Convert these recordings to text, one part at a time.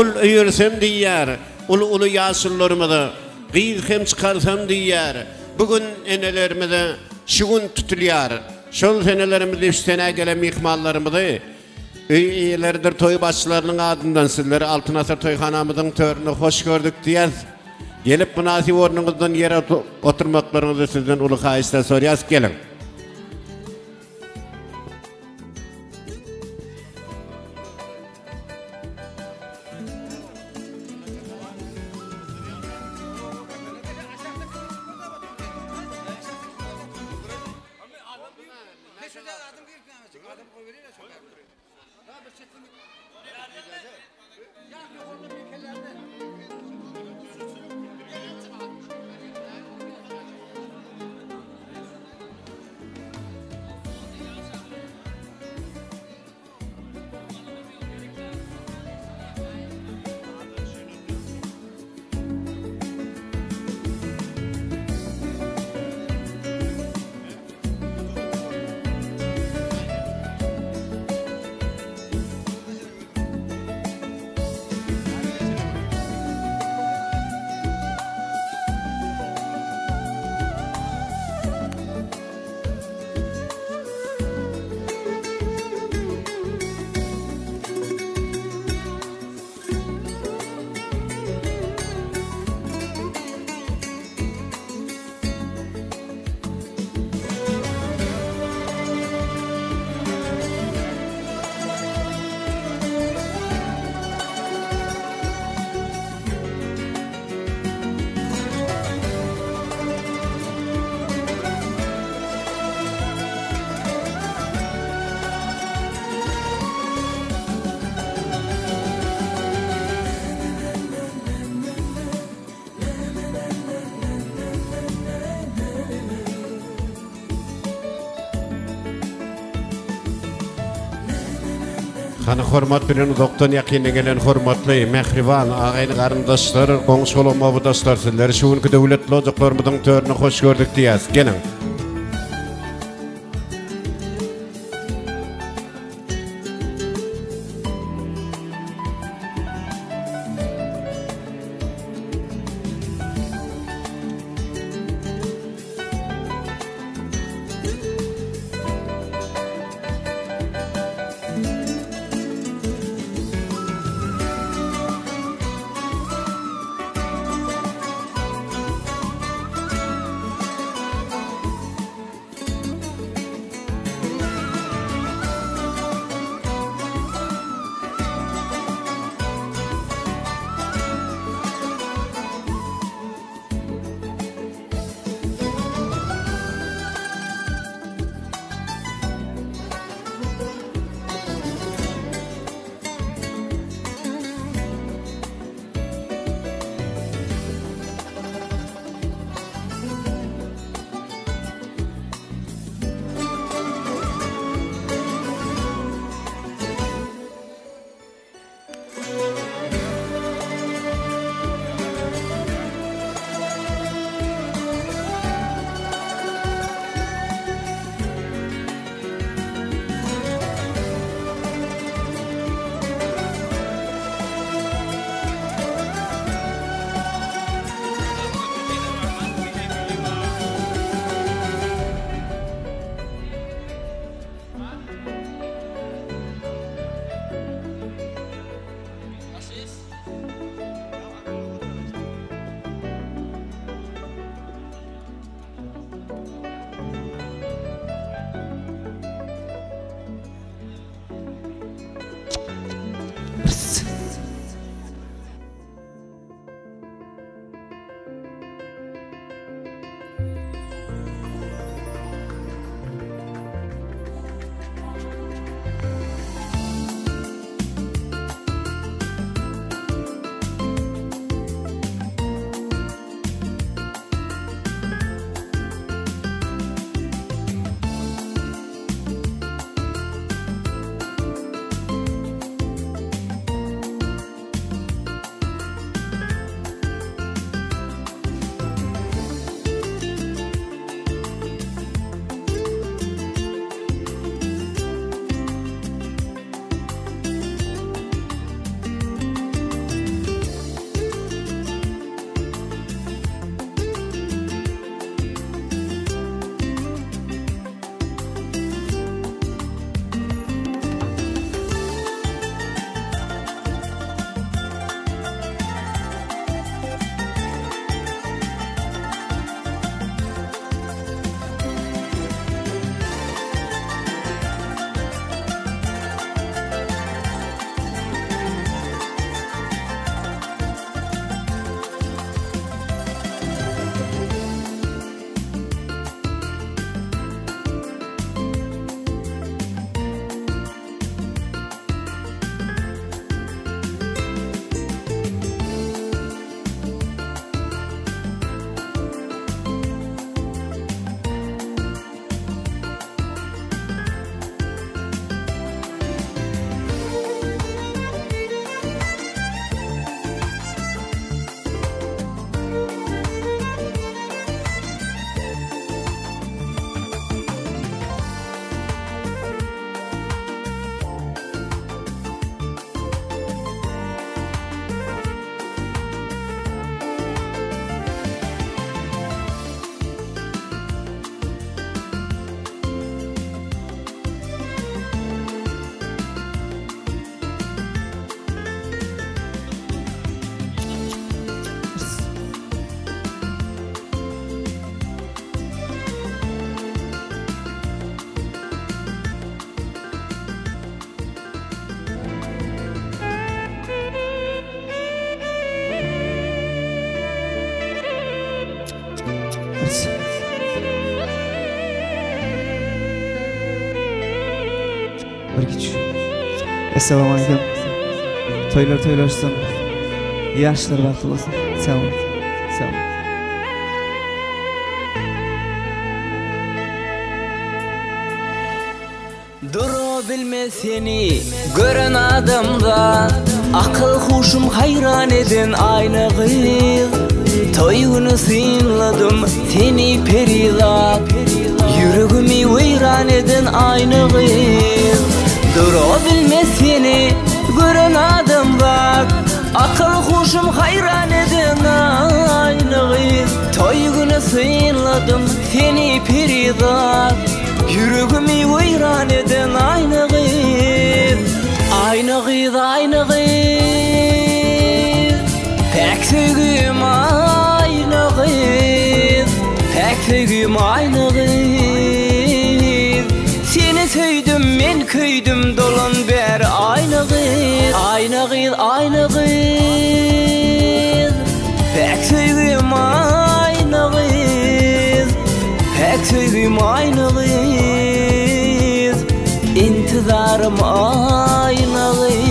Ogul öýersem diýýär, uly-uly ýaşulularymyza, gyz hem çykarsam diýýär. Bu gün enelerimize şu gün tutulýar. Şol senelerimizi şu senä gelen myhmanlarymyzy öý eýeleridir toý başçylarynyň adyndan sizleri Altyn asyr toýhanamyzyň töründe hoş gördük diýýäs. Gelip mynasyp ornuňyzdan ýere oturmaklaryňyzy sizden uly haýyşla sorýas. Geliň. Hany hormat bilen uzakdan ýakyndan gelen hormatly, mähriban agaýny garyndaşlar, goňşy-golam obadaşlar sizleri şu günki döwletli ojaklarymyzyň törüne hoş gördük diýýäs. Geliň. Assalamualaikum. Toýlar toýlaşsyn. Ýaşlar bagtly bolsun. Sag boluň. Sag boluň. Dura bilmez seni gören adamda Akyl huşum haýran eden aýna gyz Toý güni synladym seni perizat Ýüregimi weýran eden aýna gyz Dura bilmez seni gören adamzat Akyl huşum haýran eden aýna gyz Toý güni synladym seni perizat Ýüregimi weýran eden aýna gyz Aýna gyz, aýna gyz Päk söýgüm aýna gyz Päk söýgüm aýna gyz Seni söýdüm, men köýdüm dolan bäri aýna gyz Aýna gyz, aýna gyz Päk söýgüm aýna gyz Päk söýgüm aýna gyz Intizarym aýna gyz.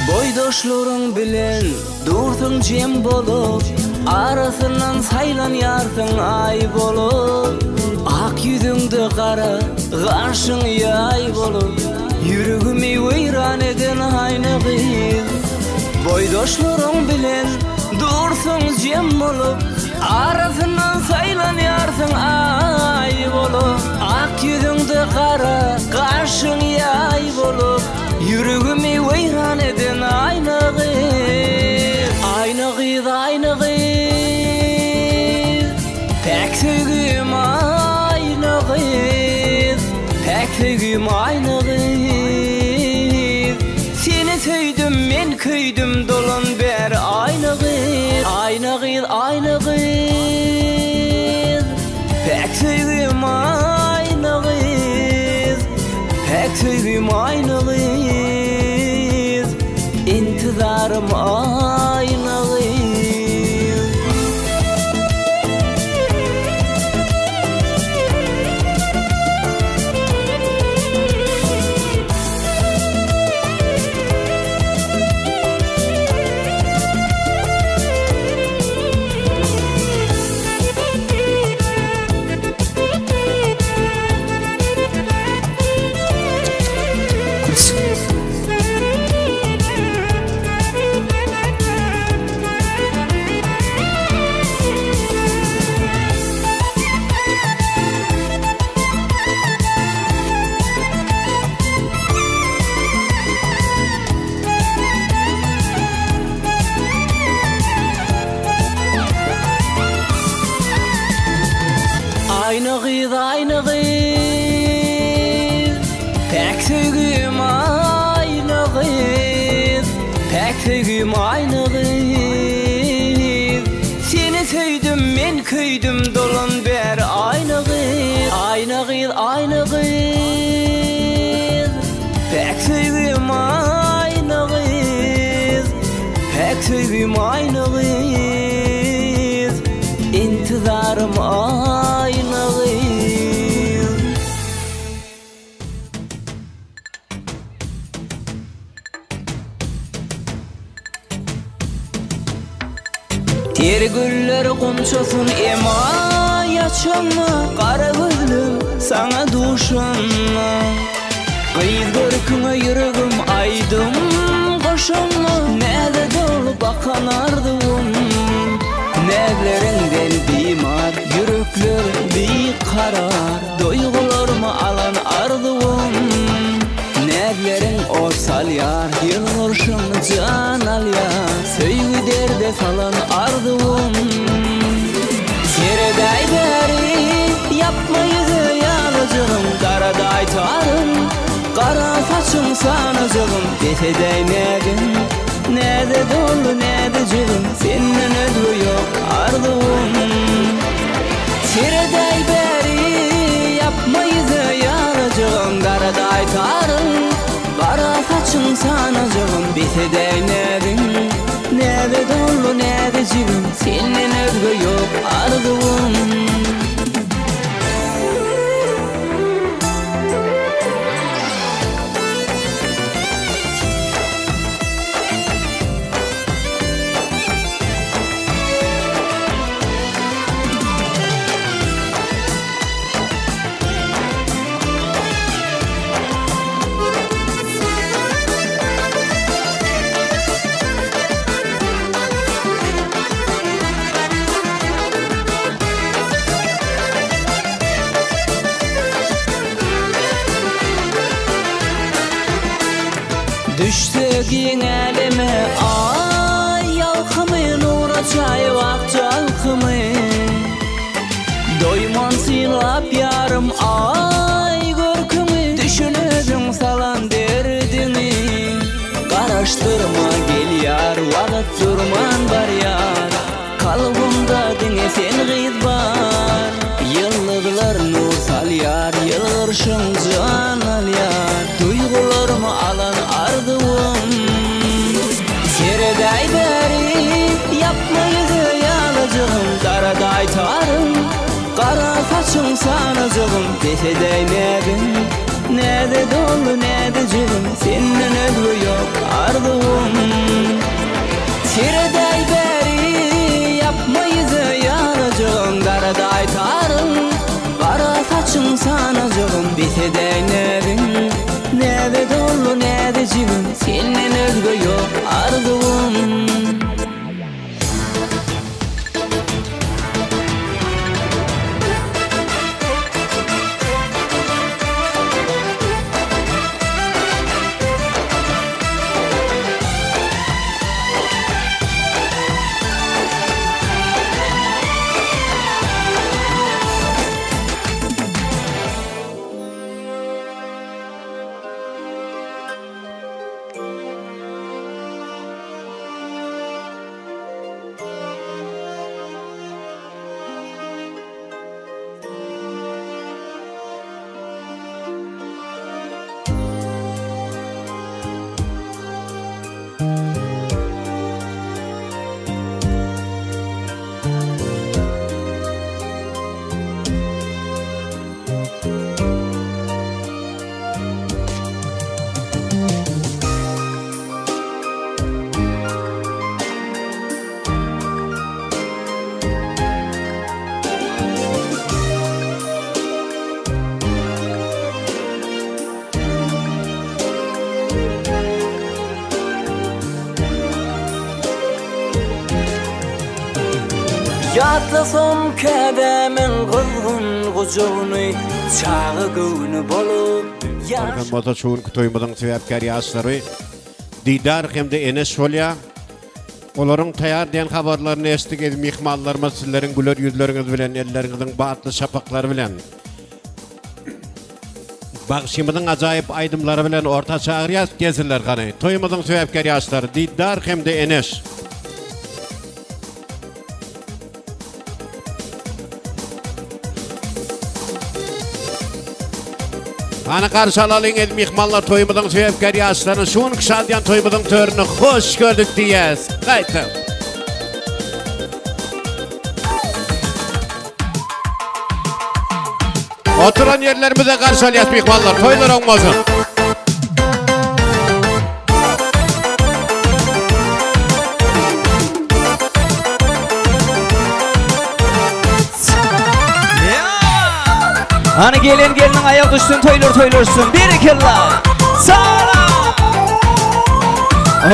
Boýdaşlaryň bilen dursuň jem bolup, Arasyndan saýlanýarsyň aý bolup. Ak ýüzüňde gara, gaşyň ýaý bolup, Ýüregimi weýran eden aýna gyz. Boýdaşlaryň bilen dursuň jem bolup, Arasyndan saýlanýarsyň aý bolup. Ak ýüzüňde gara, gaşyň ýaý bolup, Ýüregimi weýran eden aýna gyz. Aýna gyz, aýna gyz Päk söýgüm aýna gyz Päk söýgüm aýna gyz Seni söýdüm, men köýdüm dolan bäri aýna gyz Aýna gyz, aýna gyz Päk söýgüm aýna gyz Päk söýgüm aýna gyz Intizarym aýna gyz. Aýna gyz, aýna gyz Päk söýgüm aýna gyz Päk söýgüm aýna gyz Seni söýdüm, men köýdüm dolan bäri aýna gyz Aýna gyz, aýna gyz Päk söýgüm aýna gyz Päk söýgüm aýna gyz Intizarym aýna gyz. Ter güller gunçasyn emaý açanda, Gara gözlüm saňa duşanda. Gyz görküňe ýüregim aýdym goşanda, Näze dolup akan arzuwym. Näzleriňden bimar ýüregim. Ýürekler bikarar, duýgularmy alan arzuwym. Näzleriň ot salýar, ýylgyrşyň jan alýar, Söýgi derde salan arzuwym. Seredäý bäri, ýapma ýüze ýalyjygym, Daradaý tarym, gara saçyň sanajygym, Bes edäý näziň, näze doldy näzijigim, Senden özge ýok arzuwym. Seredäý bäri, ýapma ýüze ýalyjygym, Daradaý tarym, gara saçyň sanajygym, Bes edäý näziň, näze doldy näzijigim, Senden özge ýok arzuwym. Düşse giň äleme Aý ýalkymy Nura çaýyp akja alkymy Doýman synlap ýarym Aý görküňi Düşün özüň salan derdiňi Garaşdyrma gelýär Wagt durman barýar Kalbymda diňe sen gyz bar Ýyldyzlar nur salýar Ýylgyrşyň jan alýar Duýgularmy alan arzuwym Seredäý bäri Ýapma ýüze ýalyjygym Daradaý tarym Gara saçyň sanajygym Bes edäý näziň Näze doldy näzijigim Senden özge ýok arzuwym Seredäý bäri Ýapma ýüze ýalyjygym Daradaý tarym Gara saçyň sanajygym Bes edäý näziň Näze doldy näzijigim Senden özge ýok arzuwym. Ýatlasam käbämiň gyzgyn gujagyny, Çaga göwni bolup ýaş. Ol hem bolsa şu günki toýumyzyň sebäpkär ýaşlary Didar hem-de Eneş bolýar. Olaryň taýar diýen habarlaryny eşitdik eziz myhmanlarymyz sizleriň güler ýüzleriňiz bilen elleriňiziň batly şapaklary bilen Bagşymyzyň ajaýyp aýdymlary bilen orta çagyrýas gelsinler hany toýumyzyň sebäpkär ýaşlary Didar hem-de Eneş. Hany garşy alalyň eziz myhmanlar toýumyzyň sebäpkär ýaşlaryny şu günki şadyýan toýumyzyň törüne hoş gördük diýýäs. Gaýta. Oturan ýerlerimize garşy alýas myhmanlar. Toýlar oň bolsun. Hany gelen geliniň aýak düşsün toýlar toýlaşsyn. Berekella. Sala.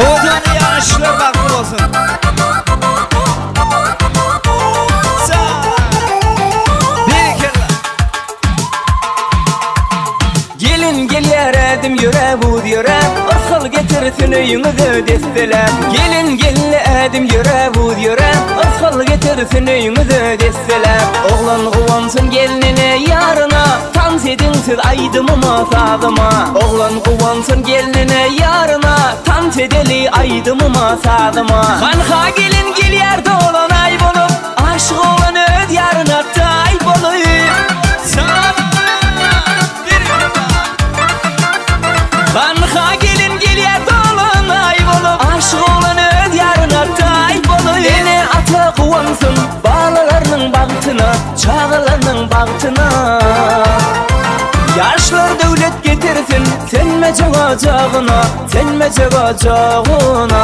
Owadan ýaşlar bagtly bolsun. ýöräp uz ýöräp, Yrsgal getirsin öýüňize desseläp. Gelin geldi ädim ýöräp uz ýöräp, Yrsgal getirsin öýüňize desseläp. Oglan guwansyn gelnine ýaryna, Tans ediň siz aýdymyma sazyma. Oglan guwansyn gelnine ýaryna, Tans edeli aýdymyma sazyma. Hanha gelin gelýär dolan aý bolup, Aşyk oglan öz ýaryna taý bolup. Hanha gelin gelýär dolan aý bolup, Aşyk oglan öz ýaryna taý bolup. Ene ata guwansyn balalarynyň bagtyna, Çagalarynyň bagtyna. Ýaşlar döwlet getirsin sönmejek ojagyna, Sönmejek ojagyna.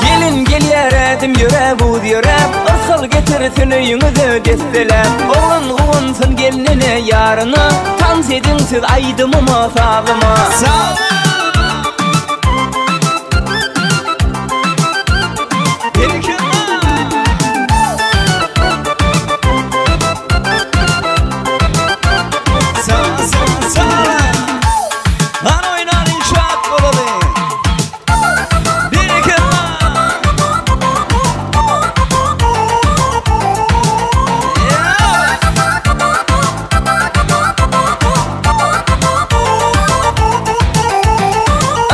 Gelin gelýär ädim ýöräp uz ýöräp, Yrsgal getirsin öýüňize desseläp. Oglan guwansyn gelnine ýaryna, Tans ediň siz aýdymyma sazyma.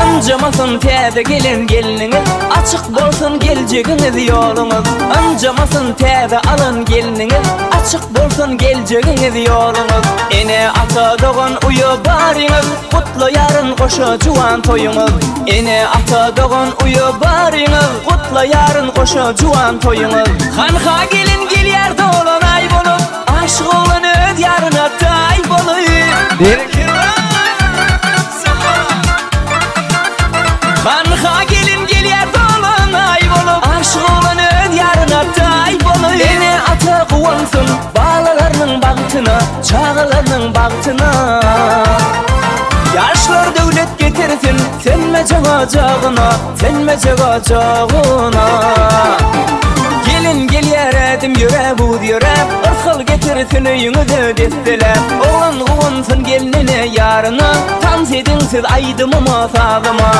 Ynjamasyn täze gelen gelniňiz, Açyk bolsun geljegiňiz ýoluňyz. Ynjamasyn täze alan gelniňiz, Açyk bolsun geljegiňiz ýoluňyz. Ene ata dogan uýa baryňyz, Gutlaýaryn goşa juwan toýuňyz. Ene ata dogan uýa baryňyz, Gutlaýaryn goşa juwan toýuňyz. Hanha gelin gelýär dolan aý bolup, Aşyk oglan öz ýaryna taý bolup. Hanha gelin gelýär dolan aý bolup, Aşyk oglan öz ýaryna taý bolup. Ene ata guwansyn balalarynyň bagtyna, Çagalarynyň bagtyna. Ýaşlar döwlet getirsin sönmejek ojagyna, Sönmejek ojagyna. Gelin gelýär ädim ýöräp uz ýöräp, Yrsgal getirsin öýüňize desseläp. Oglan guwansyn gelnine ýaryna, Tans ediň siz aýdymyma sazyma.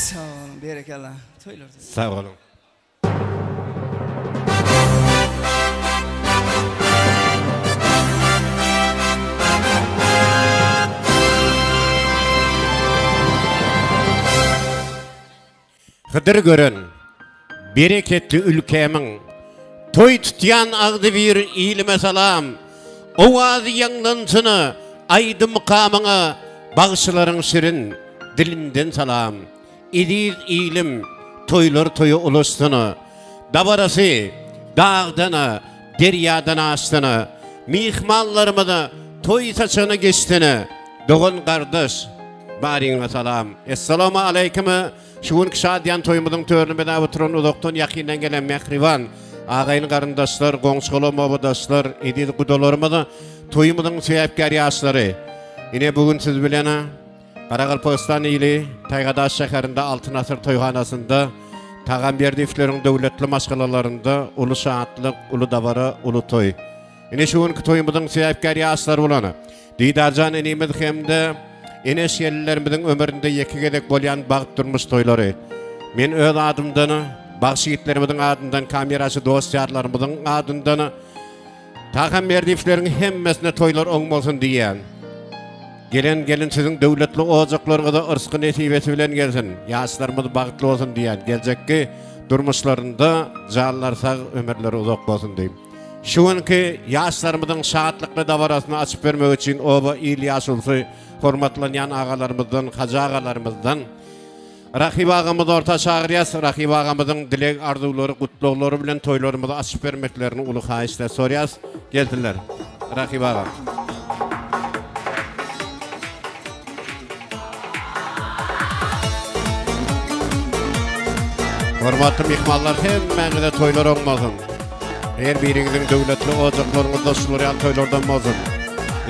Sag boluň, berekella. Toýlar. Sag boluň. Hydyr gören bereketli ülkämiň Toý tutýan agzybir ilime salam. Owazy ýaňlansyna aýdym mukamyňa Bagşylaryň şirin dilinden salam. Eziz ilim toýlar toýa ulaşsyna Dabarasy dagdana derýadan aşsyna Myhmanlarymyza toý saçagyna geçsene Dogan gardaş Baryňa salam. Essalamu aleýkum. Şu günki şadyýan toýumyzyň törüni bezäp oturan uzakdan ýakyndan gelen mähriban agaýyn garyndaşlar, goňşy-golam obadaşlar, eziz gudalarymyz, toýumyzyň sebäpkär ýaşlary. Ine bu gün siz bilen Garagalpagystan ili Taýgadaş şäherinde Altyn asyr toýhanasynda Tagamberdiýewleriň döwletli maşgalalarynda uly şatlyk, uly dabara, uly toý. Ine şu günki toýumyzyň sebäpkär ýaşlary bolan Didarjan inimiz hem-de Eneş gelinlerimiziň ömründe ýeke gezek bolýan bagt durmuş toýlary. Men öz adymdan, bagşy ýigitlerimiziň adyndan, kameraçy dost-ýarlarymyzyň adyndan Tagamberdiýewleriň hemmesine toýlar oň bolsun diýýän. Gelen gelin siziň döwletli ojaklaryňyza yrsgy nesibesi bilen gelsin. Ýaşlarymyz bagtly bolsun diýýän. Geljekki durmuşlarynda janlary sag, ömürleri uzak bolsun diýip. Şu günki ýaşlarymyzyň şatlykly dabarasyny açyp bermek üçin oba il ýaşulusy hormatlanýan agalarymyzdan, hajy agalarymyzdan Rahyp agamyzy orta çagyrýas. Rahyp agamyzyň dileg arzuwlary, gutlaglary bilen toýlarymyzy açyp bermeklerini uly haýyş bilen sorýas. Gelsinler. Rahyp agam. Hormatly myhmanlar hemmäňize toýlar oň bolsun. Her biriňiziň döwletli ojaklaryňyzda şular ýaly toýlardan bolsun.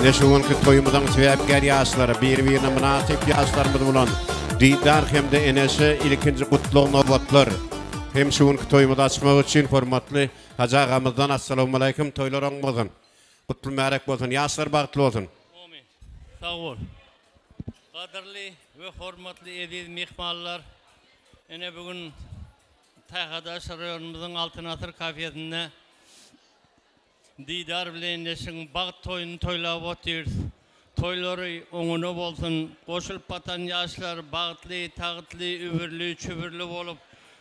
Ine şu günki toýumyzyň sebäpkär ýaşlary, biri-birine mynasyp ýaşlarymyz bolan. Didar hem-de Eneşe ilkinji gutlag nobatlar hem şu günki toýumyzy açmak üçin hormatly Hajy agamyzdan Assalawmaleýkim toýlar oň bolsun. Gutly mübärek bolsun. Ýaşlar bagtly bolsun. Omyn. Sag bol. Gadyrly we hormatly eziz myhmanlar! Ine bu gün Taýhadaş raýonymyzyň Altyn asyr kafesinde Didar bilen Eneşiň bagt toýuny toýlap otyrys. Toýlary oňuna bolsun. Goşulyp batan ýaşlar bagtly, tagtly, übürli, çübürli bolup,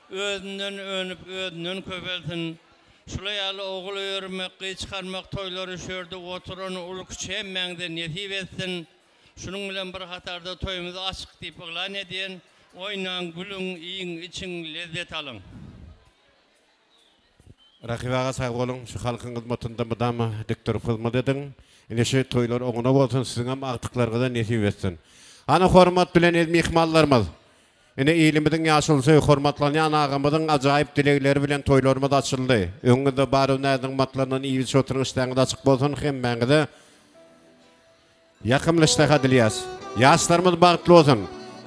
özünden önüp, özünden köpelsin. Şular ýaly ogul öýermek, gyz çykarmak toýlary şu ýerde oturan uly-kiçi hemmäňize nesip etsin. Şunuň bilen bir hatarda toýumyzy açyk diýip yglan edýän. Oýnaň, gülüň, iýiň, içiň, lezzet alyň. Rakyp aga sag boluň şu halkyň hyzmatynda mydama dik durup hyzmat ediň. Ine şu toýlar oňuna bolsun siziňem agtyklaryňyza nesip etsin. Hany hormat bilen ez myhmanlarymyz. Ine ilimiziň ýaşulusy hormatlanýan agamyzyň ajaýyp dilegleri bilen toýlarymyz açyldy. Öňüňizde bar näz-nygmatlaryndan iýip-içip oturyň işdäňiz açyk bolsun hemmäňize. Ýakymly işdäha dilýäs. Ýaşlarymyz bagtly bolsun.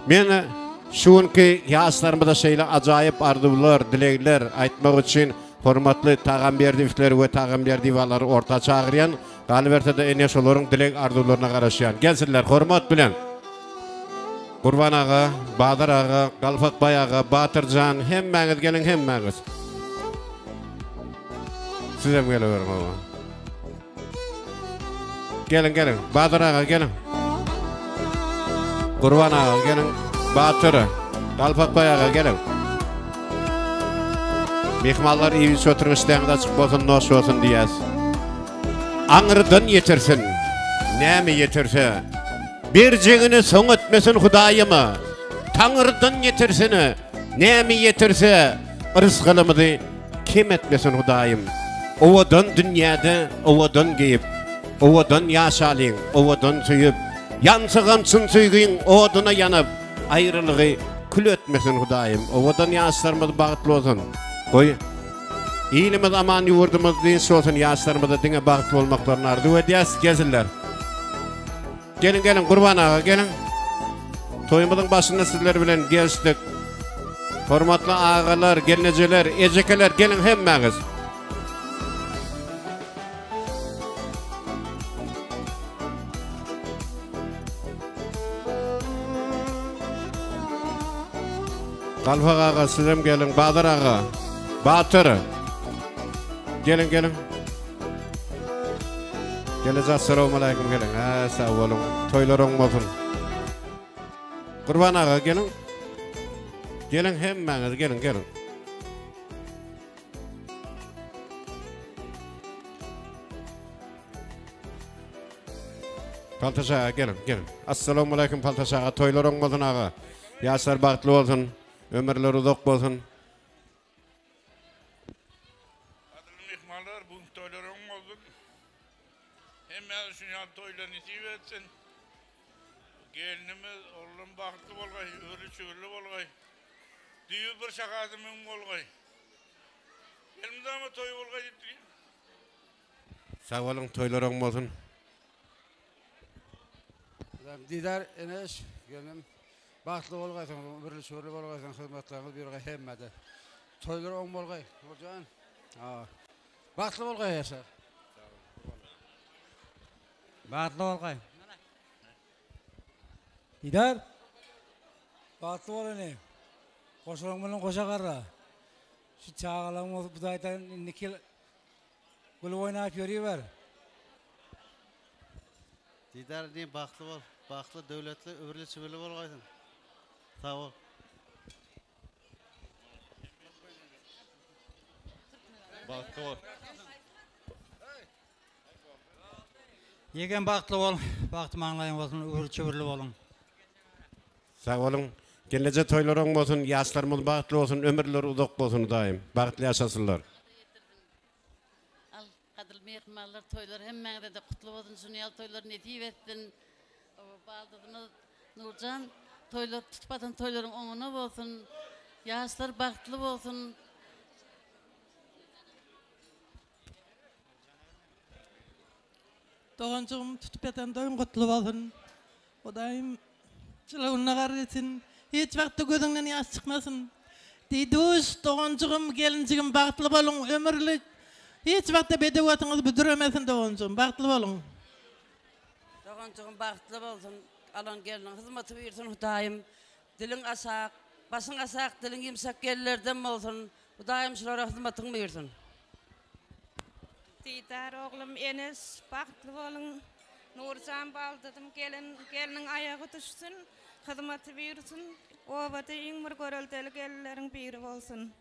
Men şu günki ýaşlarymyza şeýle ajaýyp arzuwlar, dilegler aýtmak üçin hormatly Tagamberdiýewleri we Tagamberdiýewalary orta çagyrýan. Galyberse-de ene şolaryň dileg arzuwlaryna garaşýan. Gelsinler hormat bilen. Gurban aga, Bazar aga, Galpakbaý aga, Batyr jan, hemmäňiz geliň hemmäňiz. Sizem geleweriň oba. Geliň geliň. Bazar aga geliň. Gurban aga geliň. Batyr. Galpakbaý aga geliň. Myhmanlar iýip içip oturyň işdäňiz açyk bolsun, noş bolsun diýýäs. Aňyrdan ýetirsin. Näme ýetirse. Berjegini soň etmesin Hudaýym. Taňyrdan ýetirsin. Näme ýetirse, rysgalymyzy Kem etmesin Hudaýym. Owadan dünýäde owadan geýip, Owadan ýaşalyň, owadan söýüp. Ýansagam çyn söýgiň oduna ýanyp, Aýralygy kül etmesin Hudaýym. Owadan ýaşlarymyz bagtly bolsun. Goý, ilimiz aman ýurdumyz dynç bolsun ýaşlarymyza diňe bagtly bolmaklaryny arzuw edýäs. Gelsinler. Geliň geliň Gurban aga geliň. Toýumyzyň başynda sizler bilen gelişdik. Hormatly agalar, gelnejeler, ejekeler geliň hemmäňiz. Galpak aga sizem geliň, Bazar aga. Batyr. Geliň geliň. Gelece assalamualeýkum geliň. Hä, sag boluň. Toýlar oň bolsun. Gurban aga geliň. Geliň hemmäňiz geliň, geliň. Paltaş aga geliň, geliň. Assalamualeýkum Paltaş aga, toýlar oň bolsun aga. Ýaşlar bagtly bolsun, ömürler uzak bolsun. Gadyrly myhmanlar, bu günki toýlar oň bolsun. Hemmämiz üçin ýaly toýlar nesip etsin. Gelnimiz, oglum bagtly bolgaý, öwrli-çöwrli bolgaý. Düýbi bir şahasy müň bolgaý. Elmydama toý bolgaý diýip dileýin. Sag boluň, toýlar oň bolsun. Didar Eneş gelnim bagtly bolgaýsyň ömürli çöwürli bolgaýsyň hyzmatlaryňyz buýurgaý hemmede toýlar oň bolgaý Nurjan bagtly bolgaý ýaşlar. Bagtly bolgaý. Didar bagtly bol ine. Goşalaň bilen goşa garra. Şu çagalaň bolsa Hudaýdan indiki ýyl Gülüp oýnap ýöriber. Didar inim bagtly bol. Bagtly, döwletli, ömürli çüwürli bolgaýsyň. Sag bol. Bagtly bol. Ýegen bagtly bol. Bagty maňlaýyň bolsun, öwürli çüwürli boluň. Sag boluň. Gelneje toýlar oň bolsun, ýaşlarymyz bagtly bolsun, ömürleri uzak bolsun Hudaýym. Bagtly ýaşasynlar. Al gadyrly myhmanlar toýlar hemmäňizede gutly bolsun şuny ýaly toýlar nesip etsin baldyzymyz Nurjan toýlar tutup atan toýlaryň oňuna bolsun ýaşlar bagtly bolsun. Doganjygym tutup ýatan toýuň gutly bolsun. Hudaýym jylawynda gar etsin. Hiç wagtda gözüňden ýaş çykmasyn. Diduş, doganjygym, gelinjigim bagtly boluň, ömürli hiç wagtda bedew atyňyz büdüremesin doganjygym, bagtly boluň. Doganjygym bagtly bolsun, alan gelniň hyzmaty buýursyn Hudaýym. Diliň aşak, başyň aşak, diliň ýumşak gelinlerden bolsun. Hudaýym şulara hyzmatyň buýursyn. Didar oglum Eneş bagtly boluň Nurjan baldyzym gelin gelniň aýagy düşsün hyzmaty buýursyn obada iň bir göreldeli gelinleriň biri bolsun.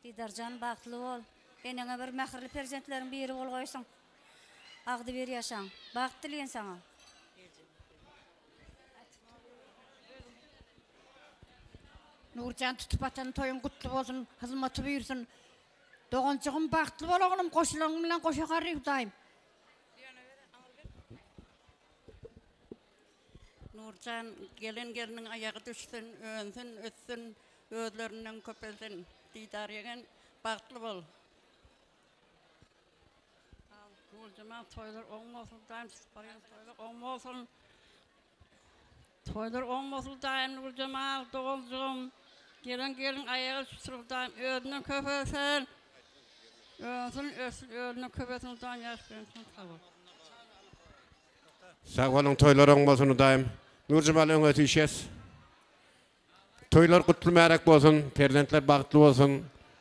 Didarjan bagtly bol. Eneňe bir mähirli perzentleriň biri bolgaýsyň. Agzybir ýaşaň. Bagt dileýin saňa. Nurjan tutup atan toýuň gutly bolsun, hyzmaty buýursyn. Doganjygym bagtly bol oglum, goşulanyň bilen goşa garry Hudaýym. Nurjan gelen gelniň aýagy düşsün, önsün, össün, özlerinden köpelsin. Didar ýegen bagtly bol. Nurjemal toýlar oň bolsun daýym tutup barýan toýlar oň bolsun. Toýlar oň bolsun daýym Nurjemal doganjygym. Gelen gelin aýagy düşsün daýym özünden köpelsin. Önsün össün özünden köpelsin daýym ýaş bilen sag bol. Sag boluň toýlar oň bolsun Hudaýym. Nurjemal öňe süýşýäs. Toýlar gutly märek bolsun, perzentler bagtly bolsun,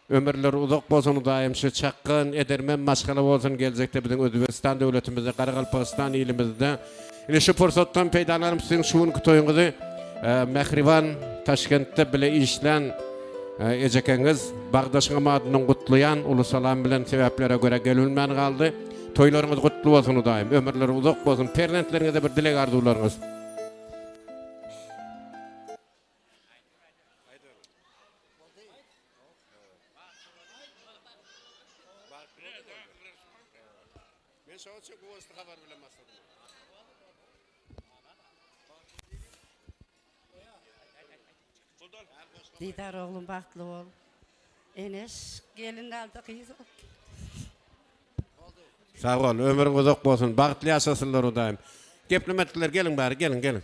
ömürleri uzak bolsun Hudaýym şu çakgan, edermen maşgala bolsun geljekde biziň Özbegistan döwletimizde, Garagalpagystan ilimizde. Ine şu pursatdan peýdalanyp siziň şu günki toýuňyzy mähriban Taşkentde bile işlän ejekeňiz Bagdaşyňam adyndan gutlaýan uly salam bilen sebäplere görä gelbilmän galdy. Toýlaryňyz gutly bolsun Hudaýym, ömürleri uzak bolsun, perzentleriňize bir dileg arzuwlaryňyz. Didar oglum bagtly bol. Eneş gelin aldy gyz. Sag bol, ömrüň uzak bolsun, bagtly ýaşasynlar Hudaýym. Geplemedikler geliň bäri, geliň, geliň.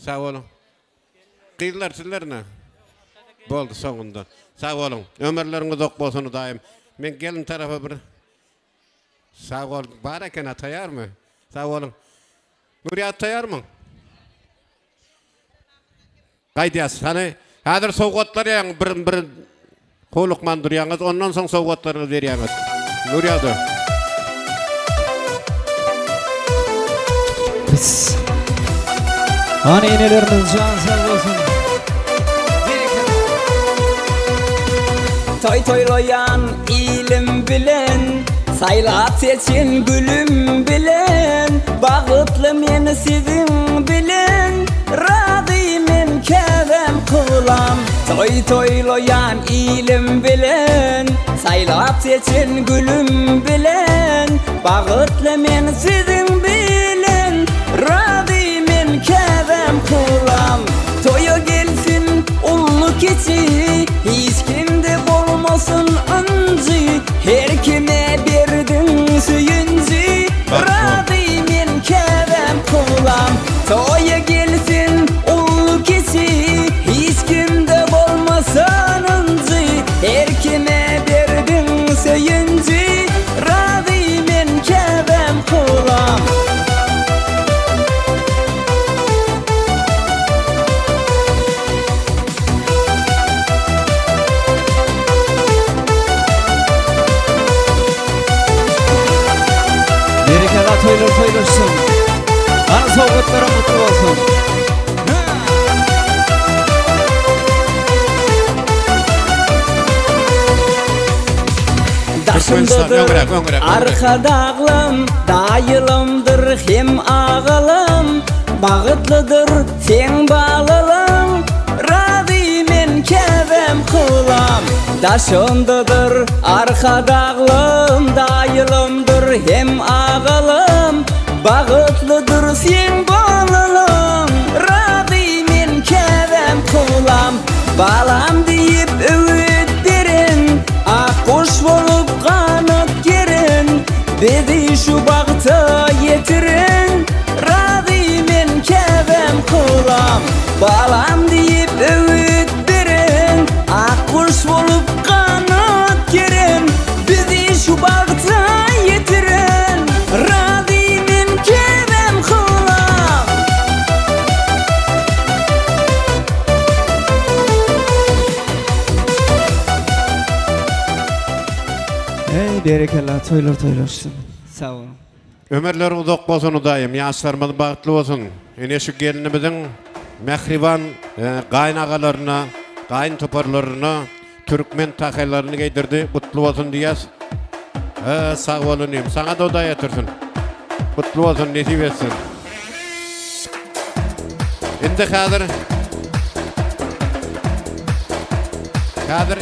Sag boluň. Gyzlar sizler ne? Boldy soňunda. Sag boluň. Ömürleriň uzak bolsun Hudaýym. Men gelin tarapa bir Sag bol. Bar eken-a, taýarmy? Sag boluň. Nurýat taýarmyň? Gaýdýas. Hany, häzir sowgatlar ýaň bir bir howlukman durýaňyz, ondan soň sowgatlaryňyzy berýäňiz. Nurýagdy. Biz. Hany enelerimiz jan sag bolsun. Toý toýlaýan ilim bilen Saýlap seçen gülüm bilen Bagtly men siziň bilen Razy men käbäm kyblam Toý toýlaýan ilim bilen Saýlap seçen gülüm bilen Bagtly men siziň bilen Razy men käbäm kyblam Toýa gelsin ully kiçi Hiç kimde bolmasyn ynjy Her kime berdiň söýünji Razy men käbäm kyblam Toýa gelsin ully kiçi Hiç kimde bolmasyn ynjy Her kime berdiň söýünji Razy men käbäm kyblam. Berekella toýlar toýlaşsyn. Hany sowgatlaram gutly bolsun. Daşymdadyr Arkadaglam, daýylamdyr hem agalam, Bagytlydyr seň balalam, Razy men käbäm kylam. Daşymdadyr Arkadaglam, daýylamdyr hem agalam, Bagytlydyr seň balalam, Razy men käbäm kylam. Balam diýip öwüt beren, Ak guş bolup ganat geren, Bizi şu bagta ýetiren, Razy men käbäm. Berekella toýlar toýlaşsyn. Sag boluň. Ömürleri uzak bolsun Hudaýym ýaşlarymyz bagtly bolsun ine şu gelinimiziň mähriban gaýynagalaryna gaýyn toparlaryna türkmen tahýalaryny geýdirdi gutly bolsun diýýäs sag bol inim saňada Hudaý ýetirsin gutly bolsun nesip etsin. Indi häzir Häzir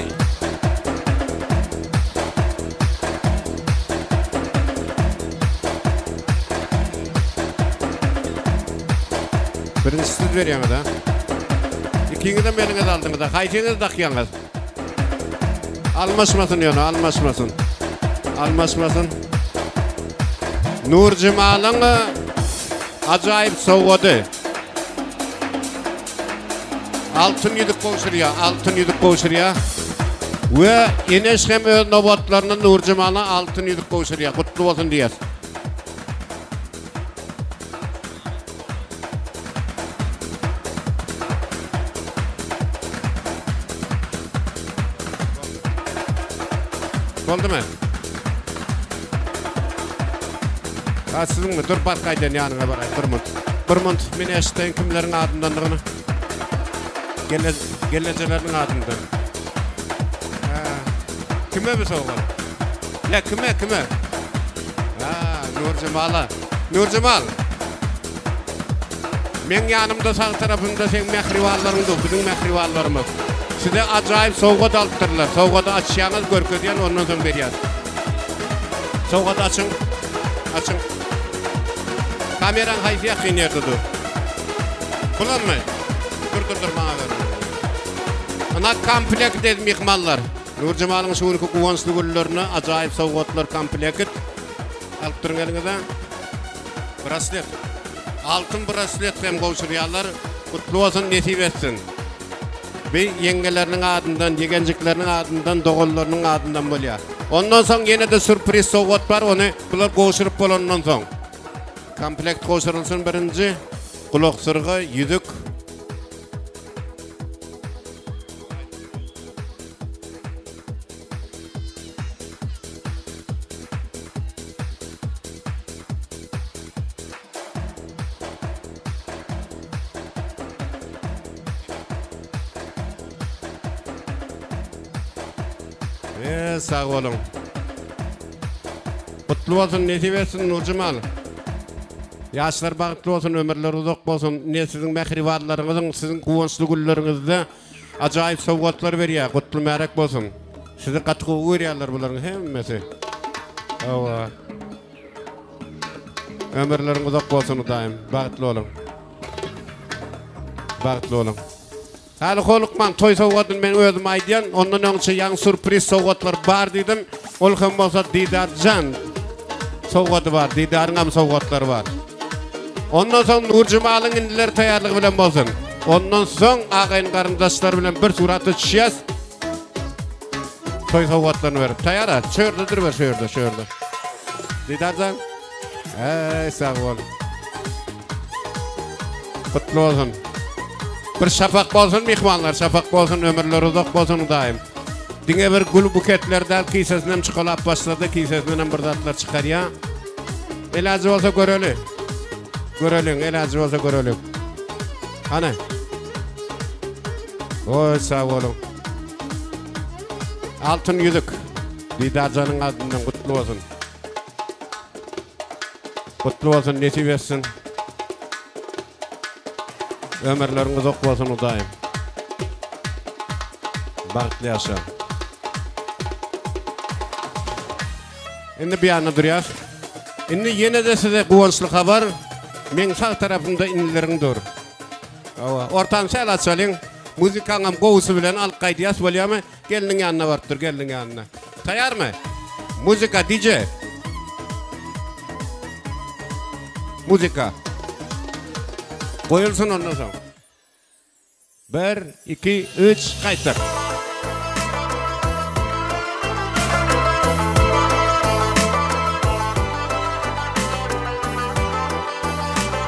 Birinji siz berýäňiz ha. Ikiňizem eliňize aldyňyz ha. Haýsyňyz dakýaňyz? Almaşmasyn ýöne, almaşmasyn. Almaşmasyn. Nurjemalyň ajaýyp sowgady. Altyn ýüzük gowşurýar, altyn ýüzük gowşurýar. We Eneş hem öz nobatlarynda Nurjemala altyn ýüzük gowşurýar. Gutly bolsun diýýäs. Boldumy? Ha siziňmi? Dur bas gaýdan ýanyňa baraý. Bir munt. Bir munt. Men eşitdeýin kimleriň adyndandygyny. Gele gelejeleriniň adyndan. Ha. Kime bu sowgat? Ya kime kime? Ha, Nurjemala. Nurjemal. Meň ýanymda sag tarapymda seň mähribanlaryň dur, biziň mähribanlarymyz. Size ajaýyp sowgat alypdyrlar. Sowgady açýaňyz, görkezýän, ondan soň berýäs. Sowgady açyň. Açyň. Kameraň haýsy ýakyn ýerde dur? Bulanmy? Dur, dur, dur, maňa ber. Ana komplekt ez myhmanlar. Nurjemalyň şu günki guwançly günlerine ajaýyp sowgatlar komplekt. Alyp duruň eliňize. Braslet. Altyn braslet hem gowşurýarlar. Gutly bolsun, nesip etsin. Bi ýeňňeleriniň adyndan, ýegenjikleriniň adyndan, doganlarynyň adyndan bolýar. Ondan soň ýene-de sürpriz sowgat bar, ony bular gowşuryp bolandan soň. Komplekt gowşurylsyn birinji. Gulak syrga, ýüzük. Eee sag boluň. Gutly bolsun, nesip etsin Nurjemal. Ýaşlar bagtly bolsun, ömürleri uzak bolsun. Ine siziň mähribanlaryňyzyň, siziň guwançly günleriňizde Ajaýyp sowgatlar berýär gutly märek bolsun. Sizi gaty gowy görýärler bularyň hemmesi. Hawa. Ömürleriň uzak bolsun Hudaýym. Bagtly boluň. Bagtly boluň. Häli holukman toý sowgadyny men özüm aýdýan. Ondan öňçe ýaňy surpriz sowgatlar bar diýdim. Ol hem bolsa Didarjan sowgady bar. Didaryň hem sowgatlary bar. Ondan soň Nurjemalyň inileri taýýarlygy bilen bolsun. Ondan soň agaýyn-garyndaşlar bilen bir surata düşýäs. Toý sowgatlaryny berip. Taýýar-a? Şu ýerde duruber, şu ýerde, şu ýerde. Didarjan. Äý, sag bol. Gutly bolsun. Bir şapak bolsun myhmanlar, şapak bolsun, ömürleri uzak bolsun Hudaýym. Diňe bir gül buketler däl, kisesinem çykalap başlady, kisesindenem bir zatlar çykarýar. Elajy bolsa göreli. Göreliň, elajy bolsa göreliň. Hany. Oý, sag boluň. Altyn ýüzük. Didarjanyň adyndan gutly bolsun. Gutly bolsun, nesip etsin. Ömürleriň uzak bolsun Hudaýym. Bagtly ýaşa. Indi bu ýanda durýas. Indi ýene-de size guwançly habar. Meň sag tarapymda inileriň dur. Hawa, ortany säl açalyň. Muzikaňam gowusy bilen alyp gaýdýas bolýamy? Gelniň ýanyna baryp dur, gelniň ýanyna. Taýarmy? Muzika, DJ. Muzika. Goýulsyn ondan soň. Bir, iki, üç, gaýtdyk.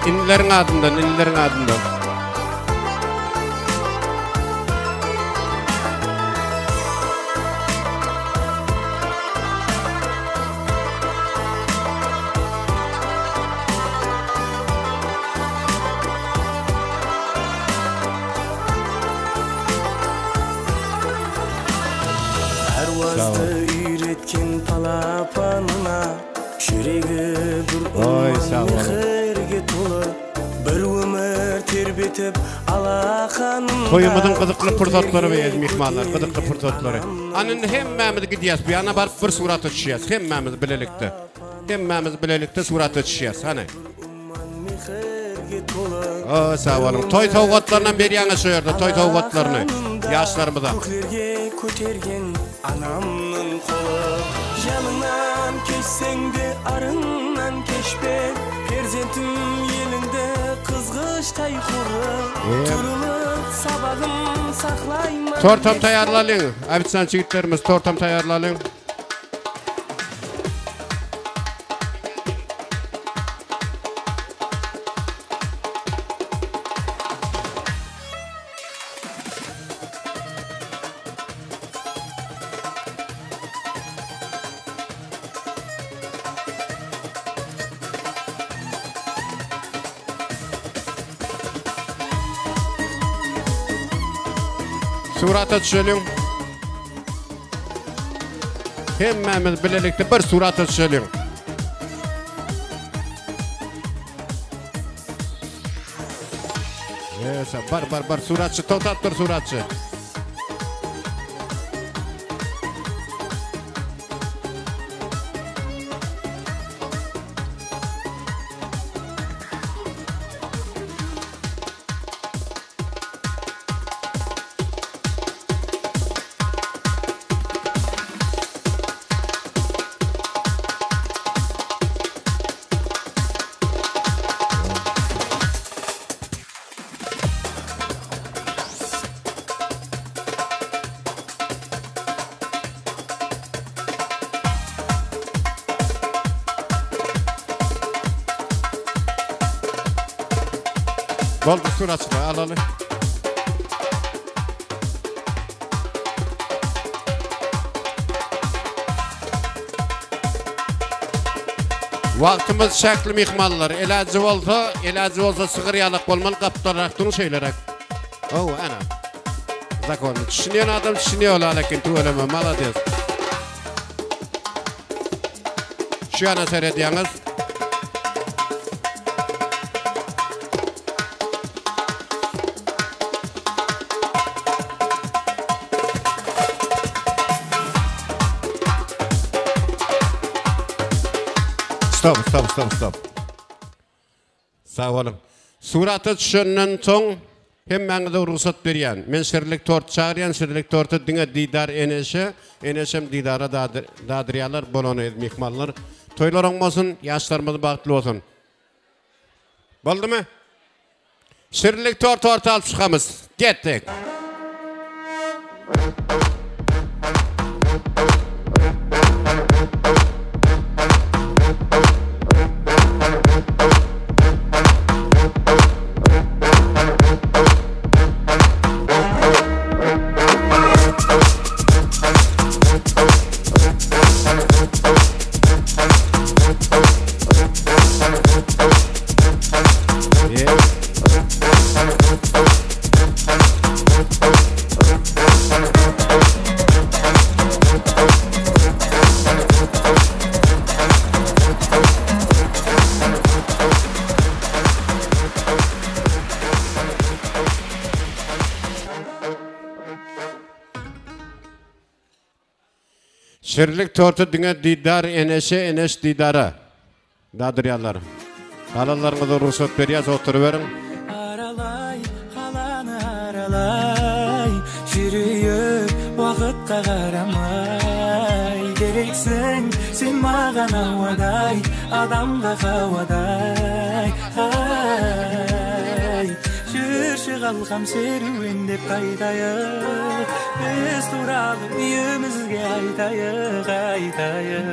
Inileriň adyndan, inileriň adyndan. Párwazdı úyretken palapanına, Júregi bir Oý, umman sag boluň. mehirge tolı, Bir ómir terbetip alaqanında, Toýumyzyň gyzykly pursatlary we eziz myhmanlar, gyzykly pursatlary. Ana indi hemmämiz gidýäs bu ýana baryp bir surata düşýäs, hemmämiz bilelikde. Hemmämiz bilelikde surata düşýäs, hany. O, sag boluň. Toý sowgatlarynam berýäňiz şu ýerde, toý sowgatlaryny ýaşlarymyza. Köklerge kötergen anamnyň goly. Ýanyňdan keçseň-de aryňdan keçpe, Perzentim eliňde gyzgyçdaý gury. Turulyp sabagym saklaýman. Tortam taýýarlalyň, ofisiant ýigitlerimiz, tortam taýýarlalyň. Surata düşeliň. Hemmämiz bilelikde bir surata düşeliň. Ýesa, bar bar bar suratçy togtap dur suratçy. Boldy suratçylar alaly. Wagtymyz çäkli myhmanlar. Elajy bolsa, elajy bolsa sygyr ýalak bolmaly gapdalrak duruň şeýleräk. Ow, ana. Zakon. Düşünýän adam düşünýär ol alekin tüweleme, malades. Şu ýana seredýäňiz. Stop, stop, stop, stop. Sag boluň. Surata düşenden soň hemmäňize rugsat berýän. Men şirlik tort çagyrýan, şirlik torty diňe Didar Eneşe, Eneşem Didara dadyrýarlar, bolany ez myhmanlar. Toýlar oň bolsun, ýaşlarymyz bagtly bolsun. Boldumy? Şirlik tort orta alyp çykamyz. Getdik. Şirlik torty diňe Didar Eneşe Eneş Didara dadyrýarlar. Galanlaryňyza rugsat berýäs oturyberiň. Aralay galany aralay Жүрейік уақытқа қарамай Керексің сен маған ауадай Адамға қауадай Ай Жүрші қалқам серуендеп қайтайық Біз туралы үйімізге айтайық айтайық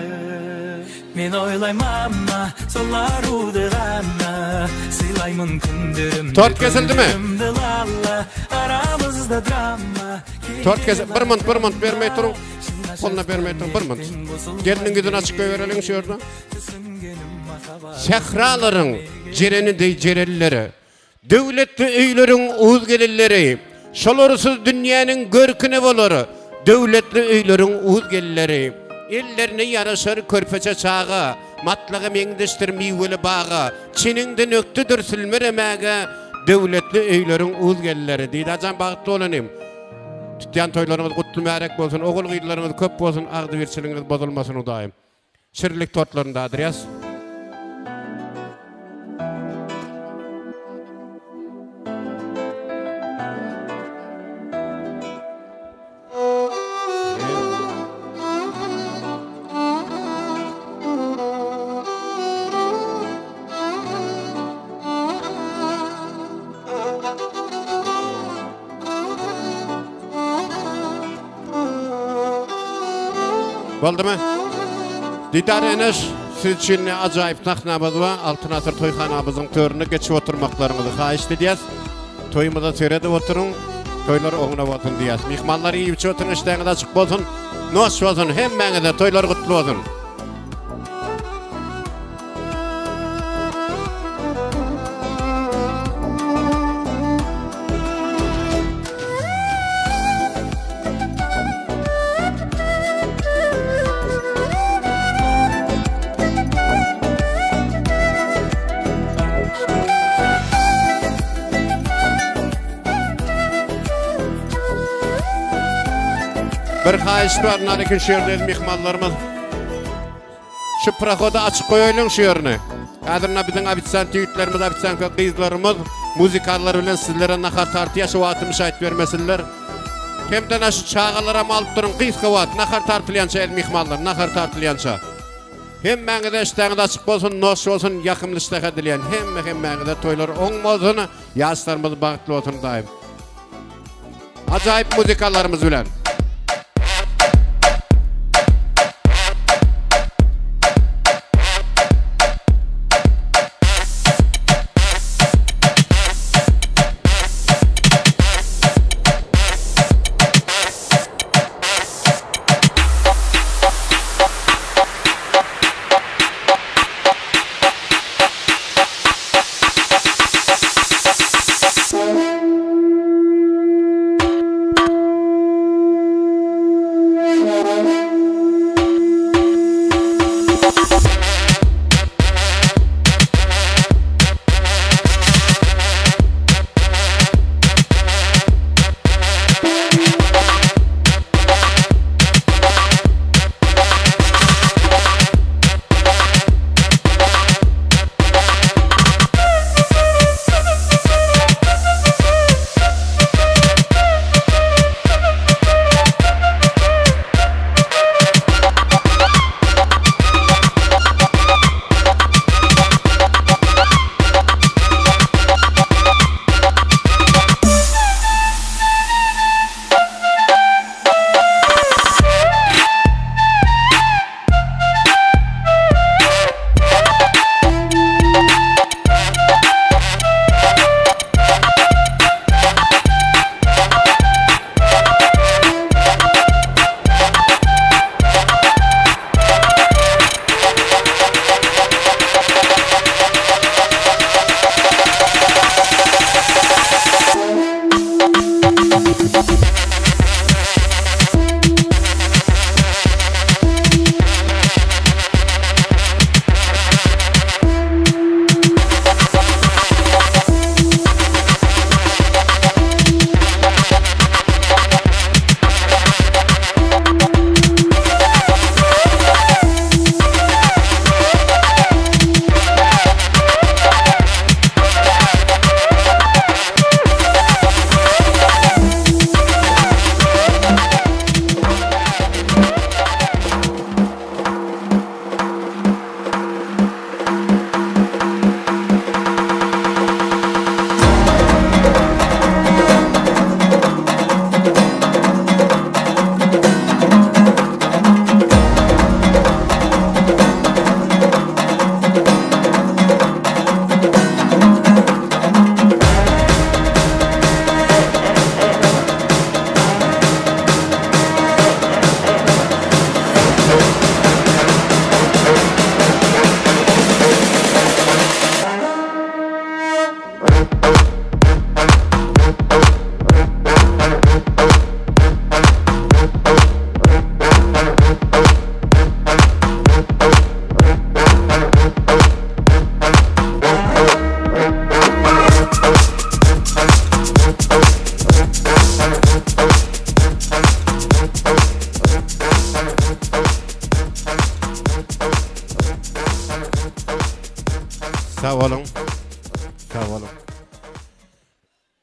Мен ойлаймын ама сол аруды ғана Сыйлаймын күндерімді Tort kesildimi? күндерімді лала Арамызда драма Tort kes bir munt bir munt bermey turuň. Goluna bermey turuň bir munt. Gelniň ýüzüni açyk goýbereliň şu ýerde. Sähralaryň jereni deý jerelileri, Döwletli öýleriň uz gelinleri, Şolarsyz dünýäniň görki ne bolar? Döwletli öýleriň uz gelinleri. Ellerine ýaraşar körpeje çaga, Matlaga meňzeşdir miweli baga, Çeniňden ökdedir sülmeremäge, Döwletli öýleriň uz gelinleri. Didajan bagtly bol inim. Tutýan toýlaryňyz gutly märek bolsun, ogul-gyzlaryňyz köp bolsun, agzybirçiligiňiz bozulmasyn Hudaýym. Şirinlik tortlaryny dadyrýas. Boldumy? Didar Eneş, siz üçin ne ajaýyp sahnamyz bar. Altyn asyr toýhanamyzyň töründe geçip oturmaklaryňyzy haýyşt edýäs. Toýumyza seredip oturyň. Toýlar oňuna bolsun diýýäs. Myhmanlar iýip içip oturyň, işdäňiz açyk bolsun. Noş bolsun hemmäňize, toýlar gutly bolsun. Bir haýyş bar, Narikin şu ýerde myhmanlarymyz. Şu prohody açyk goýaýlyň şu ýerini. Häzir na biziň ofisiant ýigitlerimiz, ofisiantka gyzlarymyz muzikallar bilen sizlere nahar tartýar, şu wagty müşaýt bermesinler. Hemden şu çagalaram alyp duruň gysga wagt nahar tartylýança el myhmanlar, nahar tartylýança. Hemmäňize işdäňiz açyk bolsun, noş bolsun, ýakymly işdäha dileýän. Hemme hemmäňize toýlar oň bolsun, ýaşlarymyz bagtly bolsun daýym. Ajaýyp muzykalarymyz bilen.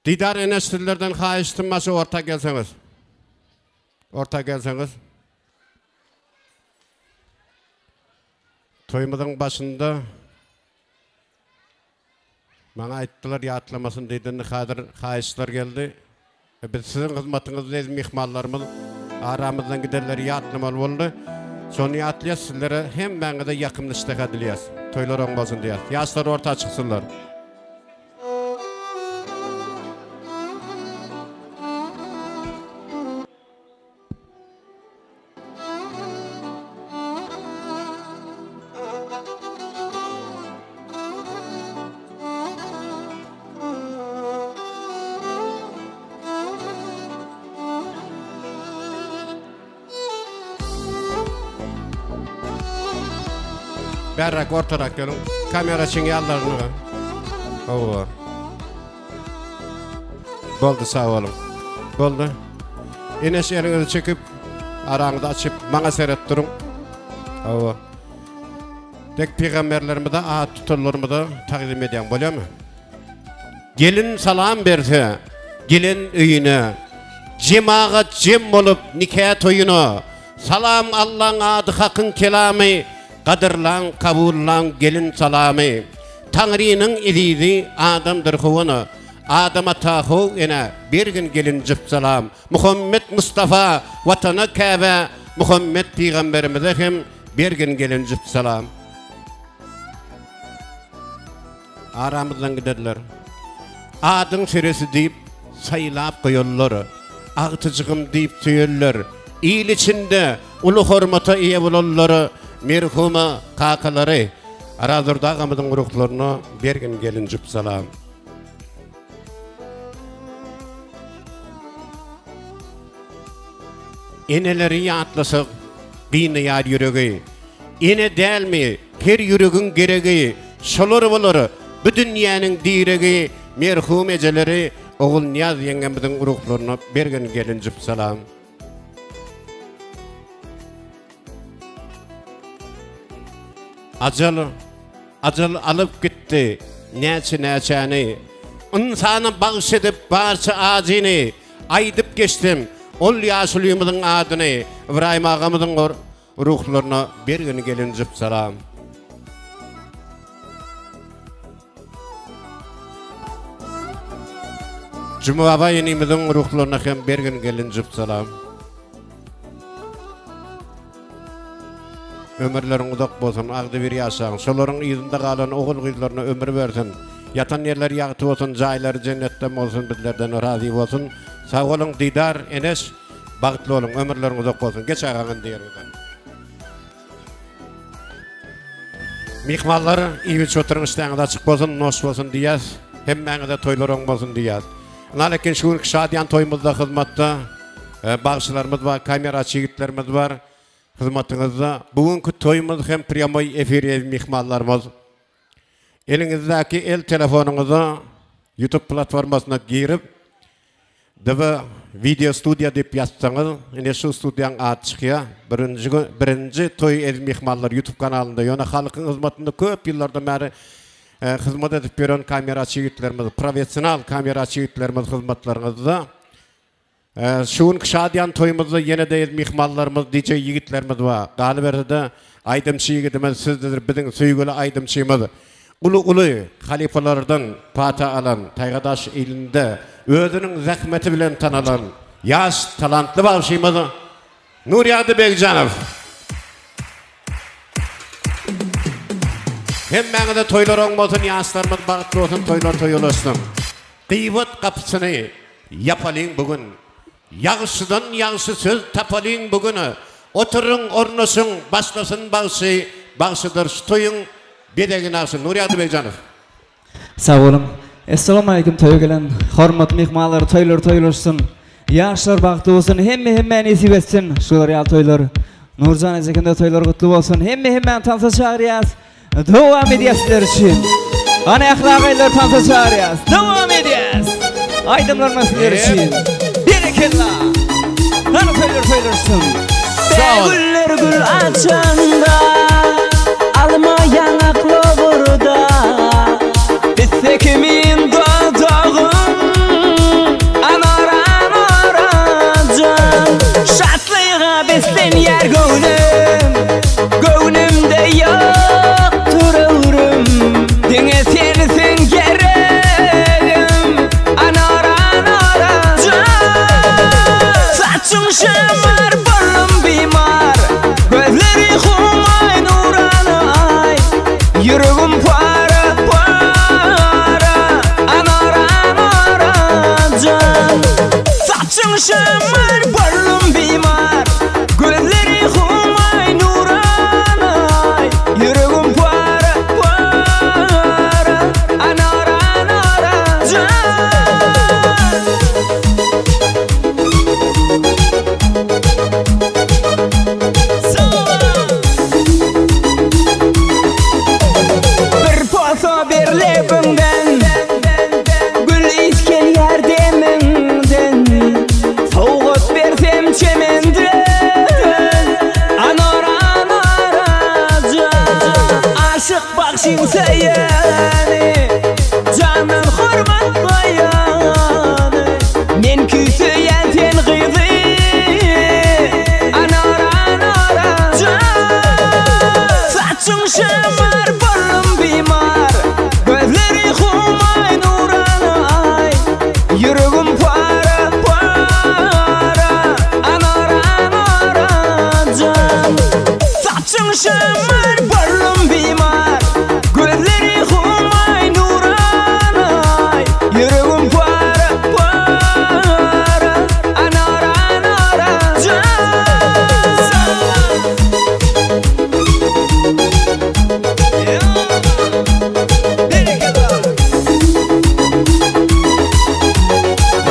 Didar ene sizlerden haýyştym başy orta gelseňiz. Orta gelseňiz. Toýumyzyň başynda maňa aýtdylar ýatlamasyn diýdi. Indi häzir haýyşlar geldi. E, biz siziň hyzmatyňyzda eziz myhmanlarymyz aramyzdan gidenleri ýatlamaly boldy. Şony ýatlaýas sizlere hemmäňize ýakymly işdäha dileýäs. Toýlar oň bolsun diýýäs. Ýaşlar orta çyksynlar. Bärräk ortarak geliň. Kamera çiň ýanlaryna. Hawa. Boldy sag boluň. Boldy. Eneş eliňizi çekip araňyzy açyp maňa seret duruň. Hawa. Dek pygamberlerimize at tutanlarymyza tagzym edýän bolýarmy? Gelin salam berse, gelen öýüne, Jemagat jem bolup nika toýuna, Salam Allaň ady hakyň kelamy, Gadyrlaň, kabullaň gelin salamy. Taňrynyň ezizi adamdyr howana, Adam ata how enä bergin gelin jüp salam. Muhammet Mustafa watana Käbä, Muhammet pygamberimize hem bergin gelin jüp salam. Aramyzdan giderler. Adyň seresi diýip, saýlap goýarlar. Agtyjygym diýip söýerler. Il içinde uly hormata eýe bolanlar merhuma kakalary Arazdurdy agamyzyň ruhlaryna bergin gelin jüp salam. Eneleri ýatlasak, gynaýar ýüregi. Ene dälmi her ýüregiň geregi, Şolar bolar bu dünýäniň diregi, Merhum ejeleri Ogulnyýaz ýeňňemiziň ruhlaryna bergin gelin jüp salam. Ajal, ajal alyp gitdi näçe-näçäni, Ynsana bagş edip barça ajyny, Aýdyp geçsem, ol ýaşulymyzyň adyny, Ybraýym agamyzyň ruhlaryna bergin gelin jüp salam. Juma baba inimiziň ruhlaryna hem bergin gelin jüp salam. Ömürleriň uzak bolsun, agzybir ýaşaň. Şolaryň yzynda galan ogul-gyzlaryna ömür bersin. Ýatan ýerleri ýagty bolsun, jaýlary jennetden bolsun, bizlerden razy bolsun. Sag boluň Didar, Eneş, bagtly boluň, ömürleriň uzak bolsun. Geç agaň indi ýeriňden. Myhmanlar, iýip-içip oturyň, işdäňiz açyk bolsun, noş bolsun diýýäs. Hemmäňize toýlar oň bolsun diýýäs. Ynha, şu günki şadyýan toýumyzda hyzmatda bagşylarymyz bar, kameraçy ýigitlerimiz bar. Hyzmatyňyzda bu günki toýumyz hem prýamoý efir eziz myhmanlarymyz. Eliňizdäki el telefonyňyza YouTube platformasyna girip DV Video Studio diýip ýazsaňyz, ine şu studiýaň ady çykýar. Birinji birinji toý eziz myhmanlar YouTube kanalynda ýöne halkyň hyzmatynda köp ýyllardan bäri hyzmat edip ýören kameraçy ýigitlerimiz, professional kameraçy ýigitlerimiz hyzmatlaryňyzda. Şu günki şadyýan toýumyzda ýene-de ez myhmanlarymyz, DJ ýigitlerimiz bar. Galyberse-de, aýdymçy ýigidimiz sizdir, biziň söýgüli aýdymçymyz. Uly-uly halypalardan pata alan, Taýgadaş ilinde özüniň zähmeti bilen tanalan ýaş talantly bagşymyz Nurýagdy Begjanow. Hemmäňize toýlar oň bolsun, ýaşlarymyz bagtly bolsun, toýlar toýa ulaşsyn. Gybat gapysyny ýapalyň bu gün. Ýagşydan ýagşy söz tapalyň bu gün. Oturyň, ornaşyň, başlasyn bagşy, Bagşydyr şu toýuň bezegi nagşy. Nurýagdy Begjanow. Sag boluň. Essalawmaleýkim toýa gelen hormatly myhmanlar toýlar toýlaşsyn. Ýaşlar bagtly bolsun hemme hemmä nesip etsin şular ýaly toýlar. Nurjan ejekende toýlar gutly bolsun hemme hemmäni tansa çagyrýas. Dowam edýäs sizler üçin. Hany ähli agaýlar tansa çagyrýas. Dowam edýäs. Aýdymlarymyz sizler üçin. Berekella. Hany toýlar toýlaşsyn. Bägüller gül açanda Alma ýaňakly burda Bitse kimin dodagym. şamar boldum bimar Gözleri humay nurana ay Ýüregim para para Anar anar jan Saçyň şamar boldum bimar Gözleri humay nurana ay Ýüregim para para Anar anar jan. Bir posa ber lebiňden Gül ys gelýär demiňden Sowgat bersem çemenden Anar anar jan Aşyk bagşyň söýeni Jandan hormat goýany Men küýseýän sen gyzy Anar anar jan Saçyň şamar boldum bimar Gözleri humaý nurana aý Ýüregim para para Anar anar jan Saçyň şamar boldum bimar Gözleri humaý nurana aý Ýüregim para para Anar anar jan.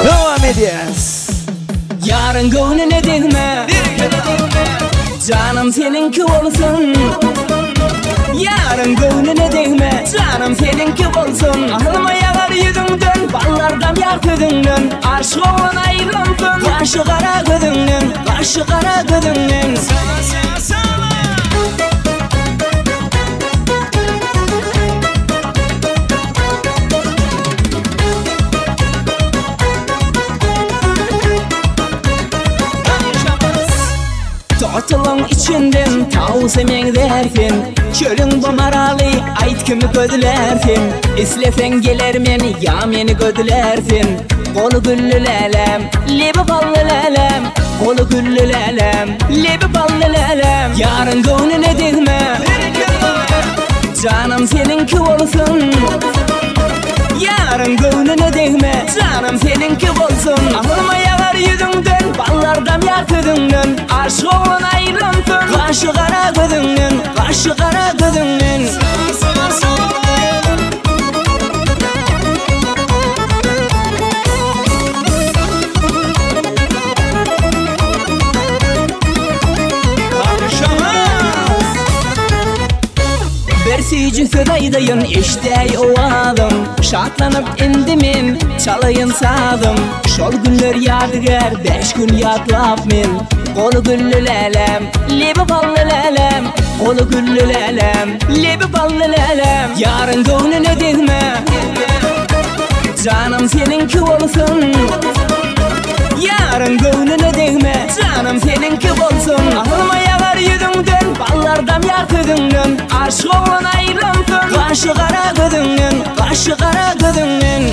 Dowam edýäs. Ýaryň göwnüne degme Janym seniňki bolsun Ýaryň göwnüne degme Janym seniňki bolsun Alma ýagar ýüzüňden Ballar damýar sözüňden Aşyk oglan aýransyn Gaşy gara gözüňden Gaşy gara gözüňden Totylyň içinden tawusa meňzär sen Çölüň bu maraly aýt kimi gözlär sen Isleseň geler men ýa meni gözlär sen Goly gülli läläm, lebi bally läläm Goly gülli läläm, lebi bally läläm Ýaryň göwnüne degme Janym seniňki bolsun Ýaryň göwnüne degme Janym seniňki bolsun Alma ýagar ýüzüňden Ballar damýar sözüňden Aşyk oglan aýransyn Gaşy gara gözüňden Gaşy gara gözüňden. Bir süýji söz aýdaýyn, eşdäý owazym, Şatlanyp indi men çalaýyn sazym. Şol günler ýadygär, bäş gün ýatlap men, Goly gülli läläm, lebi bally läläm, Goly gülli läläm, lebi bally läläm. Ýaryň göwnüne degme, janym seniňki bolsun. Ýaryň göwnüne degme, janym seniňki bolsun. Alma ýagar ýüzüňden, ballar damýar sözüňden. Aşyk oglan aýransyn, gaşy gara gözüňden, gaşy gara gözüňden.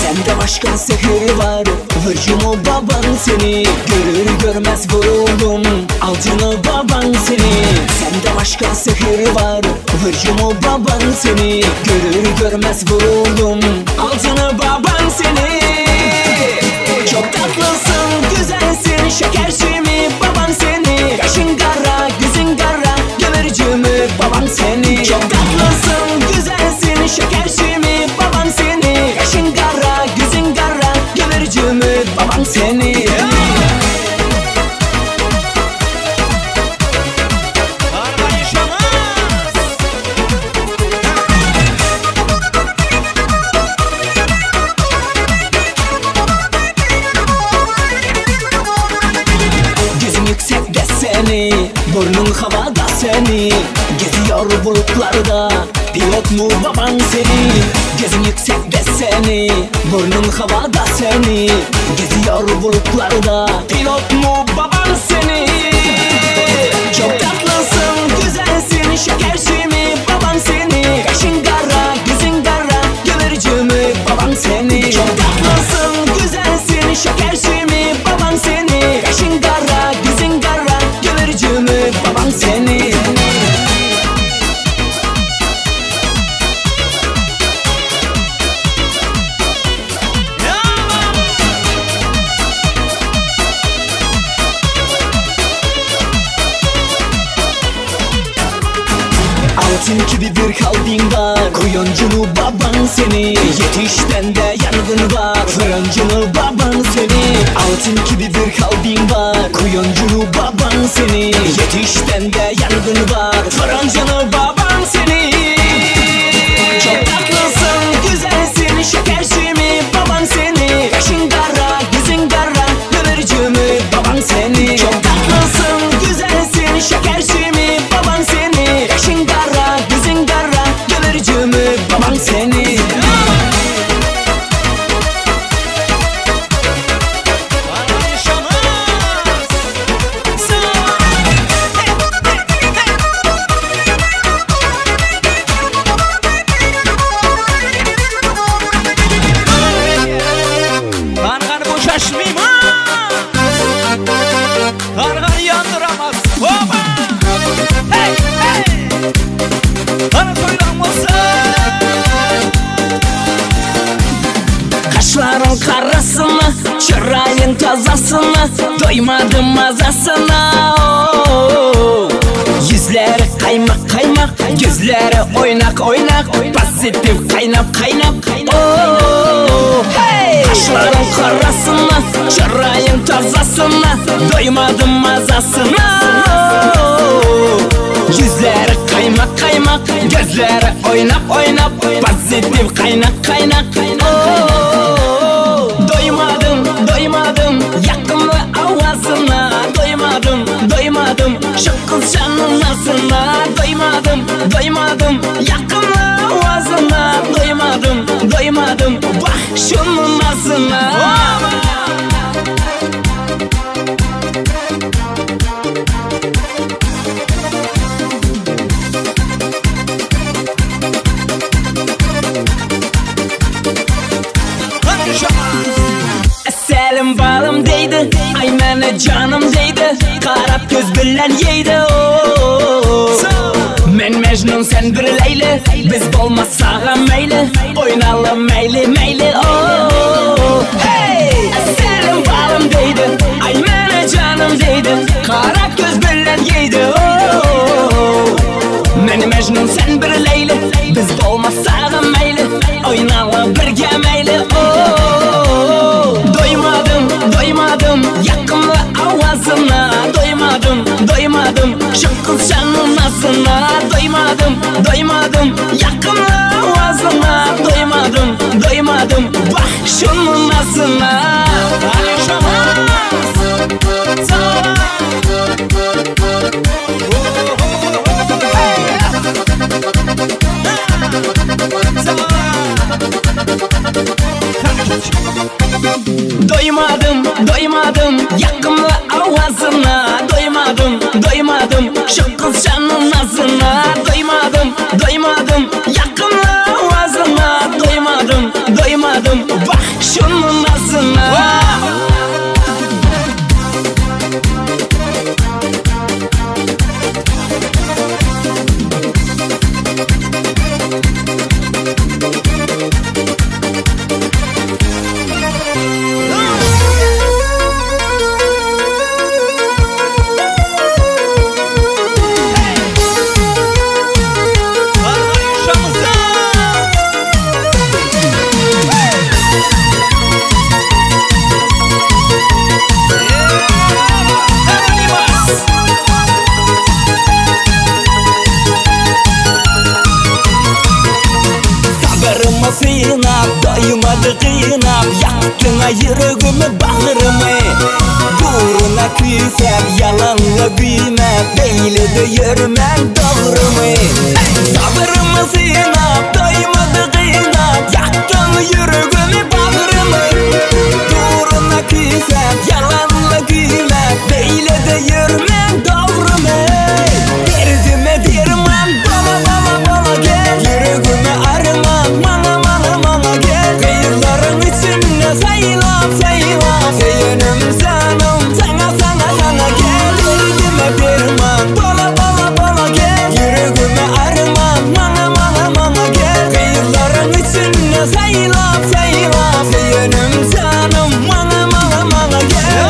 Sende başka sihir var Hırcımı baban seni Görür görmez vuruldum Altını baban seni Sende başka sihir var Hırcımı baban seni Görür görmez vuruldum Altını baban seni Çok tatlısın güzelsin Şekerci mi baban seni Kaşın kara gözün kara Gömürcü mü baban seni Çok tatlısın güzelsin Şekerci mi baban seni Kaşın kara gözün kara Gömürcü mü baban seni. Burnuň hawada seni Geziyor bulutlarda Pilot mu babaň seni Gözüň ýüksekde seni Burnuň hawada seni Geziyor bulutlarda Pilot mu babaň seni Çok tatlısın güzelsin Şekerci mi babaň seni Kaşın kara gözün kara Gömürcü mü babaň seni Çok tatlısın güzelsin Şekerci mi babaň seni Kaşın kara gözün kara Gömürcü mü babaň seni Altın gibi bir kalbin var Kuyumcu mu baban seni Yetişten de yangın var Fırıncı mı baban seni Altın gibi bir kalbin var Kuyumcu mu baban seni Yetişten de yangın var Fırıncı mı baban seni Çok tatlısın güzelsin Şekerci mi baban seni Kaşın kara gözün kara Kömürcü mü baban seni Çok tatlısın güzelsin Şekerci mi baban seni Kaşın kara gözün kara Kömürcü mü baban seni Kargan boşaşmayayım ha! Kargan yandıramaz. Hoppa! Hey hey! Bana toylanmasın. Kaşların karasına, çırayın tazasına Doymadım mazasına oh. Yüzleri kaymak kaymak, gözleri oynak oynak Pozitif kaynap kaynap oh. Hey! Kaşların karasına, çırayın tazasına Doymadım mazasına oh. Yüzleri kaymak kaymak, gözleri oynak oynak Pozitif kaynak kaynak oh. Doymadım, doymadım yakımlı avazına Doymadım, doymadım şu kızcanın nazına Doymadım, doymadım yakımlı avazına Doymadım, doymadım bak şunun nazına Selim balım deydi, ay meni canım deydi Qarab göz bilen yeydi oh. Men Mecnun sen bir Leyli Biz bolmasağa meyli Oynalım meyli meyli oh. Hey! Selim balım deydi, ay meni canım deydi Qarab göz bilen yeydi oh. Men Mecnun sen bir Leyli Biz bolmasağa meyli Oynalım birge meyli oh. Doymadım, doymadım yakımlı avazına Doymadım, doymadım şu kızcanın nazına Doymadım, doymadım yakımlı avazına Doymadım, doymadım bak şunun nazına Doymadım, doymadım yakımlı avazına Doymadım, doymadım şu kızcanın nazına Doymadım, doymadım yakımlı avazına Doymadım, doymadım bak şunun nazına Sabrımı sıynap, doymadı kıynap Yaktın yüreğimi, bağrımı Uğruna küýsäp Ýalanla güýmäp Beýle-de ýörmäň dogrymy Sabrymy synap Doýmady gynap Ýakdyň ýüregimi bagrymy Duruna küýsäp Ýalanla güýmäp Beýle-de ýörmäň dogrymy Derdime derman Bala bala bala gel Ýüregime arman Maňa maňa maňa gel Gyzlaryň içinde saýlap saýlap Söýenim janym Saňa saňa saňa gel Derdime derman Bala bala bala gel Ýüregime arman Maňa maňa maňa gel Gyzlaryň içinde saýlap saýlap Söýenim janym Maňa maňa maňa gel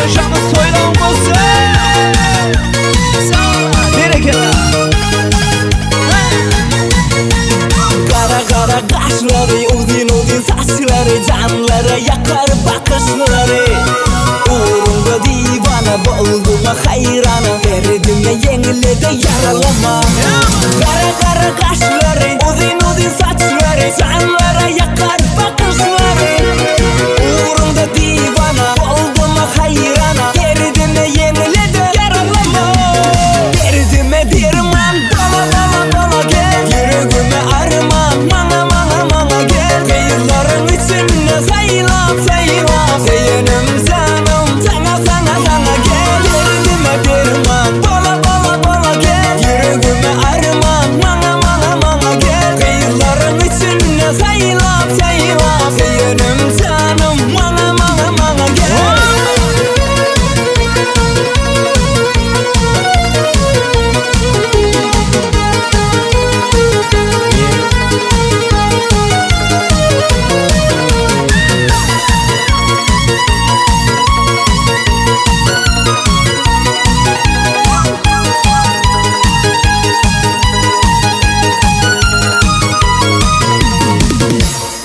Yaşamız toýlaň bolsun. Berekella. Gara gara gaşlary, uzyn uzyn saçlary, Janlara ýakar bakyşlary. Ugrunda diwana boldum haýrana, Derdime ýeňledi ýaralama. Gara gara gaşlary, uzyn uzyn saçlary, Janlara ýakar bakyşlary. Ugrunda diwana boldum haýrana, Derdime ýeňledi ýaralama. Derdime derman bala bala bala gel, Ýüregime arman maňa maňa maňa gel. Gyzlaryň içinde saýlap saýlap, Söýenim janym saňa saňa saňa gel. Derdime derman bala bala bala gel, Ýüregime arman maňa maňa maňa gel. Gyzlaryň içinde saýlap saýlap, Söýenim janym maňa maňa maňa gel.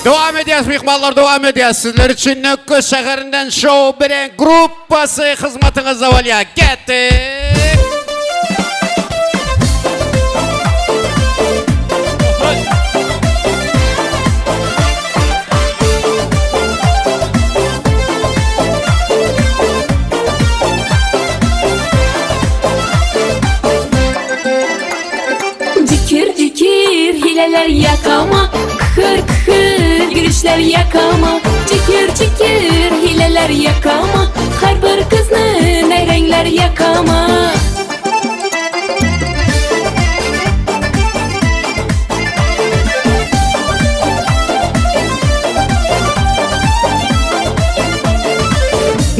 Dowam edýäs myhmanlar dowam edýäs. Sizler üçin Nöküs şäherinden Show Biren gruppasy hyzmatyňyzda bolýar. Getdik! Cikir cikir hileler yakama Kıkır kıkır gülüşler yakama Cikir cikir hileler yakama Her bir kıznı ne renkler yakama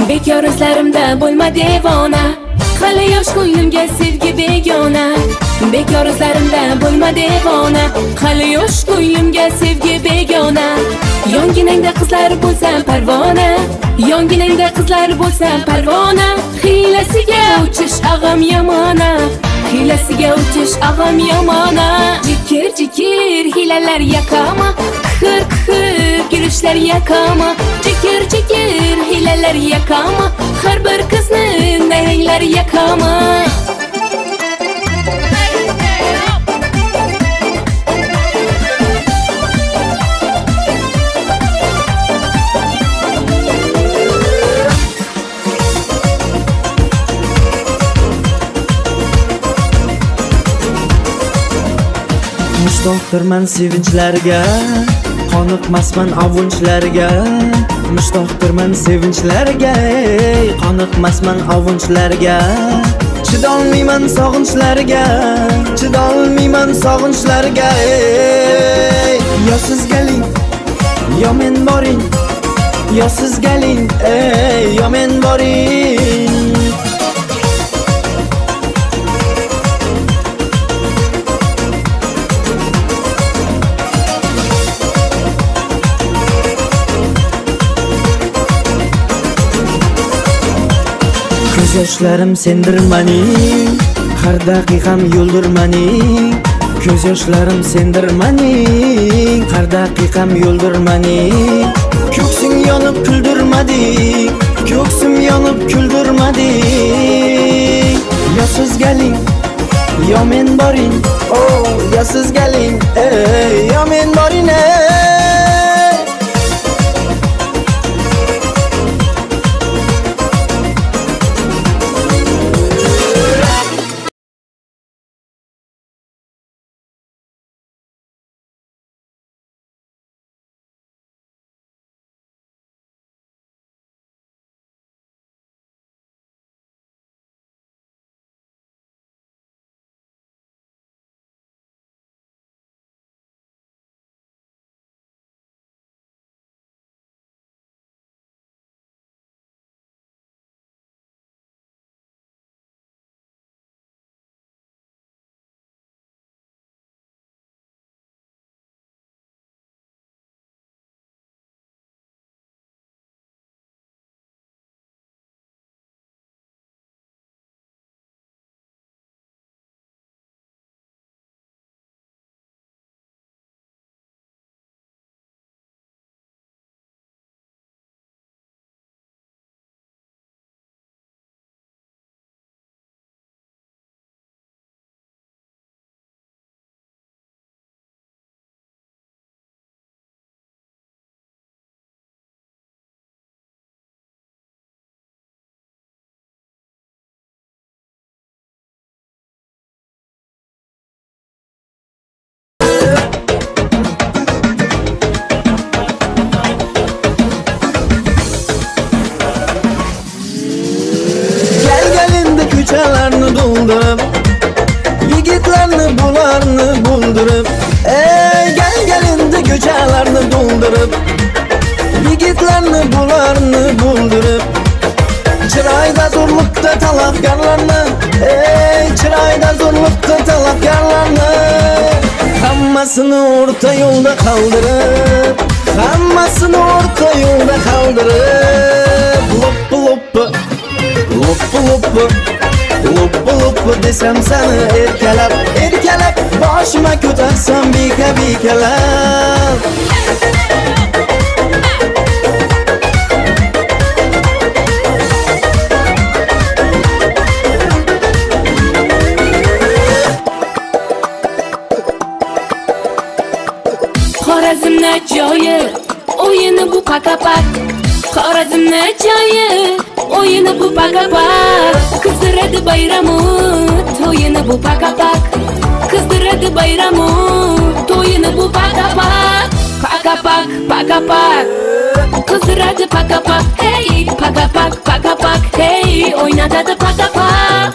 Bekor izlarimda bo'lma devona Hali yosh ko'nglimga sevgi begona Bekor izlarimda bo'lma devona Hali yosh ko'nglimga sevgi begona Yonginangda qizlar bo'lsa parvona Yonginangda qizlar bo'lsa parvona Hiylasiga uchish ag'am yomona Hiylasiga uchish ag'am yomona Jikir jikir hiylalar yakama Kıkır kıkır gülüşler yakama Jikir jikir hiylalar yakama Har bir qizni nayranglar yakama Mushtoqdirman sevinchlarga, qoniqmasman ovunchlarga. Mushtoqdirman sevinchlarga, ey, qoniqmasman ovunchlarga. Chidolmayman sog'inchlarga, chidolmayman sog'inchlarga, ey. Yo siz keling, yo men boring. Yo siz keling, ey, yo men boring. Ko'z yoshlarim sendir mening, har daqiqam yo'ldir mening. Ko'z yoshlarim sendir mening, har daqiqam yo'ldir mening. Ko'ksing yonib kuldirmading, ko'ksim yonib kuldirmading. Yo siz keling, yo men boring, oh, yo siz keling, ey, yo men boring, ey. Ko'chalarni to'ldirib, yigitlarni bularni buldirib. Chiroyda zo'rliqda talabgorlarni, ey chiroyda zo'rliqda talabgorlarni hammasini o'rta yo'lda qoldirib, hammasini o'rta yo'lda qoldirib. Loppi loppi, loppi loppi, loppi loppi desam seni erkalab, erkalab boshima ko'tarsam beka bekalab. Xorazmni joyi, o'yini bu pakapak. Xorazmni joyi, o'yini bu pakapak. Qizdiradi bayramu, to'yini bu pakapak. Qizdiradi bayramu, to'yini bu pakapak. Pakapak, pakapak. Qizdiradi pakapak, hey, pakapak, pakapak, hey, o'ynatadi pakapak.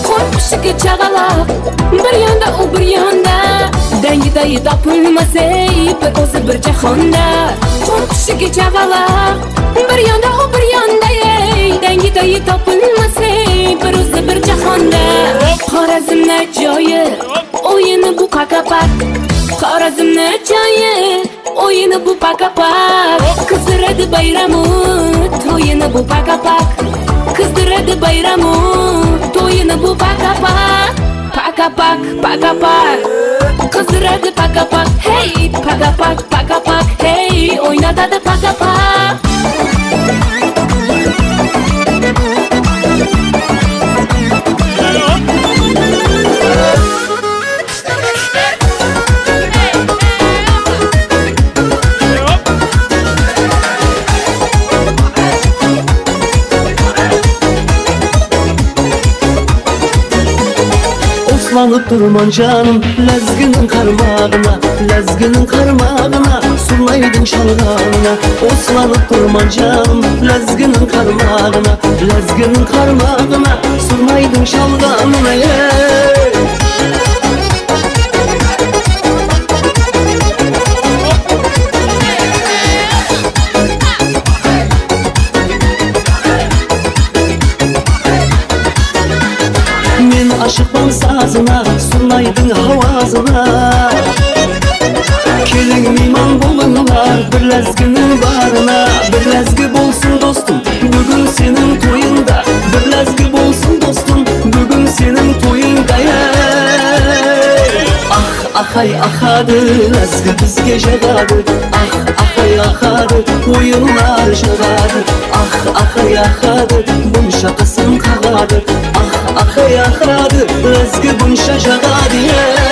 Qo'rqishiga chag'alaq, bir yonda u bir yonda, dangi-dayi topilmas ey, bir o'zi bir jahonda. Qo'rqishiga chag'alaq, bir yonda u bir yonda ey, dangi-dayi topilmas ey, bir o'zi bir jahonda. Xorazmni joyi, o'yini bu pakapak. Xorazmni joyi, o'yini bu pakapak. Qizdiradi bayramu, to'yini bu pakapak. Qizdiradi bayramu, to'yini bu pakapak. Pakapak, pakapak. Qizdiradi pakapak, hey, pakapak, pakapak, hey, o'ynatadi pakapak. Oslanıp durman canım lezginin karmağına, lezginin karmağına, surnaydın çalganına. Oslanıp durman canım lezginin karmağına, lezginin karmağına, surnaydın çalganına. Ey! Men aşıqman sazına, surnaydın havazına. Kelin miyman bolыңlar bir lezginin barına. Bir lezgi bolsun dostum bugün senin toyunda. Bir lezgi bolsun dostum bugün senin toyunda. Ey! Ah ahay ahadı lezgi bizge jagadı. Ah ahay ahadı oyunlar jagadı. Ah ahay ahadı bunша qısım qağadı. Ah ahay ahadı lezgi bunша jagadı. Ey!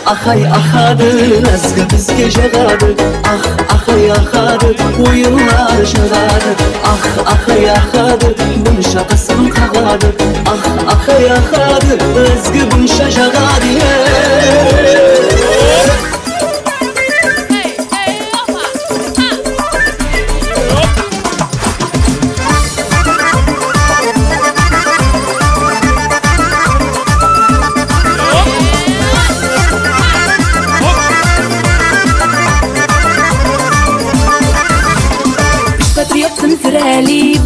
Ahay ahadı lezgi bizge jagadı. Ah ahay ahadı oyunlar jagadı. Ah ahay ahadı bunша qısım qağadı. Ah ahay ahadı lezgi bunша jagadı.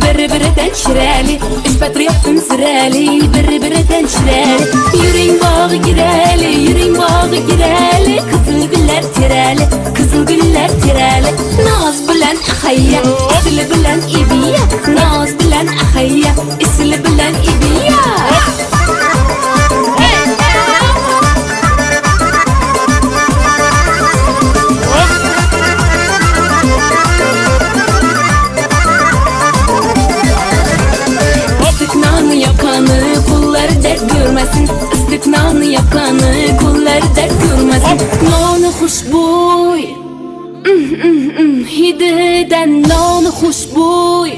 Bir-biridan chiroyli, uch patriotım sirali, bir-biridan chiroyli. Yuring bog'i girali, yuring bog'i girali, qizil gullar terali, qizil gullar terali. Noz bilan ahayya, isili bilan ibiya, noz bilan ahayya, isili bilan ibiya. Yakanı kullar dert görmesin, istiknanı yakanı kullar dert görmesin. Nonu hoşboy, Hidinden nonu hoşboy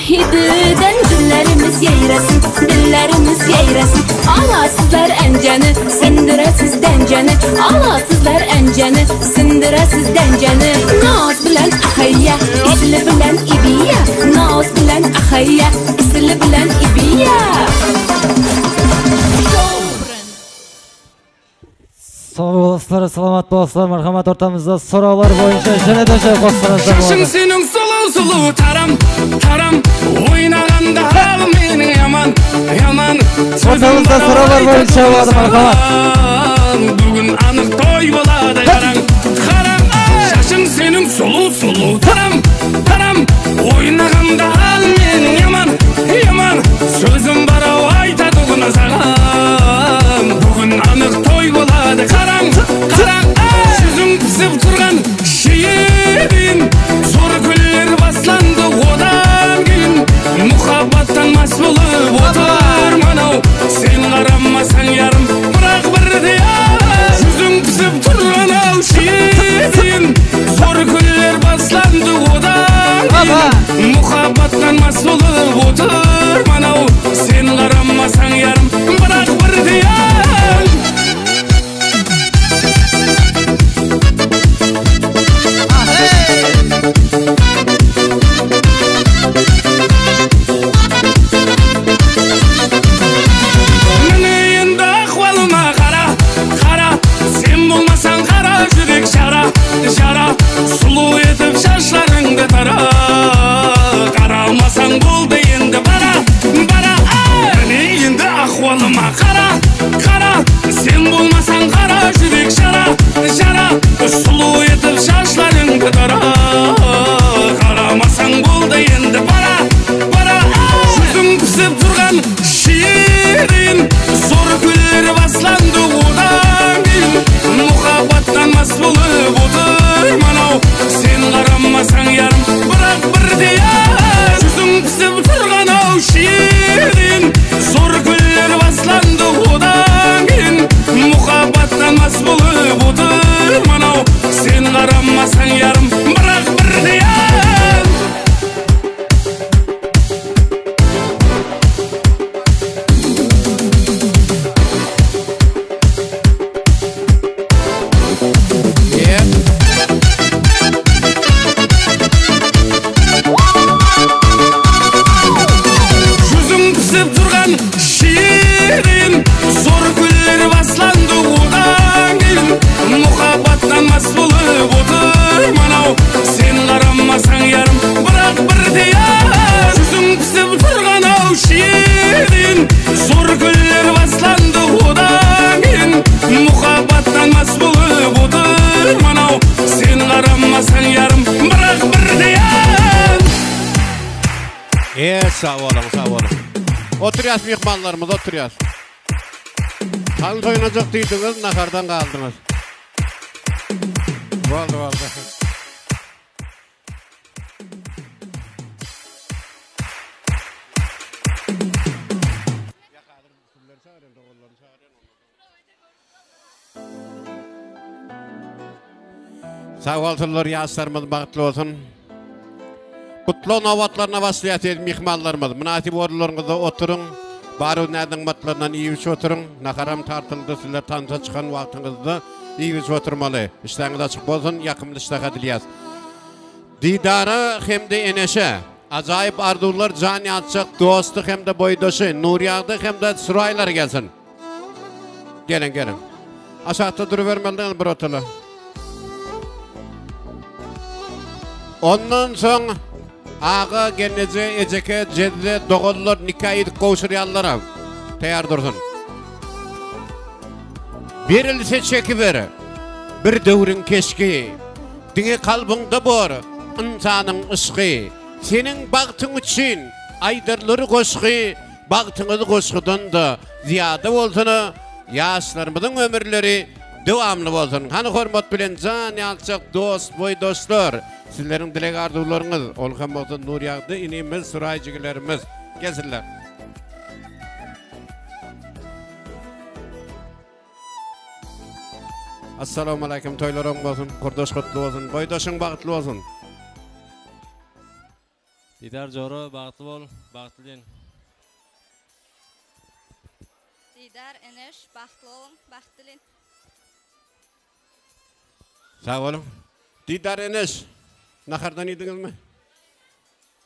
Hidinden dillerimiz yayrasın Dillerimiz yayrasın Alasızlar enceni Sindiresiz denceni Alasızlar enceni Sindiresiz denceni Naz bilen ahayya İsli bilen ibiya Naz bilen ahayya İsli bilen ibiya Sag bolasызlar, salamat bolasызlar, marhamat ortamızda sorawlar boýunça ýene-de şeý goşsaňyzlar Şaşyň bolady. seniň sulu sulu taram taram Oýnaganda halym meniň ýaman ýaman Ortamızda sorawlar boýunça bolady, marhamat. Бүгін анық той болады қараң қараң Шашың сенің сұлу сұлу тарам тарам Ойнағанда халім менің яман яман Сөзім бар ау айтатұғын саған Бүгін анық той болады қараң қараң Жүзің пісіп тұрған шиедейін Зор күллер басланды одан кейін Мұхаббаттан мас болып отырмын ау Сен қарамасаң ярым бірақ бірде Жүзің пісіп тұрған ау шиедейін Зор күллер басланды одан кейін Мұхаббаттан мас болып отырмын ау Сен қарамасаң ярым бірақ бірде Міне енді ахуалыма қара, қара Сен болмасаң қара жүрек жара, жара Сұлу етіп шаштарыңды тара Қарамасаң болды енді бара, бара Міне енді ахуалыма қара, қара Сен болмасаң қара жүрек жара, жара Сұлу етіп шаштарыңды тара Қарамасаң болды енді бара, бара Жүзің пісіп тұрған шиедейін Зор күллер басланды одан кейін Мұхаббаттан мас болып отырмын ау Сен қарамасаң ярым бірақ бірде Жүзің пісіп тұрған ау шиедейін Зор күллер басланды одан кейін Мұхаббаттан мас болып отырмын ау Сен қарамасаң ярым бірақ бірде Жүзің пісіп тұрған шиедейін Зор күллер басланды одан кейін Мұхаббаттан мас болып отырмын ау Сен қарамасаң ярым бірақ бірде Жүзің пісіп тұрған ау шиедейін Зор күллер басланды одан кейін Мұхаббаттан мас болып отырмын ау Сен қарамасаң ярым бірақ бірде E sag boluň, sag boluň. Oturýas myhmanlarymyz, oturýas. Tans oýnajak diýdiňiz, nahardan galdyňyz. Boldy, boldy. Sag bolsunlar, ýaşlarymyz bagtly bolsun. Gutlag nobatlaryna başlaýas eziz myhmanlarymyz. Mynasyp orunlaryňyzda oturyň. Bar naz-nygmatlaryndan iýip-içip oturyň. Naharam tartyldy, sizler tansa çykan wagtyňyzda iýip-içip oturmaly. Işdäňiz açyk bolsun, ýakymly işdaha dileýäs. Didara hem-de Eneşe ajaýyp arzuwlar jan ýatjak dosty hem-de boýdaşy Nurýagdy hem-de Suraýlar gelsin. Geliň, geliň. Aşakda durubermelidiňiz bir otala. Ondan soň aga, gelneje, ejeke, jezze, doganlar nika ýüzük gowşurýanlaram taýýar dursun. Berilse çekiber bir döwrüň keşgi, Diňe kalbyňda bor ynsanyň yşky. Seniň bagtyň üçin aýdarlar goşgy, Bagtyňyz goşgudan-da zyýada bolsun, Ýaşlarymyzyň ömürleri dowamly bolsun. Hany hormat bilen jan ýalçak dost boýdaşlar, sizleriň dileg arzuwlaryňyz, ol hem bolsa Nurýagdy inimiz, Suraý jigilerimiz gelsinler. Assalamualeýkum toýlar oň bolsun, gurdaş gutly bolsun, boýdaşyň bagtly bolsun. Didar jora bagtly bol, bagtly den. Didar Eneş bagtly boluň, bagt dilin. Sag boluň. Didar Eneş, nahardan iýdiňizmi?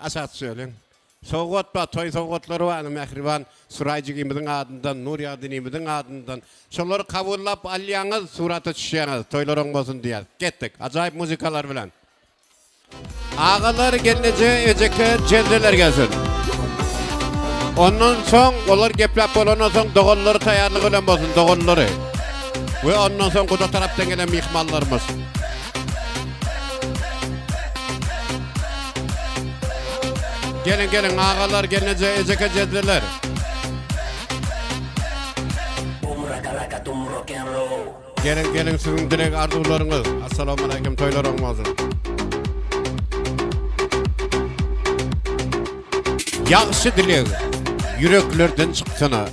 Aşak düşeliň. Sowgat bar, toý sowgatlary bar, mähriban Suraý jigimiziň adyndan, Nurýagdy inimiziň adyndan. Şolary kabullap alýaňyz, surata düşýäňiz. Toýlar oň bolsun diýýäs. Ketdik. Ajaýyp muzykalar bilen. Agalar, gelneje, ejeke, jezzeler gelsin. Ondan soň olar gepläp bolandan soň doganlary taýýarlyk bilen bolsun, doganlary. We ondan soň guda tarapdan gelen myhmanlarymyz. Gelin gelin agalar, gelneje, ejeke, jezzeler. Geliň geliň siziň dileg arzuwlaryňyz. Assalamualaikum toýlar oň bolsun. Ýagşy dileg ýüreklerden çyksana.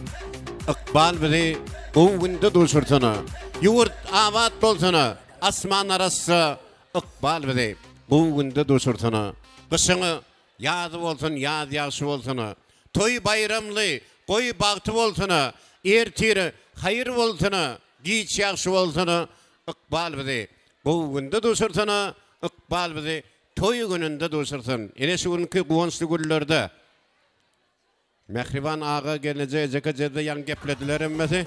Ykbal bizi gowy günde duşursana. Ýurt abat bolsana. Asman arassa ykbal bizi gowy günde duşursana. Gyşyňy Ýazy bolsun, ýaz ýagşy bolsun-a. Toý baýramly, goý bagty bolsun-a. Ertiri haýyr bolsun-a, giç ýagşy bolsun-a. Ykbal bizi gowy günde duşursyn-a, ykbal bizi toý gününde duşursyn. Ine şu günki guwançly günlerde Mähriban aga, gelneje, ejeke, jezze ýaňy geplediler hemmesi.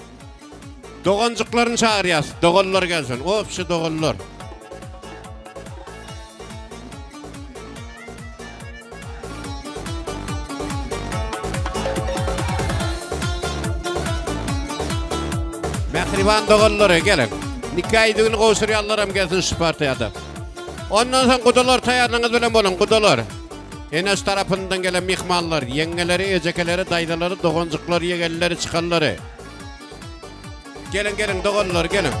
Doganjyklaryny çagyrýas. Doganlar gelsin. Obşi doganlar. Mähriban doganlary geliň. Nika ýüzügini gowşurýanlaram gelsin şu partiýada. Ondan soň gudalar taýýarlygyňyz bilen boluň, gudalar. Eneş tarapyndan gelen myhmanlar, ýeňňeleri, ejekeleri, daýzalary, doganjyklary, ýegenleri, çykanlary. Geliň, geliň, doganlar, geliň.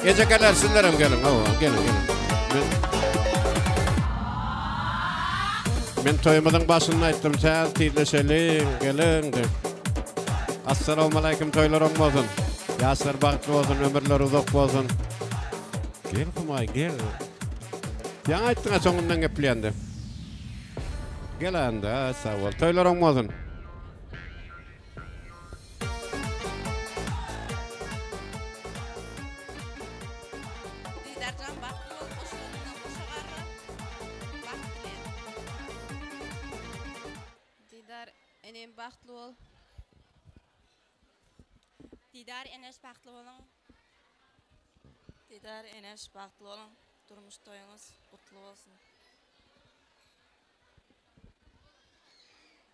Ejekeler, sizlerem geliň. Hawa, geliň, geliň. Men, men toýumyzyň başynda aýtdym, sähel tizleşeliň, geliň diýip. Assalamualaikum, toýlar oň bolsun. Ýaşlar bagtly bolsun, ömürler uzak bolsun. Gel Humaý gel. Ýaňy aýtdyňa soňundan gepleýände. Gel anda sag bol. Toýlar oň bolsun. Didarjan bagtly bol goşularyňdan goşa garra. Bagt dileýän. Didar enem bagtly bol. Didar eneş bagtly boluň. Didar eneş bagtly boluň. Durmuş toýuňyz gutly bolsun.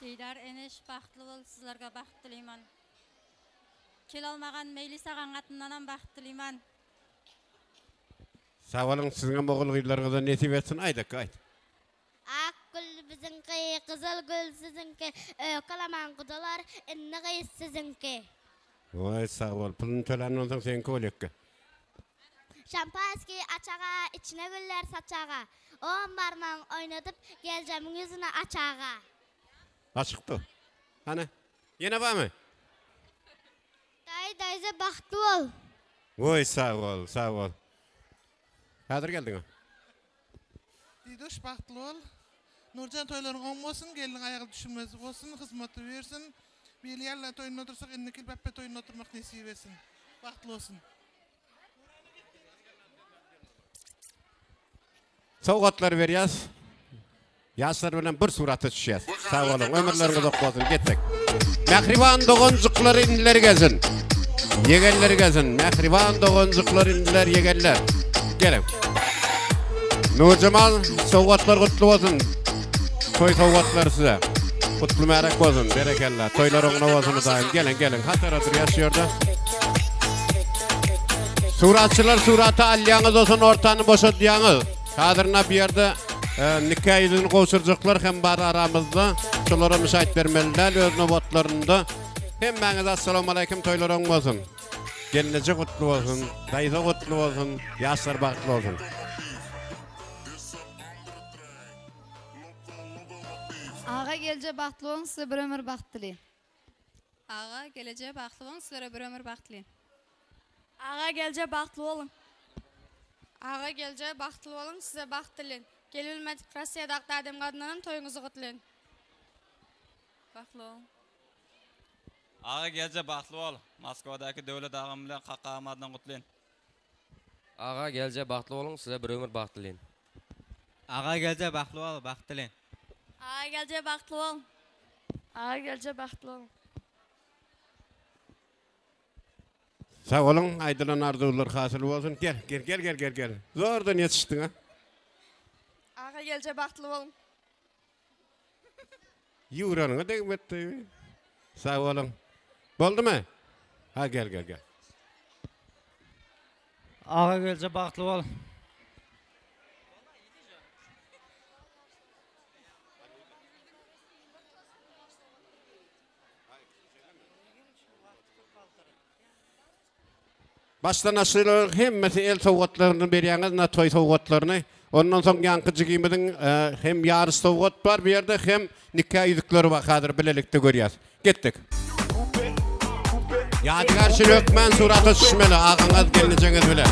Didar eneş bagtly bol sizlerge bagt dileýman. Kelalmagan Meýlis agaň atyndanam bagt dileýman. Sag boluň siziňem ogul gyzlaryňyza nesip etsin aýdakga aýt. Ak gül biziňki, gyzyl gül siziňki, Öýkelemäň gudalar, indi gyz siziňki. Waý sag bol, puluny töländen soň seňki bolýakka. Şampanskiý açaga, içine güller saçaga, On barmagyň oýnadyp, geljemiň ýüzüne açaga. Açykdy. Hany, ýene barmy? Daýy daýza bagtly bol. Waý sag bol, sag bol. Häzir geldiňä. Diduş bagtly bol. Nurjan toýlaryň oň bolsun, gelniň aýagy düşürmez bolsun, hyzmaty bersin. Bili ýalla toýunda otursak indiki ýyl bäpbe toýunda oturmak nesip etsin. Bagtly bolsun. Sowgatlary berýäs. Ýaşlar bilen bir surata düşýäs. Sag boluň, ömürleriňiz uzak bolsun. Gitdik. Mähriban doganjyklar iniler gelsin. Ýegenler gelsin. Mähriban doganjyklar iniler ýegenler. Geliň. Nurjemal sowgatlar gutly bolsun. Toý sowgatlary size. Gutly märek bolsun. Berekella. Toýlar oňuna bolsun Hudaýym. Geliň, geliň. Hatara durýas şu ýerde. Suratçylar surata alýaňyz olsun ortany boşadýaňyz. Häzir bu ýerde Nika ýüzügini gowşurjaklar hem bar aramyzda. Şolara müşahit bermeli däl öz nobatlarynda. Hemmäňize assalamualeýkum toýlar oň bolsun. Gelneje gutly bolsun, daýza gutly bolsun, ýaşlar bagtly bolsun. Aga gelje bagtly boluň size bir ömür bagt dileýin. Aga geleje bagtly boluň sizlere bir ömür bagt dileýin. Aga gelje bagtly boluň. Aga gelje bagtly boluň size bagt dileýin. Gelibilmedik Rossiýadaky dädem gadyndanam toýuňyzy gutlaýyn. Bagtly boluň. Aga gelje bagtly bol. Moskwadaky Döwlet agam bilen Kaka agam adyndan gutlaýyn. Aga gelje bagtly boluň size bir ömür bagt dileýin. Aga gelje bagtly bol bagt dileýin. Aga gelje bagtly bol. Aga gelje bagtly boluň. Sag boluň, aýdylan arzuwlar hasyl bolsun. Gel, gel, gel, gel, gel, gel. Zordan ýetişdiň a. Aga gelje bagtly boluň. Ýugranyňa degmedi. Sag boluň. Boldumy? Ha gel gel gel. Aga gelje bagtly bol. Başdan aşyrylaryň hemmesi el sowgatlaryny berýäňiz na toý sowgatlaryny. Ondan soň ýaňky jigimiziň hem ýaryş sowgat bar bu ýerde hem nika ýüzükleri bar hazir bilelikde görýäs. Gitdik. Ýadygär şil hökmän surata düşmeli agaňyz gelnejeňiz bilen.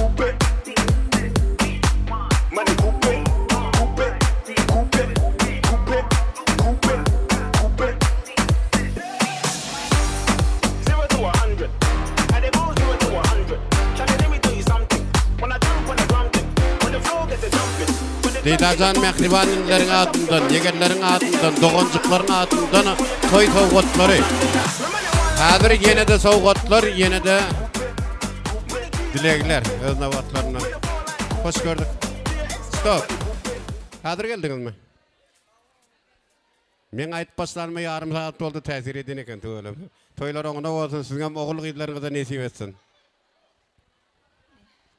Didarjan mähriban inileriň adyndan, ýegenleriň adyndan, doganjyklaryň adyndan toý sowgatlary. Häzir ýene-de sowgatlar, ýene-de dilegler öz nobatlarynda. Hoş gördük. Stop. Häzir geldiňizmi? Meň aýdyp başlanyma ýarym sagat boldy täsir eden eken tüweleme. Toýlar oňuna bolsun siziňem ogul gyzlaryňyza nesip etsin.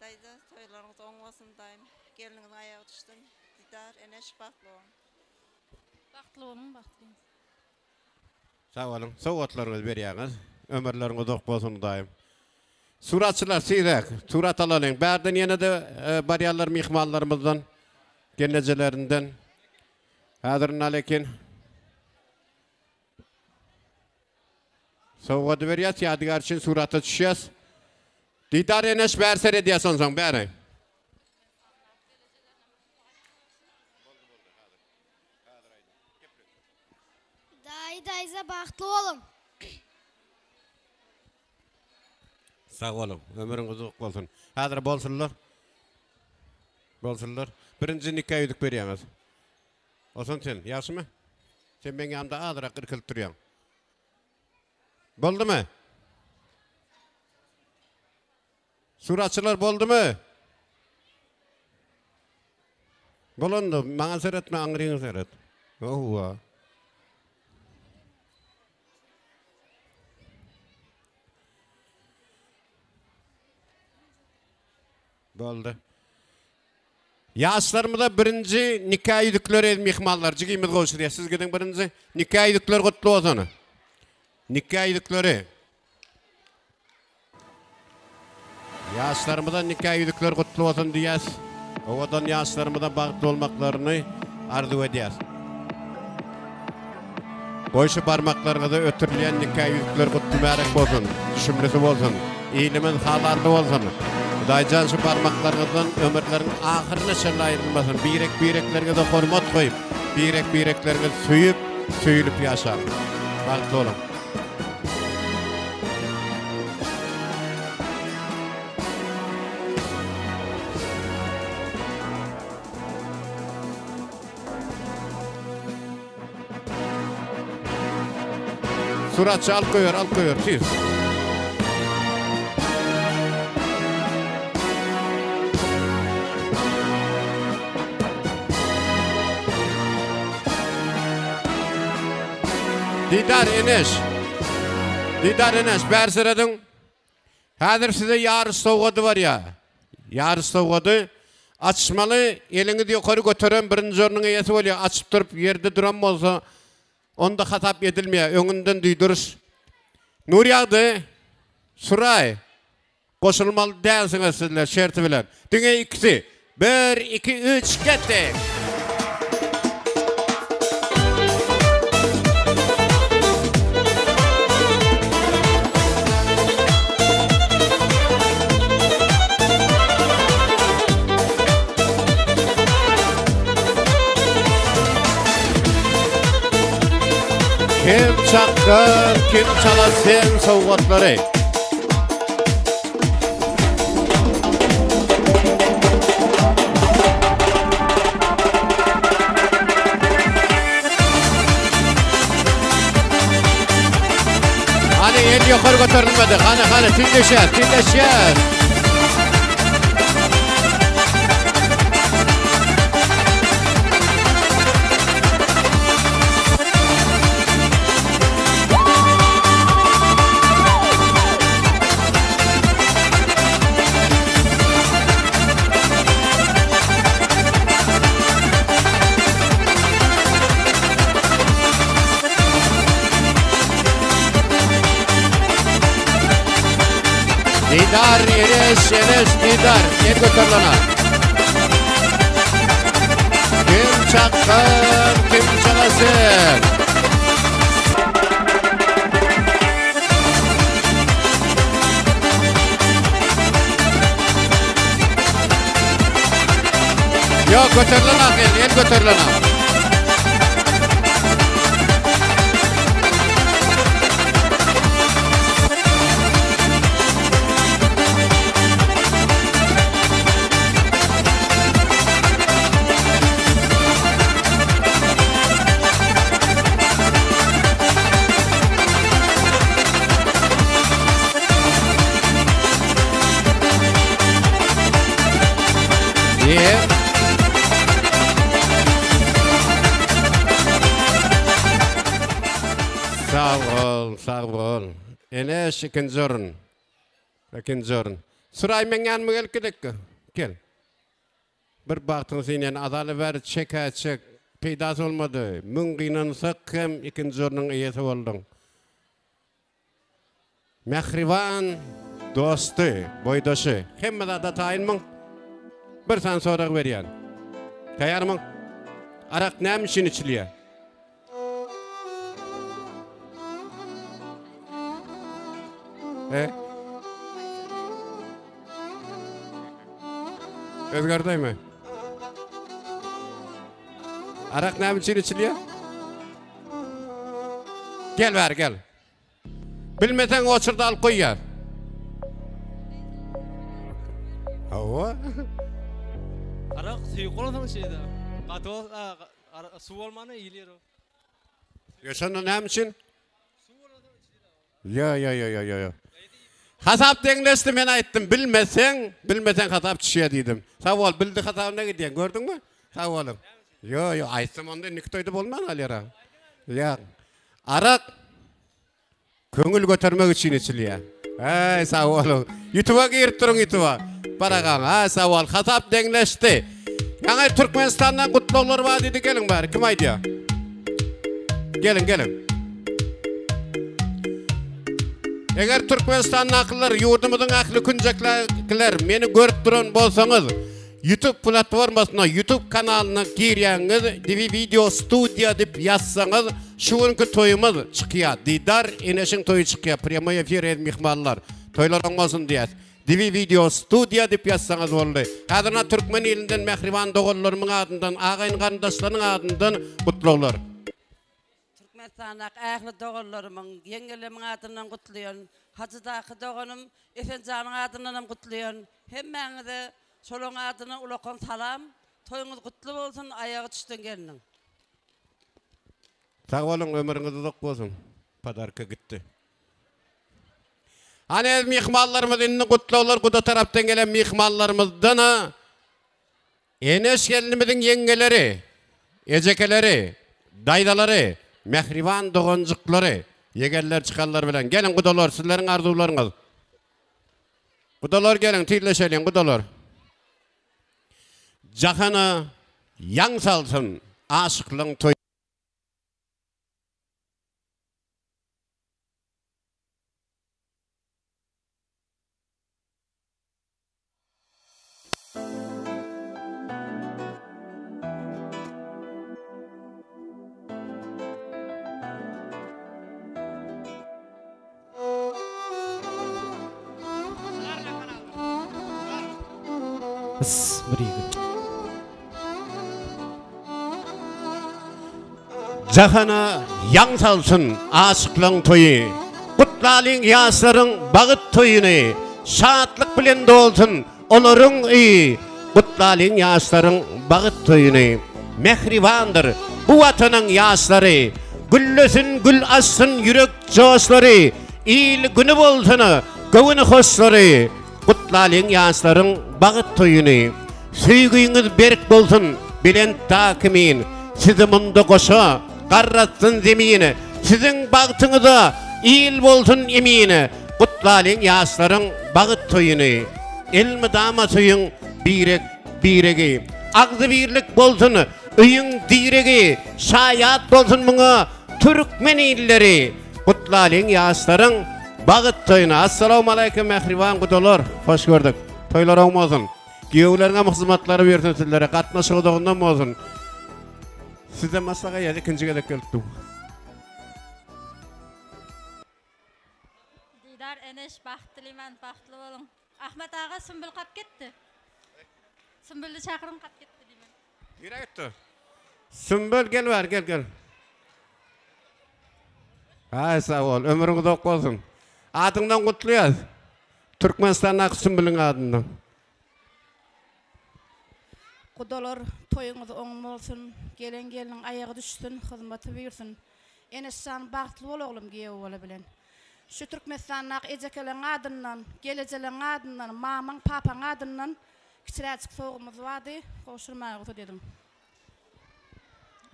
Daýza toýlaryňyz oň bolsun daýym gelniňiziň aýagy düşsün Didar eneş bagtly boluň. Bagtly boluň bagtly. Sag boluň sowgatlaryňyzy berýäňiz ömürleriň uzak bolsun Hudaýym. Suratçylar tizräk surat alalyň bärden ýene-de barýarlar myhmanlarymyzdan gelnejelerinden. Häzir Nalekin sowgady berýäs, ýadygär üçin surata düşýäs. Didar eneş bäri seredýäs onsoň bäri. Daýy daýza bagtly boluň. Sag boluň. Ömrüň uzak bolsun. Häzir bolsunlar. Bolsunlar. Birinji nika ýüzük berýäňiz. Osan sen, ýagşymy? Sen meň ýanymda azyrak irkilip durýaň. Boldumy? Suratçylar boldumy? Bolanda maňa seretme, aňryňa seret. Howwa. Boldy. Ýaşlarymyza birinji nika ýüzükleri ez myhmanlar jigimiz gowşurýar. Siz gidiň birinji nika ýüzükleri gutly bolsun. Nika ýüzükleri. Ýaşlarymyza nika ýüzükleri gutly bolsun diýýäs. Owadan ýaşlarymyza bagtly bolmaklaryny arzuw edýäs. Goý şu barmaklaryňyza ötürilýän nika ýüzükleri gutly mübärek bolsun, düşümlisi bolsun, ilimiz halarly bolsun. Hudaýjan şu barmaklaryňyzdan ömürleriň ahyryna çenli aýrylmasyn. Birek-birekleriňize hormat goýup, birek-birekleriňizi söýüp, söýülip ýaşaň. Bagtly boluň. Suratçy alyp goýber, alyp goýber, tiz. Didar Eneş. Didar Eneş, bäri serediň. Häzir size ýaryş sowgady barýar. Ýaryş sowgady açmaly, eliňizi ýokary göteren birinji ornuň eýesi bolýar. Açyp durup ýerde duran bolsa, onda hasap edilmeýär. Öňünden duýduryş. Nurýagdy, Suraý, goşulmaly dälsiňiz sizler şerti bilen. Diňe ikisi. Bir, iki, üç, ketdik! Kim çakgan, kim çala sen sowgatlary. Hany el ýokary göterilmedi. Hany hany tizleşýär, tizleşýär. Didar, Enes, Enes, Didar. El göterilene. Kim çakkan, kim çalasın? Ýok, göterilenak el, el göterilenak. Yeah. Sag bol, sag bol. Eneş ikinji orun. Ikinji orun. Suraý meň ýanyma gelip gidekki. Gel. Bir bagtyň sinen azaly ber, çek-ä çek. Peýdasy bolmady. Müň gynansak hem ikinji ornuň eýesi bolduň. Mähriban dosty, boýdaşy, hemme zada taýynmyň? Bir sany sorag berýän. Taýýarmyň? Arak näme üçin içilýär? He? Özgerdäými? Arak näme üçin içilýär? Gel bäri gel. Bilmeseň oçurda alyp goýýar. Hawa. Arak suýuk bolansoň içilýär. Gaty bol, suw bolmanda iýilýär o. Ýa şonda näme üçin? Ýa ýa ýa ýa ýa. Hasap deňleşdi men aýtdym bilmeseň, bilmeseň hasap düşýär diýdim. Sag bol, bildi hasabyna gidýän gördüňmi? Sag boluň. Ýo ýo aýtsam onda indiki toýda bolman galýar. Ýa. Arak köňül götermek üçin içilýär. Äý sag boluň. Ýutuba girip duruň ýutuba. Baragaň. Ha sag bol. Hasap deňleşdi. Ýaňy Türkmenistandan gutlaglar bar diýdi geliň bäri. Kim aýdýar? Geliň geliň. Eger Türkmenistandakylar ýurdumyzyň ähli künjeklerkiler meni görüp duran bolsaňyz Youtube platformasyna Youtube kanalyna girýäňiz DV Video Studio diýip ýazsaňyz şu günki toýumyz çykýar. Didar Eneşiň toýy çykýar. Prýamoý efir ez myhmanlar. Toýlar oň bolsun diýýäs. DV Video Studio diýip ýazsaňyz boldy. Häzir türkmen ilinden mähriban doganlarymyň adyndan, agaýyn garyndaşlarynyň adyndan gutlaglar. Türkmenistandaky ähli doganlarymyň, ýeňňelerimiň adyndan gutlaýan. Hajydaky doganym Esenjanyň adyndanam gutlaýan. Hemmäňize şolaryň adyndan ulakan salam. Toýuňyz gutly bolsun, aýagy düşdün gelniň. Sag boluň ömrüňiz uzak bolsun. Podarka gitdi. Hany ez myhmanlarymyz indi gutlaglar guda tarapdan gelen myhmanlarymyzdana Eneş gelnimiziň ýeňňeleri, ejekeleri, daýzalary, mähriban doganjyklary, ýegenler çykanlar bilen geliň gudalar sizleriň arzuwlaryňyz. Gudalar geliň tizleşeliň gudalar. Jahana ýaň salsyn aşyklyň toýy. Jahana ýaň salsyn aşyklaň toýy. Gutlalyň ýaşlaryň bagyt toýuny. Şatlyk bilen dolsun olaryň öýi. Gutlalyň ýaşlaryň bagyt toýuny. Mähribandyr bu watanyň ýaşlary. Güllesin gül açsyn ýürek joşlary. Il güni bolsun göwün hoşlary. Gutlalyň ýaşlaryň bagyt toýuny. Söýgüňiz berk bolsun belent dag kimin. Sizi munda goşa garratsyn zemin. Siziň bagtyňyza il bolsun emin. Gutlalyň ýaşlaryň bagyt toýuny. Elmydama söýüň birek biregi. Agzybirlik bolsun öýüň diregi. Şaýat bolsun muňa türkmen illeri. Gutlalyň ýaşlaryň bagyt toýuny. Assalamualeýkum mähriban gudalar. Hoş gördük. Toýlar oň bolsun. Giýewleriňem hyzmatlary bersin sizlere. Gatnaşygy dogyndan bolsun. Sizden maslaha ýa ikinji gezek gelip dur. Didar Eneş bagt dileýmen bagtly boluň. Ahmet aga Sümbül kap gitdi. Sümbülni çakyryň kap gitdi diýmen. Nirä gitdi? Sümbül gel bäri gel gel. Aý sag bol ömrüň uzak bolsun. Adyňdan gutlaýas. Türkmenistandaky Sümbüliň adyndan. Gudalar toýuňyz oň bolsun, gelen gelniň aýagy düşsün, hyzmaty buýursyn. Enesjan bagtly bol oglum giýew bola bilen. Şu Türkmenistandaky ejekeleň adyndan, gelejeleň adyndan, mamaň papaň adyndan kiçiräjik sowgymyz bardy, gowşurmaga rugsat ediň.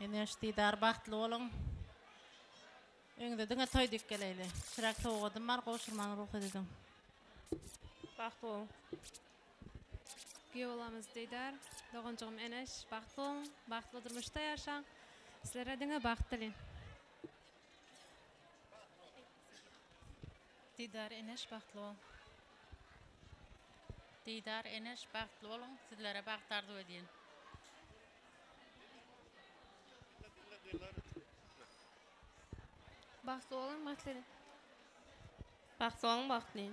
Eneş Didar bagtly boluň. Öňde diňe toý diýip geleýli. Kiçiräk sowgadym bar gowşurmaga rugsat ediň. Bagtly boluň. Giýew-balamyz Didar, doganjygym Eneş, bagtly boluň, bagtly durmuşda ýaşaň. Sizlere diňe bagt dileýin. Didar Eneş bagtly boluň. Didar Eneş bagtly boluň sizlere bagt arzuw edýän. Bagtly boluň bagtly. Bagtly boluň bagtly.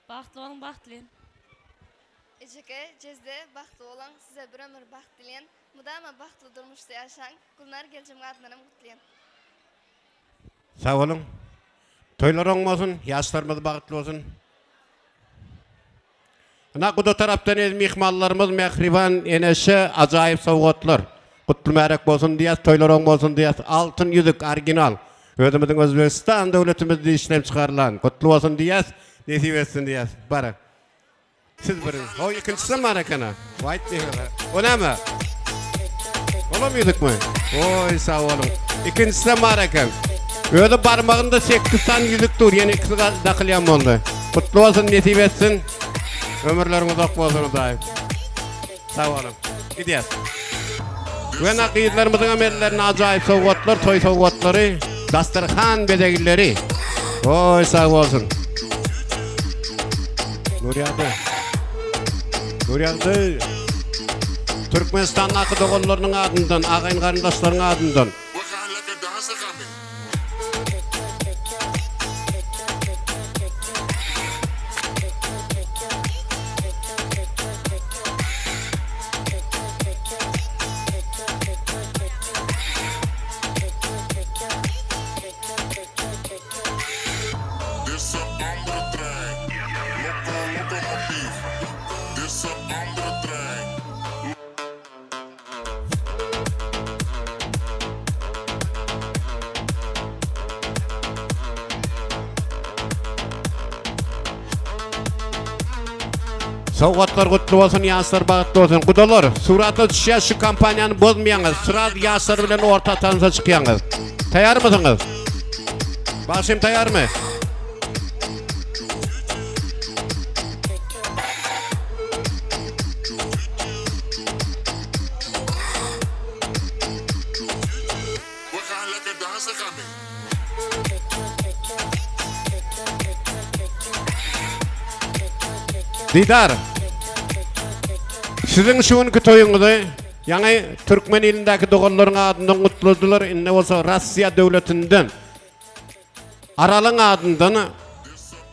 Bagtly boluň bagtly. Ejeke, jezde bagtly boluň size bir ömür bagt dileýän. Mydama bagtly durmuşda ýaşaň. Gülnar geljemiň adyndanam gutlaýan. Sag boluň. Toýlar oň bolsun, ýaşlarymyz bagtly bolsun. Ynha guda tarapdan ez myhmanlarymyz mähriban eneşe ajaýyp sowgatlar. Gutly märek bolsun diýýäs, toýlar oň bolsun diýýäs. Altyn ýüzük original. Özümiziň Özbegistan döwletimizde işlenip çykarylan. Gutly bolsun diýýäs, nesip etsin diýýäs. Bar. Siz bir. Ho ikinjisem bar ekena. Waýt diýýär. O näme? Olam ýüzükmi? Oý sag boluň. Ikinjisem bar eken. Özi barmagynda 8 sany ýüzük dur. Ýene ikisi dakylýan boldy. Gutly bolsun, nesip etsin. Ömürleriň uzak bolsun Hudaý. Sag boluň. Gidýäs. We na gyzlarymyzyň hem ellerine ajaýyp sowgatlar, toý sowgatlary, dasturhan bezegleri. Oý sag bolsun. Nurýagdy. Nurýagdy. Türkmenistandaky doganlarynyň adyndan, agaýyn garyndaşlaryň adyndan. Sowgatlar gutly bolsun, ýaşlar bagtly bolsun. Gudalar, surata düşýän şu kompaniýany bozmaýaňyz. Sraz ýaşlar bilen orta tansa çykýaňyz. Taýýarmysyňyz? Bagşym taýýarmy? Didar. Siziň şu günki toýuňyzy ýaňy türkmen ilindäki doganlaryň adyndan gutladylar, indi bolsa Russiýa döwletinden Aralyň adyndan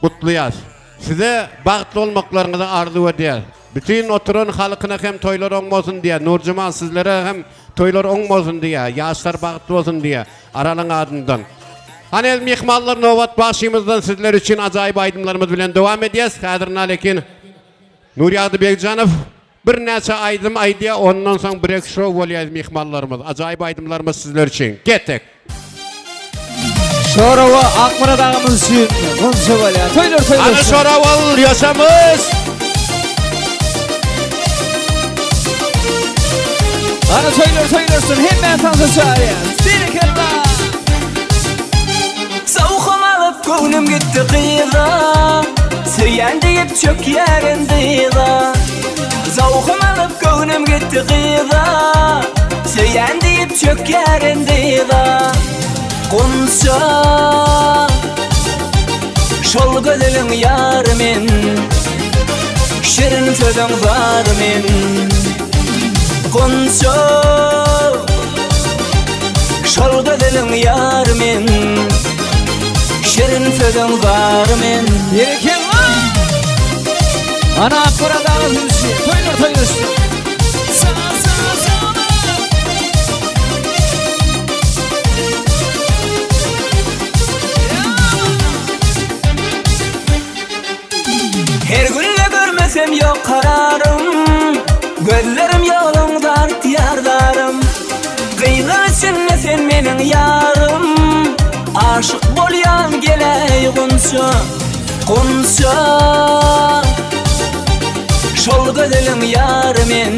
gutlaýas. Size bagtly bolmaklaryňyzy arzuw edýäs. Bütin oturan halkyna hem toýlar oň bolsun diýýär. Nurjemal sizlere hem toýlar oň bolsun diýýär. Ýaşlar bagtly bolsun diýýär. Aralyň adyndan. Hany el myhmanlar nobat bagşymyzdan sizler üçin ajaýyp aýdymlarymyz bilen dowam edýäs. Häzir Nalekin Nurýagdy Begjanow birnäçe aýdym aýdýar, ondan soň brek şow bolýar myhmanlarymyz. Ajaýyp aýdymlarymyz sizler üçin. Ketdik. Şorawa Akmyrat agamyz üçin gunça bolýar. Toýlar toýlar. Ana şorawal ýaşamyz. Ana toýlar toýlarsyn hemme tansa çağırýar. Berekella. Sowhum alyp göwnüm gitdi gyza Söýen diýip çökýärin dyza Sowhum alyp göwnüm gitdi gyza Söýen diýip çökýärin dyza Gunça Şol gözeliň ýary men Şirin sözüň zary men Gunça Şol gözeliň ýary men Şirin sözüň zary men Berekella. Ana Akmyrat agamyz üçin toýlar toýlarsyn. Sa sa sa. Her günde görmesem ýok kararym Gözlerim ýoluňda artýar zarym Gyzlar içinde sen meniň ýarym Aşyk bolýan geleý gunça, gunça Şol gözeliň ýary men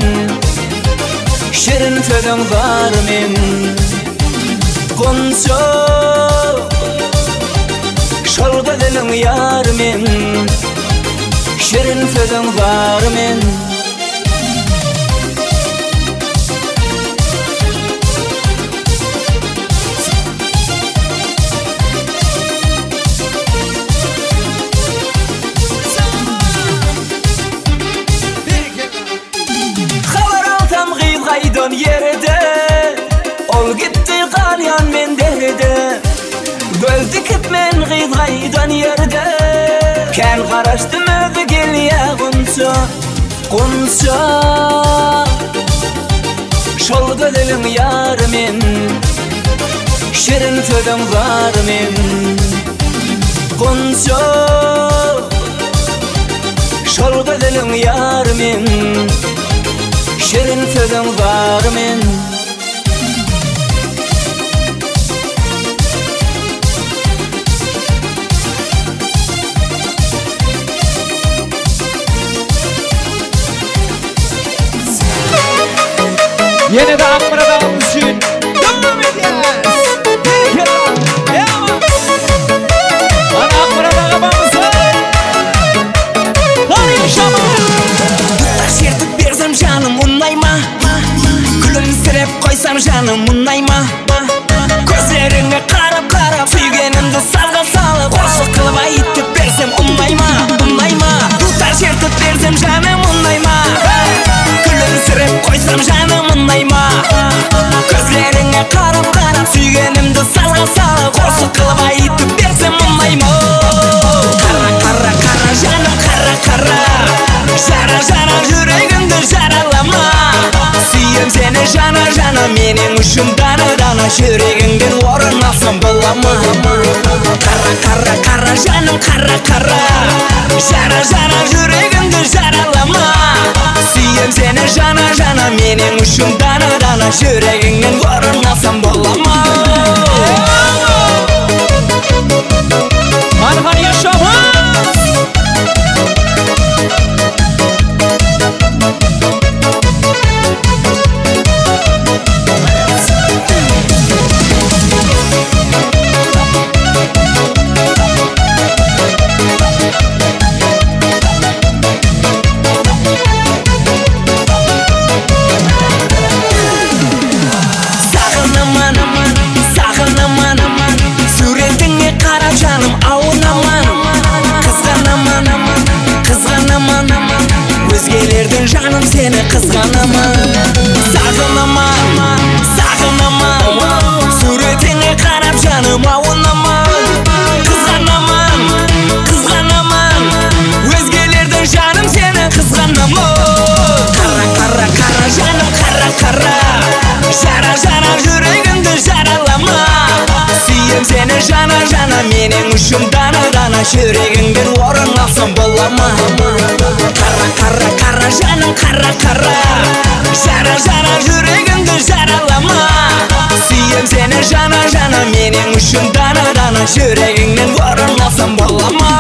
Şirin sözüň zary men Gunça Şol gözeliň ýary men Şirin sözüň zary men. Habar alsam gyz gaýdan ýerde Ol gitdi galýan men derde Göz dikip men gyz gaýdan ýerde Kän garaşdym özi gelýä gunça Gunça Şol gözeliň ýary men Şirin sözüň zary men Gunça Şol gözeliň ýary men Şirin sözüň zary men. Ýene de Akmyrat agamyz üçin dowam edýäs. Berekella. Ýa. Ana Akmyrat agamyz. Hany şaman. Dutar şertip bersem janym unnaýma Gülümsirep goýsam janym unnaýma Gözleriňe garap garap Söýgenimdi sazga salyp Goşgy kylyp aýtyp bersem unnaýma unnaýma Dutar şertip bersem janym unnaýma Gülümsirep goýsam janym unnaýma Gözleriňe garap garap Söýgenimdi sazga salyp Goşgy kylyp aýtyp bersem unnaýma Gara gara gara janym gara gara Jara jara ýüregimdi jaralama Süýem seni jana jana Meniň üçin dana dana Ýüregiňden orun alsam bolama Gara gara gara janym gara gara Jara jara ýüregimdi jaralama Süýem seni jana jana Meniň üçin dana dana Ýüregiňden orun alsam bolama Hany hany ýaşamyz. Sagynaman, sagynaman Suretiňe garap janym awunaman Gyzganaman, gyzganaman Özgelerden janym seni gyzganaman Sagynaman, sagynaman Suretiňe garap janym awunaman Gyzganaman, gyzganaman Özgelerden janym seni gyzganaman. Жүрегіңнен орын алсам бола ма? Қара, қара, қара, жаным, қара, қара. Жара, жара, жүрегімді жаралама. Сүйем сені жана, жана, менің үшін дана, дана. Жүрегіңнен орын алсам бола ма?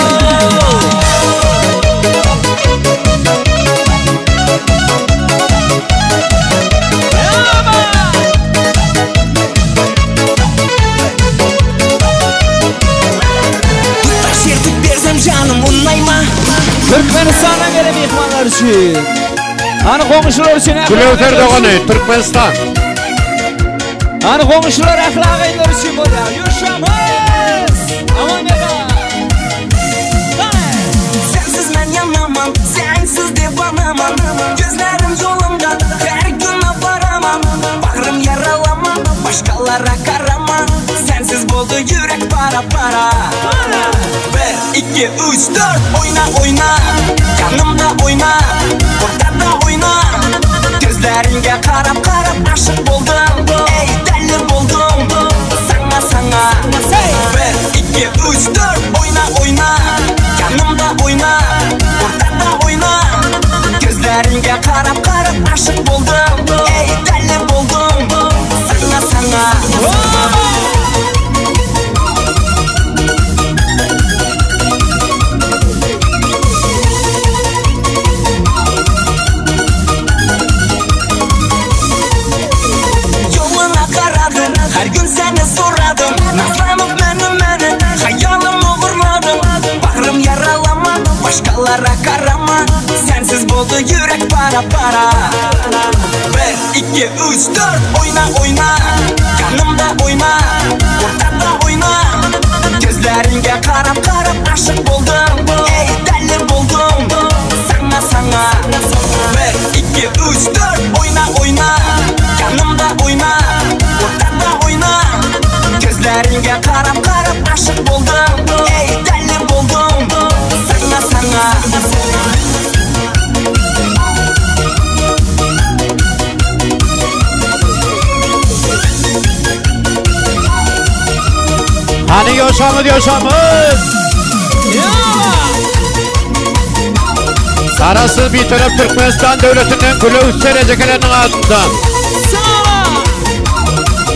Dutar şertip bersem жаным ұнай ма? Türkmenistandan gelen mehmanlar üçin. Hany goňşular üçin. Gülöwser dogany, Türkmenistan. Hany goňşular ähli agaylar üçin bolýar. Ýuşamyz. Aman bega. Sensiz men yanamam, sensiz devanamam. Gözlerim yolunda, her gün aparamam. Bağrım yaralama, başkalara karama. Sensiz boldu yürek para para. Bir, iki, üç, dört, oyna oyna. Yanımda oyna, ortada oyna. Gözleringe qarap qarap aşık boldum. Ey deli boldum, sana sana. Bir, iki, üç, dört, oyna oyna. Yanımda oyna, ortada oyna. Gözleringe qarap qarap aşık boldum. Ey deli boldum, sana sana. Yoluna qaradım, her gün seni soradım. Nazlanıp meni meni, hayalım uğurladım. Bağrım yaralama, başkalara karama. Sensiz boldu yürek para para. Bir, iki, üç, dört, oyna oyna. Yanımda oyna, ortada oyna. Gözleringe qarap qarap aşık boldum. Ey deli boldum, sana sana. Bir, iki, üç, dört, oyna oyna. Yanımda oyna, ortada oyna. Gözleringe qarap qarap aşık boldum. Ey deli boldum, sana sana. Hany ýoşamyz, ýoşamyz. Garaşsyz Bitarap Türkmenistan döwletinden Gülöwser ejekeleriniň adyndan.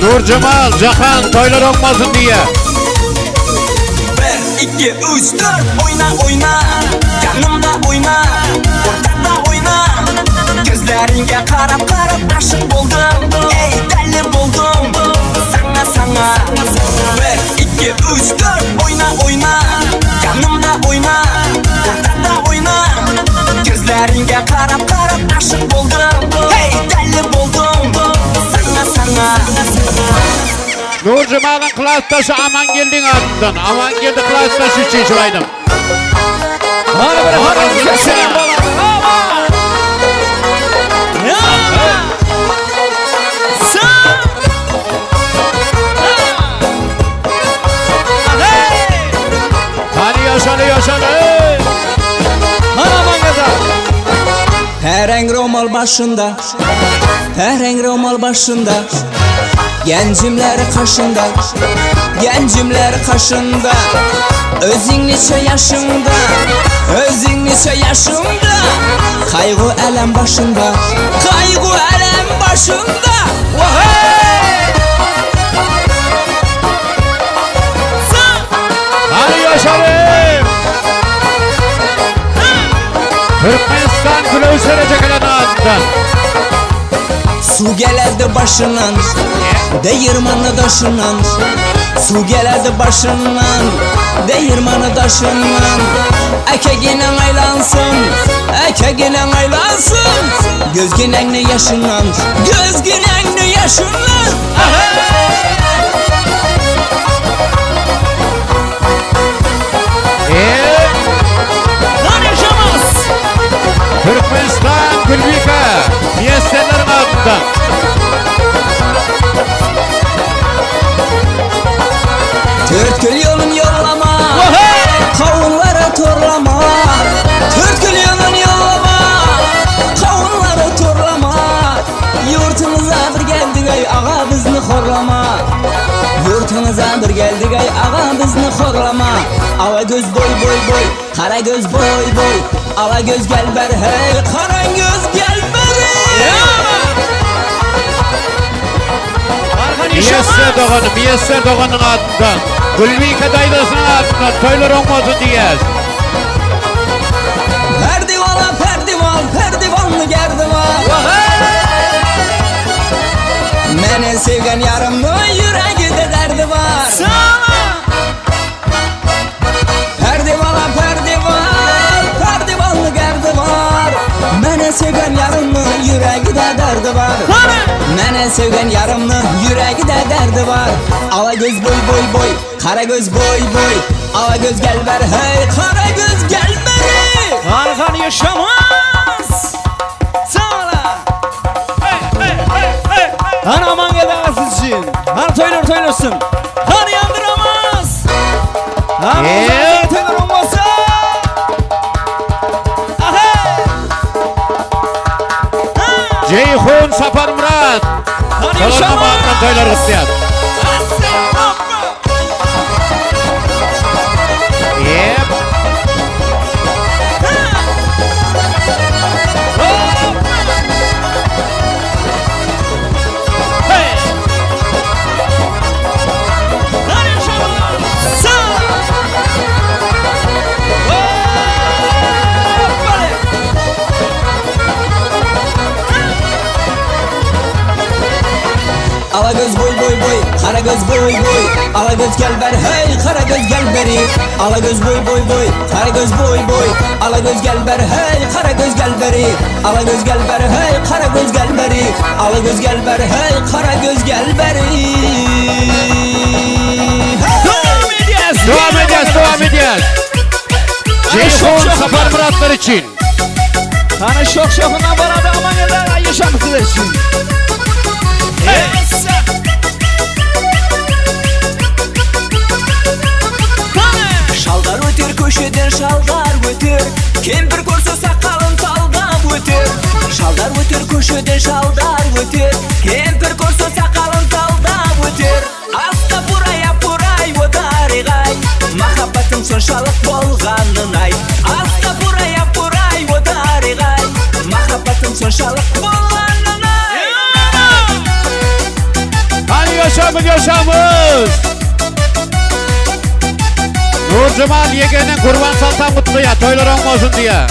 Nurjemal, Jahan toýlar oňmasyn diýýär. Bir, iki, üç, dört, oyna oyna. Yanımda oyna, ortada oyna. Gözleringe qarap qarap aşık boldum. Ey deli boldum, sana sana. Bir, iki, üç, dört, oyna oyna. Yanımda oyna, ortada oyna. Gözleringe qarap qarap aşık boldum. Hey deli boldum, sana sana. Nurjemalyň klasdaşy Amangeldiň adyndan. Amangeldi klasdaşy üçin şu aýdym. Hany bir haram sesini bolady. Aman. Hany ýaşaly, ýaşaly. Hany aman gaza. Pereň romal başında, pereň romal başında. Gencimler kaşında, gencimler kaşında. Özün neçe yaşında, özün neçe yaşında. Kaygı elem başında, kaygı elem başında. Vahey! Hany ýaşaly. Türkmenistan Gülöwser ejekeleriniň adyndan. Su gelerdi başından, değirmanı daşından. Su gelerdi başından, değirmanı daşından. Ekeginen aylansın, ekeginen aylansın. Gözginenli yaşından, gözginenli yaşından. Hany ýaşamyz. Türkmenistan Gülbike Miýesserleriň adyndan. Törtkül yolun yollama, kavunlara torlama. Törtkül yolun yollama, kavunlara torlama. Yurtumuza bir geldik ey ağa bizni horlama. Yurtumuza bir geldik ey ağa bizni horlama. Ala göz boy boy boy, kara göz boy boy. Ala göz gel ber hey, kara göz gel ber. Miýesser dogany, Miýesser doganyň adyndan, Gülbike daýzasynyň adyndan toýlar oň bolsun diýýäs. Perdivala perdival, perdivanlı gerdival. Meni sevgen yarımın yüreğinde derdi var. Perdivala perdival, perdivanlı gerdivar. Meni sevgen yarımın yüreğinde derdi var. Meni sevgen yarımın yüreğinde derdi var. Ala göz boy boy boy, kara göz boy boy. Ala göz gel ber hey, kara göz gel beri. Arkan yaşamaz. Sağla. Hani aman geldi için. Hani toylar toylasın. Hani yandıramaz. Hani Yeah. toylar olmasa. Ceyhun Saparmyrat. Hani Şolaryň yaşamaz. adyndan toýlar gutlaýar. Yep. Ala göz boy boy boy, kara göz boy boy. Ala göz gel ber hey, kara göz gel beri. Ala göz boy boy boy, kara göz boy boy. Ala göz gel ber hey, kara göz gel beri. Ala göz gel ber hey, kara göz gel beri. Ala göz gel ber hey, kara göz gel beri. Devam edýäs. Dowam edýäs, dowam edýäs. Ceyhun Saparmyratlar üçin. Hani şok şokundan baradı aman geldi yaşam size için. Шалдар өтер көшеден шалдар өтер Кемпір көрсе сақалын талдап өтер Шалдар өтер көшеден шалдар өтер Кемпір көрсе сақалын талдап өтер Астапурай апурай о дариғай Махаббатым соншалық болғанын ай Астапурай апурай о дариғай Махаббатым соншалық болғанын ай Hany ýaşamyz, ýaşamyz. Nurjemal ýegeniň Gurban Saltan gutlaýar, toýlar oň bolsun diýýär.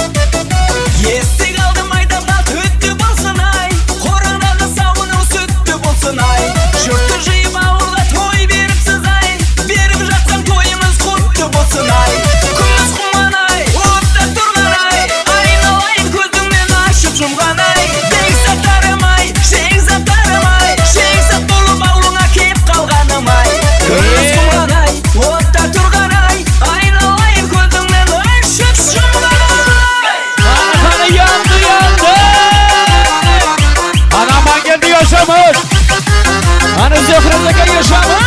Есік алдым айдамға түтті болсын ай Қораңдағы сауының сүтті болсын ай Жұртты жиып ауылға той беріпсіз ай Беріп жатқан тойымыз құтты болсын ай Күміс құман ай, отта тұрған ай Айналайын көзіңнен ашып жұмған ай Бекзаттарым ай, жекзаттарым ай Жекзат болып ауылыңа кеп қалғаным ай Күміс құман ай, отта тұрған ай Айналайын көзіңнен ашып жұмған ай Hani yandı yandı. Hany Amangeldi ýaşamyz. Hani Zöhrendeki yaşamaz.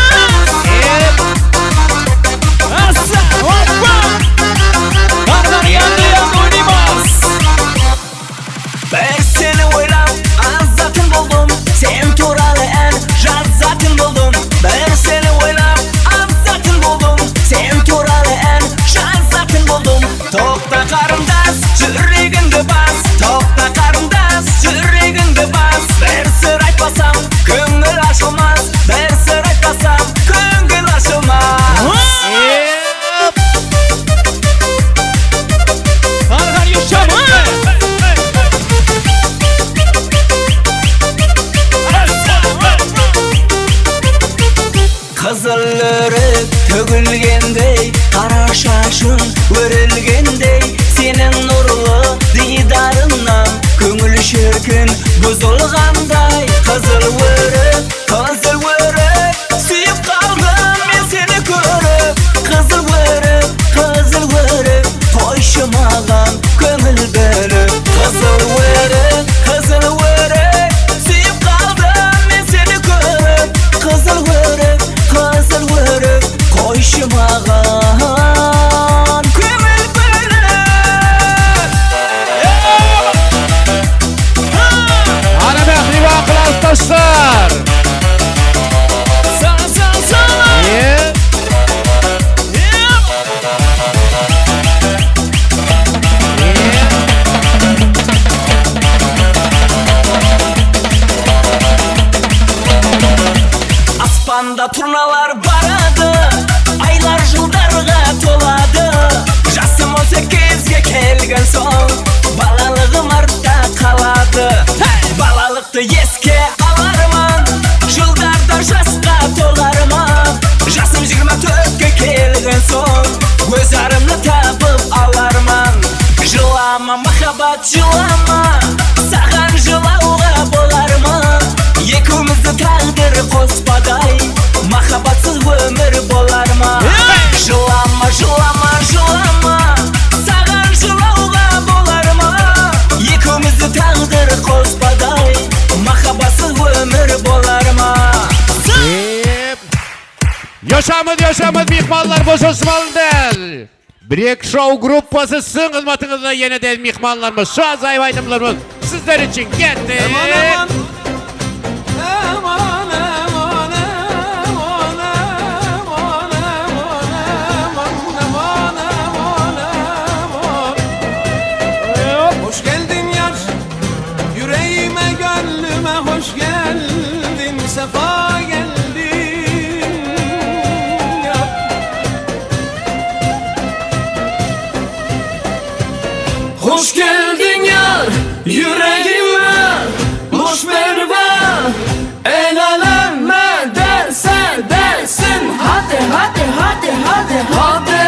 Assa, hoppa. Hani hani yandı yandı oynayamaz. Бір сені ойлап азатын болдым Сен туралы ән жазатын болдым Бір сені ойлап азатын болдым Сен туралы ән жазатын болдым Тоқта қарындас жүрегіңді бас Тоқта қарындас жүрегіңді бас Бір сыр айтпасам көңіл ашылмас Бір сыр айтпасам көңіл ашылмас Hani hani yaşamaz. Қызыл өрік төгілгендей Қара шашың өрілгендей Сенің нұрлы дидарыңнан Көңіл шіркін бұзылғандай Қызыл өрік, қызыл өрік Сүйіп қалдым мен сені көріп Қызыл өрік, қызыл өрік Қойшы маған көңіл бөліп Қызыл өрік, қызыл өрік Сүйіп қалдым мен сені көріп Қызыл өрік, қызыл өрік Қойшы маған көңіл бөліп Hany mähriban klasdaşlar. Аспанда турналар барады, айлар жылдарға толады. Жасым 18-ге келген соң, балалығым артта қалады. Балалықты еске аларман, жылдарда жасқа толарман. Жасым 24-ке келген соң, өз арымды тапып аларман. Жылама, махаббат, жылама, саған жылауға болар ма? Екеумізді тағдыр қоспадай, махаббатсыз өмір болар ма? Жылама, жылама, жылама, саған жылауға болар ма? Екеумізді тағдыр қоспадай, махаббатсыз өмір болар ма? Ýaşamyz, ýaşamyz myhmanlar boşaşmaly däl. Break Show gruppasy siziň hyzmatyňyzda ýene-de myhmanlarymyz, şu ajaýyp aýdymlarymyz sizler üçin geldi. Aman aman. Aman aman aman aman aman aman aman aman. Hoş geldin yar yüreğime gönlüme hoş geldin sefa geldin yar. Hoş geldin yar yüreğime boş verme el aleme derse dersin hadi hadi hadi hadi hadi.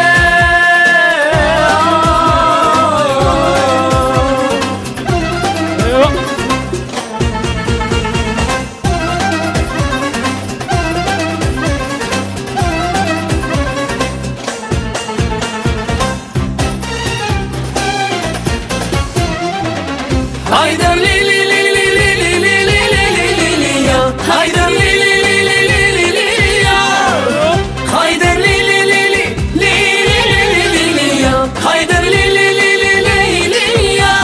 Haydi li li li li li li li li li li li li ya. Haydi li li li li li li li ya. Haydi li li li li li li li li li li ya. Haydi li li li li li li ya.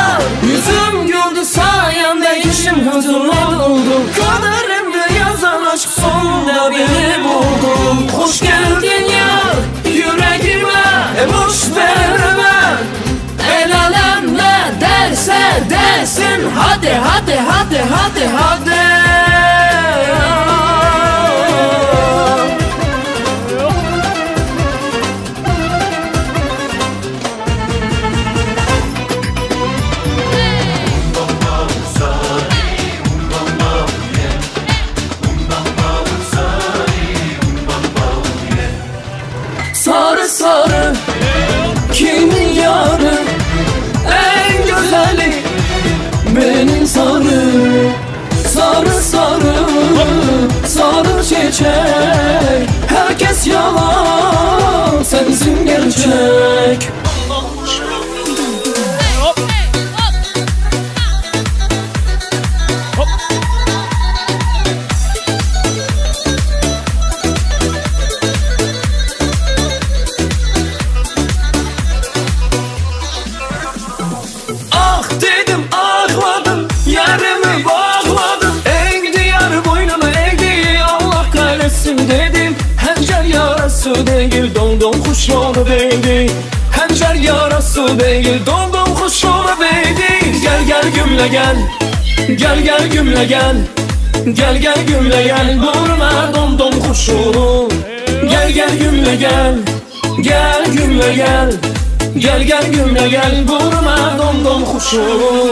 Yüzüm güldü sayende içim huzurla doldu. Kaderimde yazan aşk sonunda beni buldu. Hoş geldin yar yüreğime boş verme. El alem ne derse desin hadi hadi hadi hadi hadi. Sarı sarı kimin yarı en güzeli benim sarı sarı sarı sarı çiçek herkes yalan sensin gerçek. Ah dedim ağladım, yarımı bağladım. Eğdi yar boynumu eğdi, Allah kahretsin dedim. Hançer yarası değil, dondum kuşunu değdi. Hançer yarası değil, dondum kuşunu değdi. Gel gel gümle gel, gel gel gümle gel. Gel gel gümle gel, vurma dondum kuşunu. Gel gel gümle gel, gel gümle gel. Gel gel gümle gel, vurma domdom kuşunu.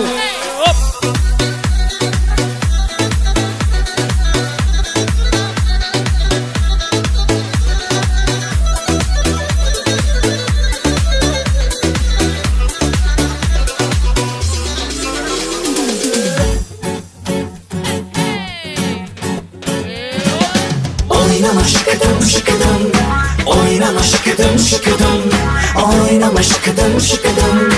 Oynama şıkıdım şıkıdım, oynama şıkıdım şıkıdım, oynama şıkıdım şıkıdım.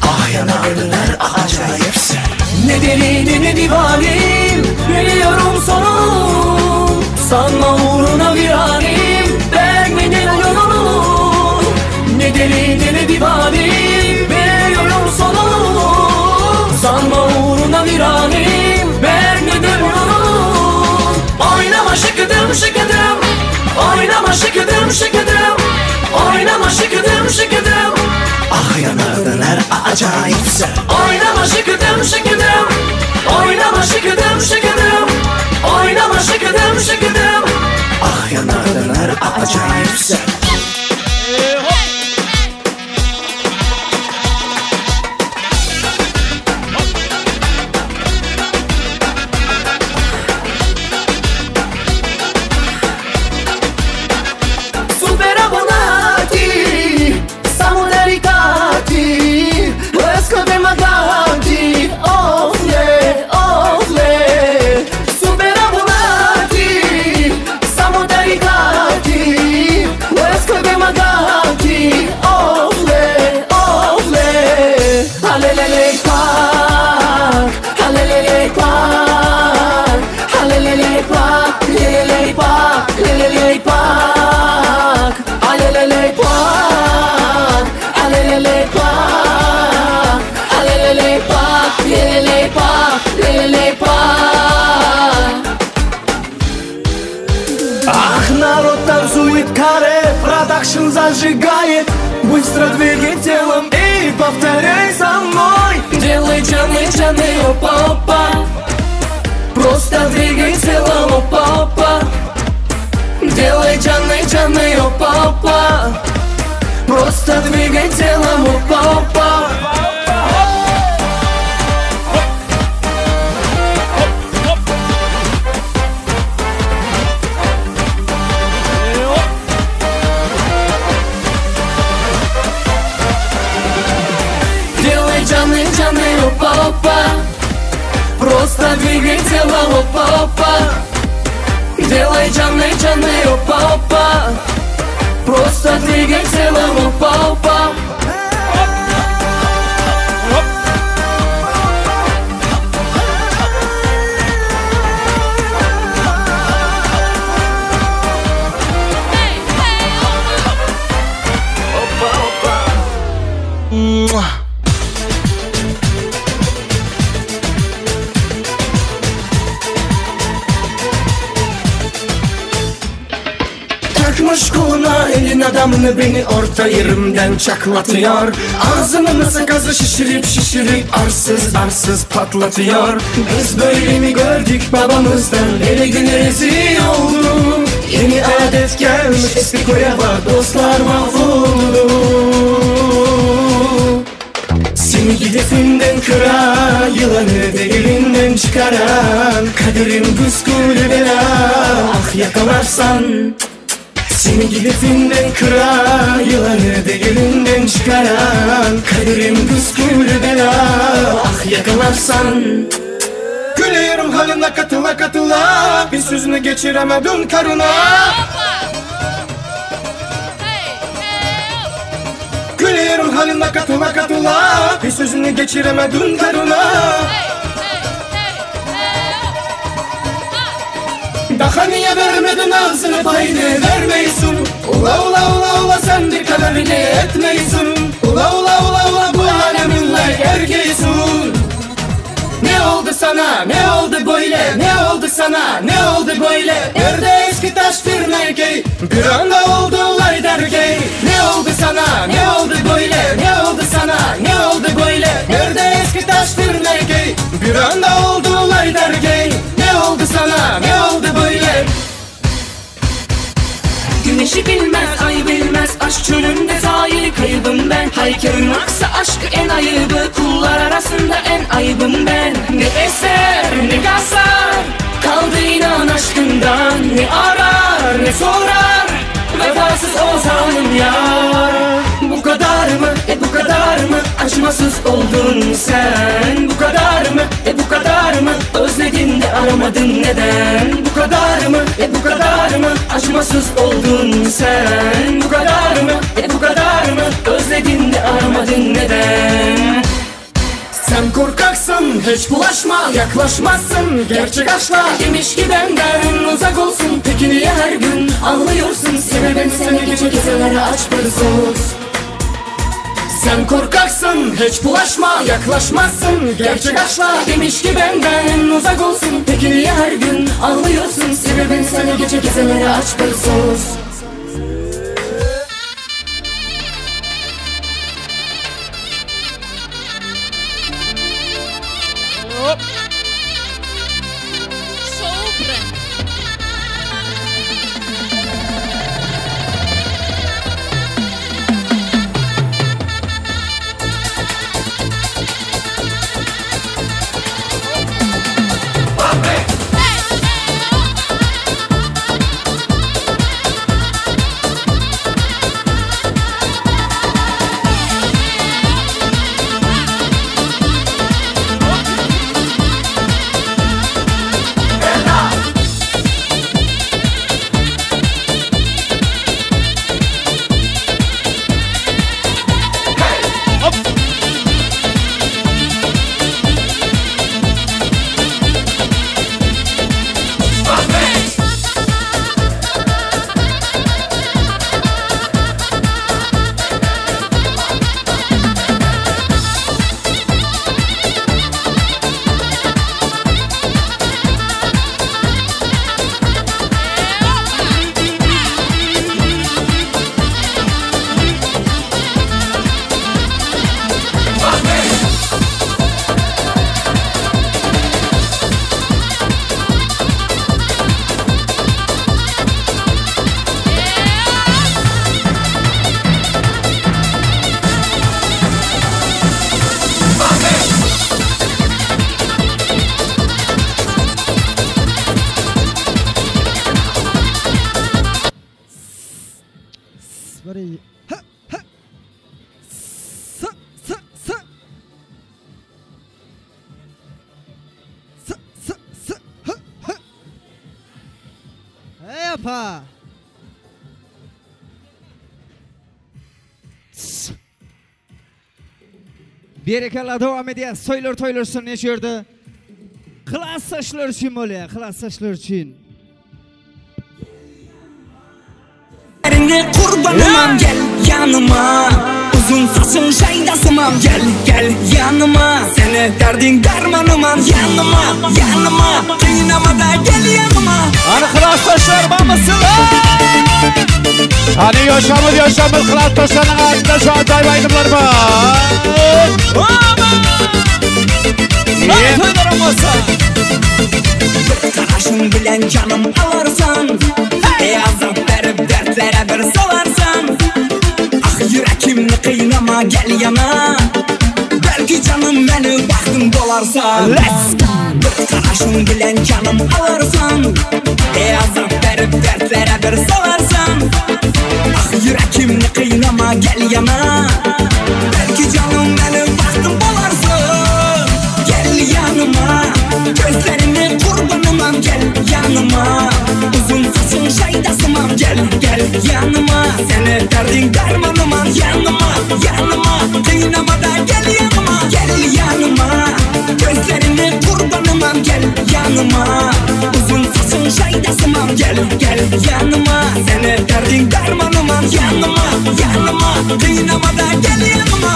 Ah yanar döner acayipsin. Ne deli ne divanim, biliyorum sonunu. Sanma uğruna viranim, beğenmedin yolunu. Ne deli ne divanim, biliyorum sonunu. Sanma uğruna viranim, beğenmedin yolunu. Oynama şıkıdım şıkıdım, oynama şıkıdım şıkıdım, oynama şıkıdım şıkıdım. Ah yanar döner acayipsin. Oynama şıkıdım şıkıdım, oynama şıkıdım şıkıdım, oynama şıkıdım şıkıdım. Ah yanardan her acayipse Super abonati, samo delikati, Leskove magati, oh yeah, oh yeah. Super abonati, samo delikati, Leskove magati, oh yeah, oh yeah. Alelele pak, alelele pak, alelele pak, lelele pak, lelele pak, alelele pak, alelele pak, alelele pak, lelele pak, lelele pak. Ах, народ танцует каре, продакшн зажигает Быстро двигай телом и повторяй за мной Делай джаны, джаны, опа, опа Просто двигай телом, опа, опа Делай джаны, джаны, опа, опа Просто двигай телом, опа, опа Делай джаны, джаны, опа, опа Просто двигай телом, опа, опа Делай джаны, джаны, опа, опа Просто двигай телом, опа, опа Муа. Takmış koluna elin adamını beni orta yerimden çaklatıyor Ağzımın sakızı şişirip şişirip arsız arsız patlatıyor Biz böyle mi gördük babamızdan ele güne rezil olduk Yeni adet gelmiş eski koya bak dostlar mahvoldu Seni gidefinden kıran, yılanı deliğinden çıkaran Kaderim püskülü bela, ah yakalarsan Seni gidefinden kıran, yılanı deliğinden çıkaran Kaderim püskülü bela, ah yakalarsan Gülüyorum haline katıla katıla Bir sözünü geçiremedim karına Gülüyorum haline katıla katıla Bir sözünü geçiremedim karına Daha niye vermedin ağzını payını vermeysin Ula ula ula ula sen de kaderini etmeysin Ula ula ula ula bu aleminle erkeğsin Ne oldu sana ne oldu böyle ne oldu sana ne oldu böyle Nerede eski taş bir erkeği bir anda oldular derkeği Ne oldu sana ne oldu böyle ne oldu sana ne oldu böyle Nerede eski taş bir erkeği bir anda oldular derkeği Ne oldu sana ne oldu böyle Güneşi bilmez, ay bilmez Aşk çölünde zahir kaybım ben Haykırmaksa aşkı en ayıbı Kullar arasında en ayıbım ben Ne eser ne kasar Kaldı inan aşkından Ne arar ne sorar Vefasız o zalim yar Bu kadar mı e bu kadar mı Acımasız oldun sen Bu kadar mı e bu kadar mı Özledin de aramadın neden Bu kadar mı e bu kadar mı Acımasız oldun sen Bu kadar mı e bu kadar mı Özledin de aramadın neden Sen korkaksın hiç bulaşma yaklaşmazsın gerçek aşkla Demiş ki benden uzak olsun Peki niye her gün ağlıyorsun Sebebim seni gece gecelere aç bir sus Sen korkaksın hiç bulaşma yaklaşmazsın gerçek aşkla Demiş ki benden uzak olsun Peki niye her gün ağlıyorsun Sebebim seni gece gecelere aç bir sus Sobre. Bir, h, h, s, s, s. S, s, s, h, h. Hey apa. S. Berekella dowam edýäs. Toýlar toýlaşsyn şu ýerde. Klasdaşlar üçin bolýar, klasdaşlar üçin. Kurbanımam gel yanıma Uzun saçın şaydasımam gel gel yanıma Seni derdin dermanımam yanıma yanıma Kıynama da gel yanıma Hany klasdaşlar barmysyňyz? Hany ýoşamyz ýoşamyz klasdaşlaryň adynda şu ajaýyp aýdymlar bar. Hany toýlaram bolsa. Bir garaşyň bilen canım alarsan Ey azap berip dertlere bir salarsan Ah yürekimni kıynama gel yana Belki canım beni bahtım dolarsan Let's go. Bir garaşyň bilen canım alarsan Ey azap berip dertlere bir salarsan Ah yürekimni kıynama gel yana Belki canım beni bahtım bolarsın Gel yanıma Gözlerini kurbanımam gel yanıma Uzun saçın şaydasımam gel gel yanıma Seni derdin dermanımam yanıma yanıma Kıynama da gel yanıma gel yanıma Gözlerini kurbanımam gel yanıma Uzun saçın şaydasımam gel gel yanıma Seni derdin dermanımam yanıma yanıma Kıynama da gel yanıma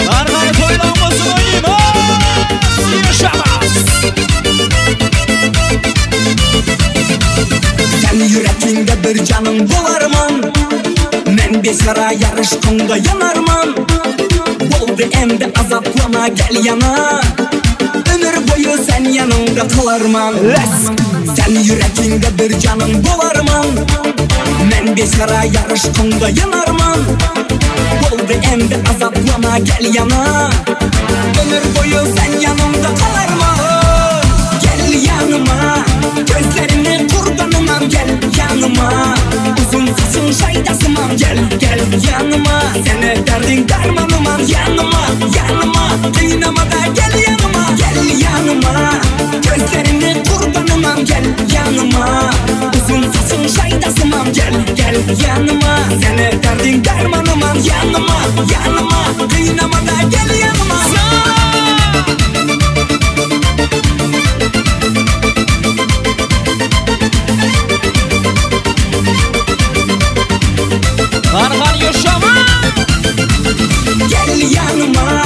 Hany toýlaň bolsun oýnaýmyz. Ýaşamaz. Sen yürekinde bir canım bolarman Men beçara yarışkında yanarman Boldy endi azaplama gel yana Ömür boyu sen yanımda kalarman Let's Sen yürekinde bir canım bolarman Men beçara yarışkında yanarman Boldy endi azaplama gel yana Ömür boyu sen yanımda kalarman Gel yanıma Gözlerini kurbanımam gel yanıma Uzun saçın şaydasımam gel gel yanıma Seni derdin dermanımam yanıma yanıma Kıynama da gel yanıma gel yanıma Gözlerini kurbanımam gel yanıma Uzun saçın şaydasımam gel gel yanıma Seni derdin dermanımam yanıma yanıma Kıynama da gel yanıma Hany hany ýoşamyz. Gel yanıma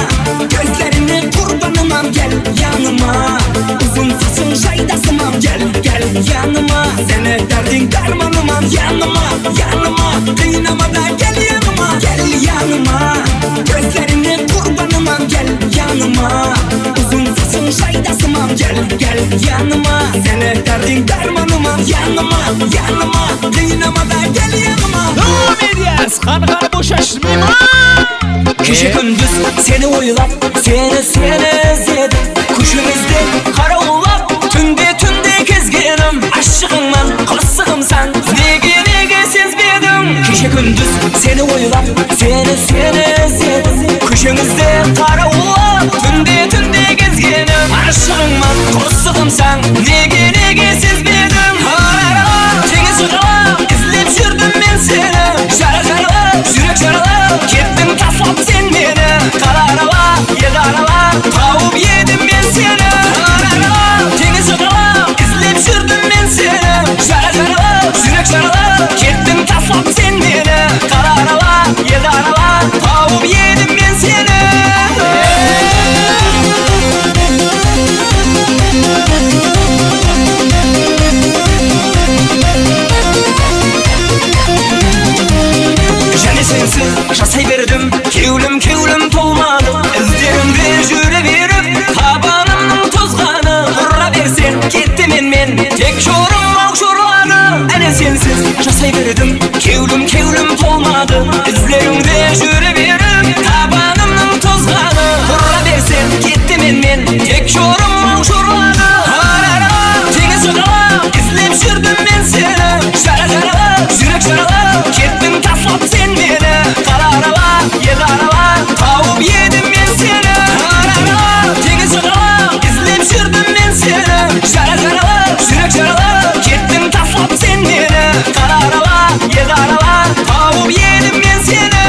Gözlerini kurbanımam gel yanıma Uzun saçın şaydasımam gel gel yanıma Seni derdin dermanımam yanıma yanıma Kıynama da gel yanıma gel yanıma Gözlerini kurbanımam gel yanıma Uzun saçın şaydasımam gel gel yanıma Seni derdin dermanımam yanıma yanıma Kıynama da gel yanıma Dowam edýäs. Hany hany boşaşmyň. Gece gündüz seni oylap seni seni izledim Köşemizde karawullap tünde tünde gezgenim Aşığıňman gosugymsan nege nege sezbediň Gece gündüz seni oylap seni seni izledim Köşemizde karawullap tünde tünde gezgenim Aşığıňman gosugymsan nege nege sezbediň Arara teňiz жағалап izlep жүрдім мен сені Жара жаралап жүрек жаралап кеттің таслап сен мені Қала аралап ел аралап тауып едім мен сені Арара теңіз жағалап іздеп жүрдім мен сені Жара жаралап жүрек жаралап кеттің таслап сен мені Қала аралап ел аралап тауып едім мен сені Және сенсіз жасай бердім Кеулім кеулім толмады Іздерімде жүре беріп Табанымның тозғаны Тұра берсең кетті менмен Тек жорым ау жорлады Әне сенсіз жасай бердім Кеулім кеулім толмады Іздерімде жүре беріп Табанымның тозғаны Тұра берсең кетті менмен Тек жорым ау жорлады Арара теңіз жағалап іздеп Жүрдім мен сені. Жара жаралы, жүрек жаралы, Кеттің тастап сен мені. Қала арала, ел арала, Тауып едім мен сені. Қара арала, теңіз жағала, Іздеп жүрдім мен сені. Жара жаралы, жүрек жаралы, Кеттің тастап сен мені. Қала арала, ел арала, Тауып едім мен сені.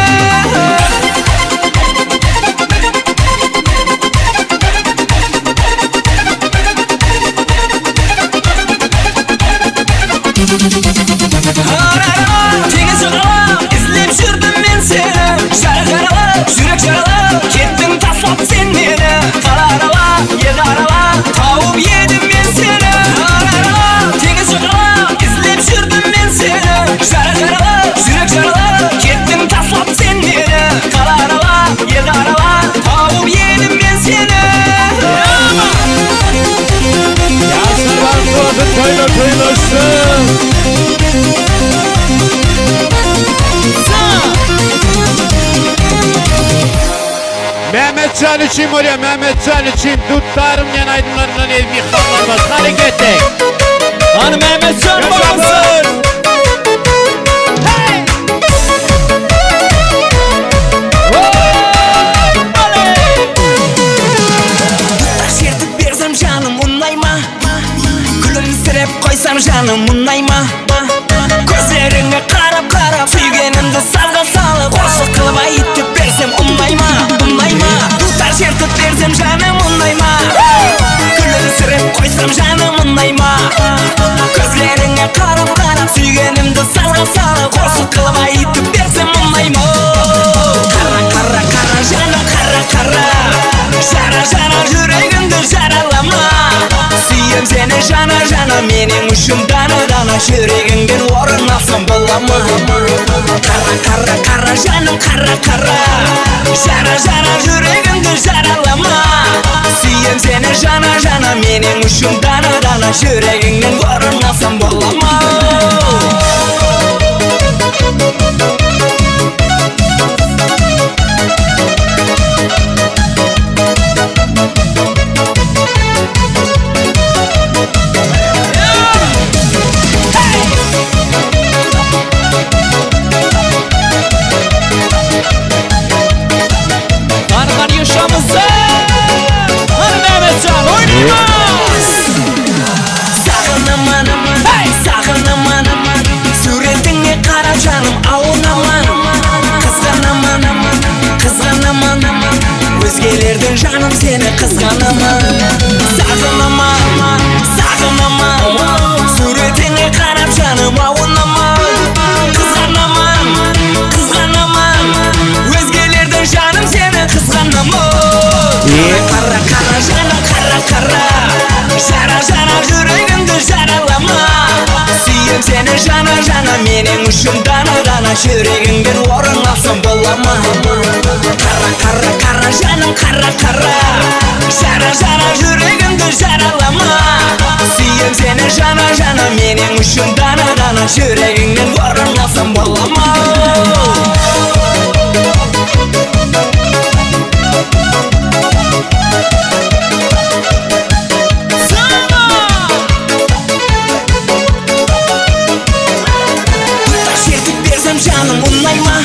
Теңіз жағала, іздеп жүрдім мен сені. Жара жаралы, жүрек жаралы, Кеттің тастап сен мені. Қала арала, ел арала, Тауып едім мен сені. Қара арала, теңіз жағала, Іздеп жүрдім мен сені. Жара жаралы, жүрек жаралы, Кеттің тастап сен мені. Қала арала, ел арала, Тауып едім мен сені. Ýaşlar bagtly bolsun, toýlar toýlaşsyn. Mehmetcan üçin bolýar, Mehmetcan üçin Duttarym diýen aýdymlaryndan el myhmanlarymyz. Hany getdik. Hany Mehmetcan bolsun. Dutar шертіп берсем жаным ұнай ма? Күлімсіреп қойсам жаным ұнай ма? Көздеріңе қарап қарап, Сүйгенімді сазға салып, Қосық қылып айтып берсем ұнай ма? Ұнай ма? Дутар шертіп берсем жаным ұнай ма? Күлімсіреп қойсам жаным ұнай ма? Көздеріңе қарап қарап, Сүйгенімді сазға салып, Қосық қылып айтып берсем ұнай ма? Қара қара қара жаным қара қара, Жара жара жүрегімді жаралама. Сүйем сені жана жана, Менің үшін дана дана, Жүрегіңнен орын алсам бола ма? Қара қара қара жаным қара қара, Жара жара жүрегімді жаралама. Сүйем сені жана жана, Менің үшін дана дана, Жүрегіңнен орын алсам бола ма? Hany hany ýaşamyzda. Hany Mehmetcan oýnaýmaz. Сағынаман, сағынаман, Суретіңе қарап жаным ауынаман. Қызғанаман, қызғанаман, Өзгелердің жаным сені қызғанаман. Сағынаман, сағынаман, Суретіңе қарап жаным ауынаман. Қызғанаман, қызғанаман, Өзгелердің жаным сені қызғанаман. Қара қара жаным қара қара, Жара жара жүрегімді жаралама. Сүйем сені жана жана, Менің үшін дана дана, Жүрегіңнен орын алсам бола ма? Қара қара қара жаным қара қара, Жара жара жүрегімді жаралама. Сүйем сені жана жана, Менің үшін дана дана, Жүрегіңнен орын алсам бола ма? Dutar шертіп берсем жаным ұнай ма?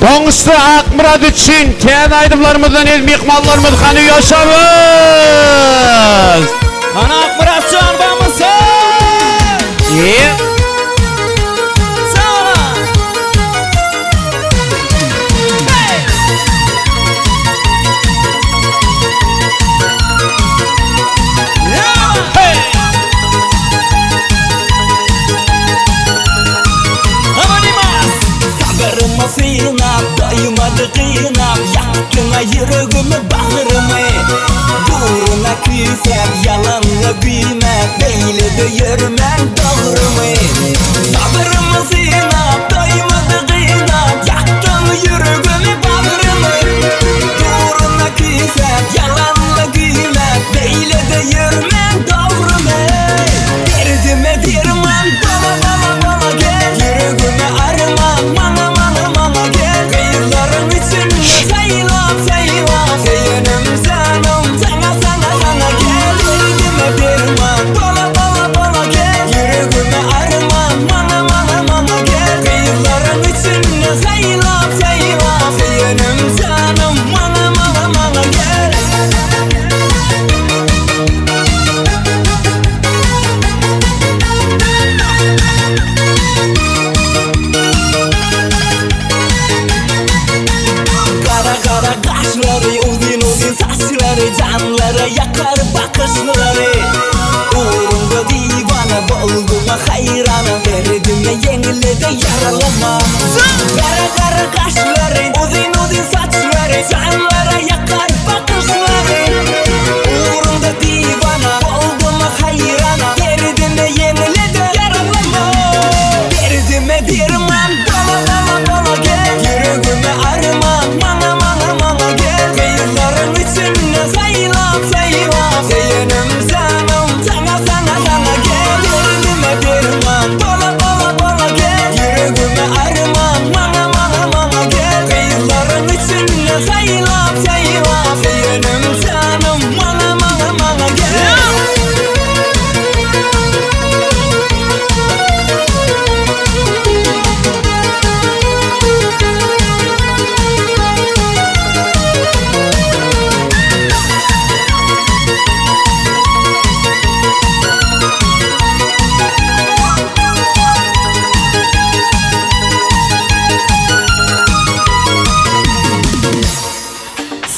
Goňşy Akmyrat üçin täze aýdymlarymyzdan el myhmanlarymyz hany ýaşamyz. Hany Akmyratjan bamysyn. Ýe. Sana. Hey! Sabırımı sıynap, doymadı qıynap, Yaktın yüreğimi bağrımı. Duruna küsep, yalanla güyme, Beyle de yürümen doğrumu. Sabırımı sıynap, doymadı qıynap, Yaktın yüreğimi bağrımı. Duruna küsep, yalanla güyme, Beyle de yürümen doğrumu. Derdime derman, bala bala bala gel, Yüreğime arman, mana mana mana gel. Kıyıların içinde saylap saylap, Söyünüm canım, sana sana sana gel. Derdime derman, bala bala bala.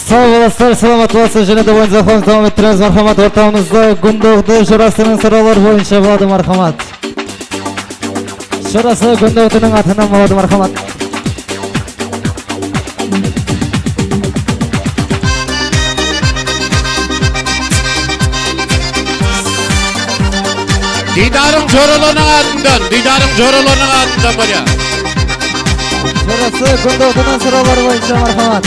Sag bolaslar, salamat bolaslar. Және де ойын зауқымызды давам еттіреміз. Мархамат, ортамызда Күндогду жорасының сұраулар бойынша болады, мархамат. Жорасы Күндогдының атынан болады, мархамат. Didaryň joralarynyň adyndan, Didaryň joralarynyň adyndan bolýar. Жорасы Күндогдының сұраулар бойынша, мархамат.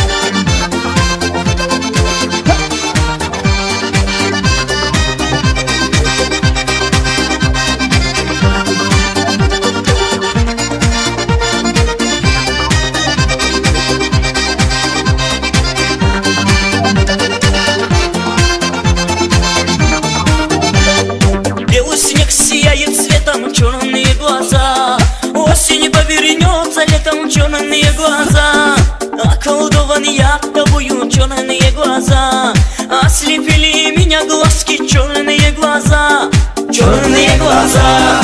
Белый снег сияет светом, черные глаза. Осень повернется летом, черные глаза. Околдован я тобою, черные глаза. Ослепили меня глазки, черные глаза. Черные глаза.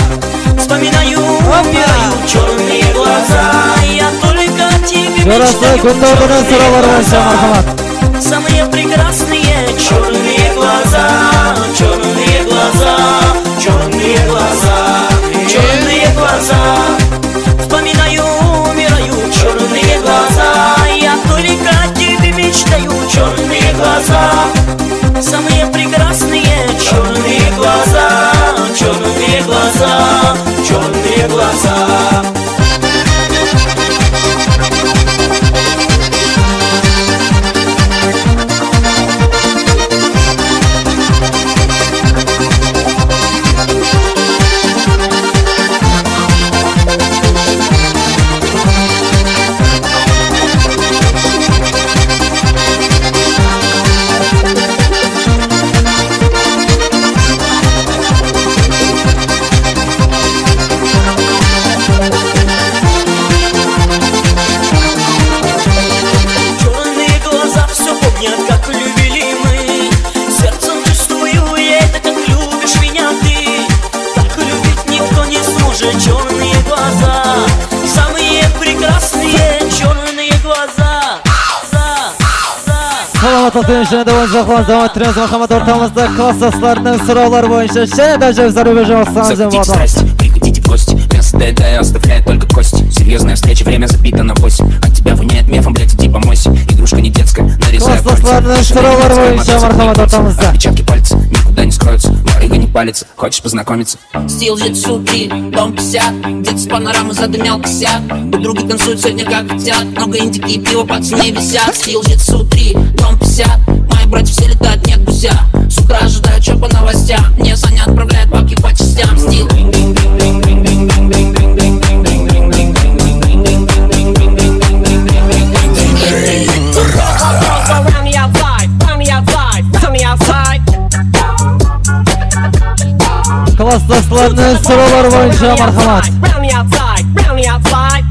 Вспоминаю, умираю, черные глаза. Я только о тебе Жорасы мечтаю, Күндогдының черные сұраулар бойынша, глаза. мархамат. Самые прекрасные черные глаза, черные глаза, черные глаза, черные глаза. Вспоминаю, умираю, черные глаза. Я только о тебе мечтаю, черные глаза. Самые прекрасные черные глаза, черные глаза, черные глаза. Черные глаза все помнят, как любили мы. Сердцем чувствую я это, как любишь меня ты. Так любить никто не сможет, черные глаза. Самые прекрасные черные глаза. За, за. Саламат болсын, және де ойын зауқымызды давам еттіреміз. Мархамат, ортамызда класстастарының сұраулар бойынша және де ажайып зарубежный Закрутите болады. страсть, приходите в гости. Мясо доедаю, оставляю только кости. Серьезная встреча, время забито на 8. От тебя воняет мефом, блять, иди помойся. Игрушка не детская, нарезаю пальцы. Класстастарының Машина сұраулар немецкая, бойынша, мотоцикл мархамат, японцы. ортамызда. Отпечатки пальцев никуда не скроются. Барыга не палится, хочешь познакомиться? Стил Житсу 3, дом 50. Где-то с панорамы задымял косяк. Подруги танцуют сегодня как хотят. Много индики и пиво по цене висят. Стил Житсу 3, дом 50. Мои братья все летают, нет гуся. С утра ожидаю, чё по новостям. Мне Саня отправляет бабки по частям. Стил. Round the outside, round the outside, round the outside. Класстастарының сұраулар бойынша, мархамат. Round the outside, round the outside.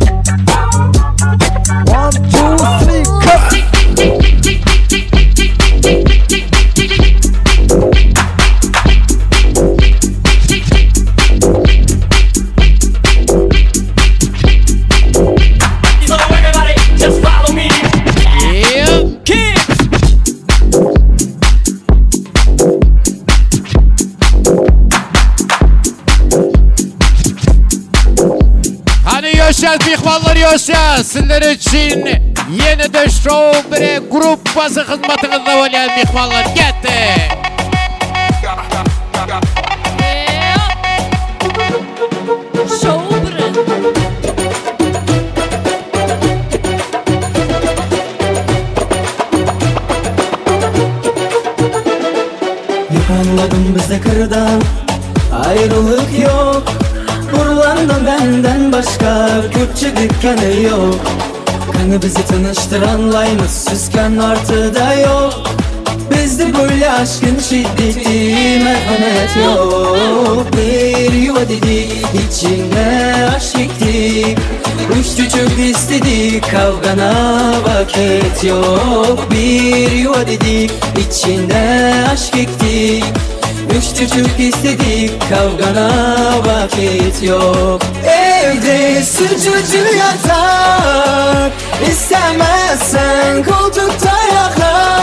1, 2, 3, cut! So everybody, just follow me. Kids. Hany ýoşýas, myhmanlar ýoşýas. Sizler üçin ýene-de Show bire gruppasy hyzmatyňyzda bolýan myhmanlar geldi. Show bire. Yok anladım bize kırdan ayrılık yok. Buralarda benden başka Kürtçe dükkanı yok. Kanı bizi tanıştıranlaymış Süsken artı da yok. Bizde böyle aşkın şiddeti merhamet yok. Bir yuva dedik içine aşk ektik. Üç çocuk istedik kavgana vakit yok. Bir yuva dedik içine aşk ektik. Üç çocuk istedik kavgana vakit yok. Evde sıcacık yatak, istemezsen koltukta yatar.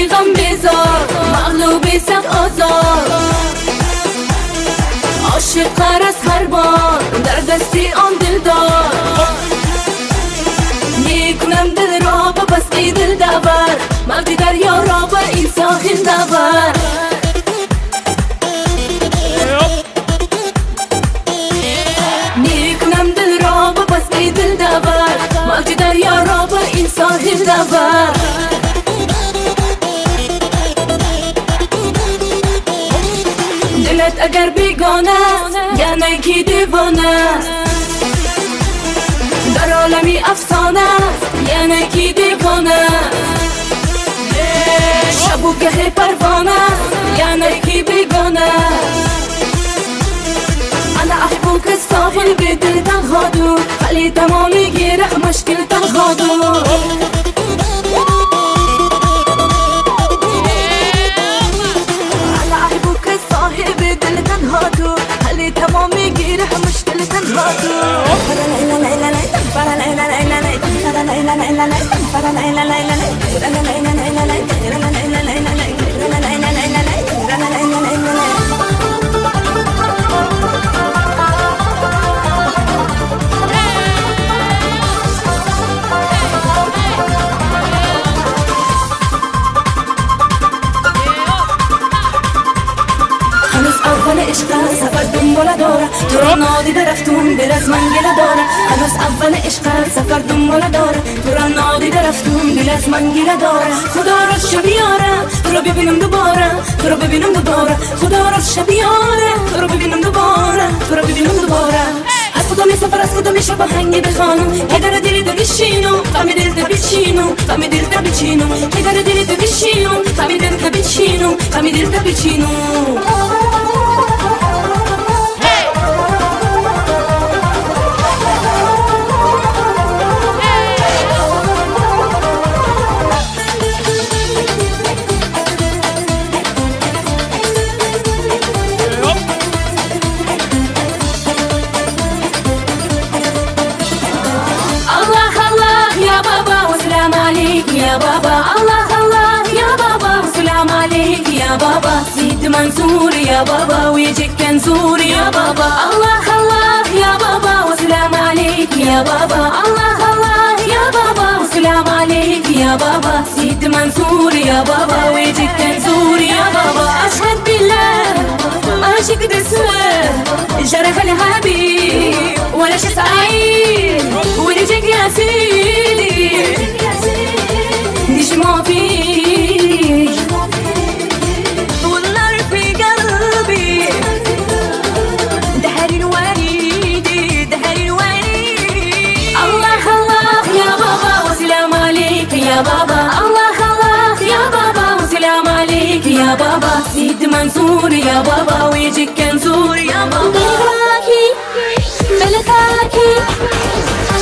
zi gam bezor, Mağlubi saf ozor. Aşık karas har bor, dar desti on dildor. Mekunam dil ro ba bas ey dil davar, Mavji daryo ro ba in sohil davar. Mekunam dil ro ba bas ey dil davar, Mavji daryo ro ba in sohil davar. دلت اگر بیگانه است یعنی کی دیوانه است در عالمی افسانه است یعنی کی دیوانه است شب و گه پروانه است یعنی کی بیگانه است انا احبك الساحل بدل تنغادو خلي تمامي جرح مشكل تنغادو انا احبك الصاحب دل تنهادو خلي تمامي جرح مشكل تنغادو هنوز اول عشق سفر دنبال داره تو رو نادیده رفتون دل از من گله داره هنوز اول عشق سفر دنبال داره تو رو نادیده رفتون دل از من گله داره خدا رو شبیاره تو رو ببینم دوباره تو رو ببینم دوباره خدا رو شبیاره تو رو ببینم دوباره تو رو ببینم دوباره از کدام سفر از کدام شب آهنگی بخوانم که در دل تو بشینم غم دل تو بچینم غم دل تو بچینم که در دل تو بشینم غم دل تو بچینم غم دل تو بچینم الله الله يا بابا وسلام عليك يا بابا الله الله يا بابا وسلام عليك يا بابا سيد منصور يا بابا ويجيك كنزور يا بابا الله الله يا بابا وسلام عليك يا بابا الله الله يا بابا وسلام عليك يا بابا سيد منصور يا بابا ويجيك كنزور يا بابا أشهد بالله عاشق دسوة جرح الحبيب ولا شي سعيد ورجعك يا سيدي نجمع فيك والنار في قلبي دهري الوريدي دهري الوريد الله الله يا بابا وسلام عليك يا بابا الله الله يا بابا وسلام عليك يا بابا سيد منصور يا بابا ويجيك كنزور يا بابا ملكاكي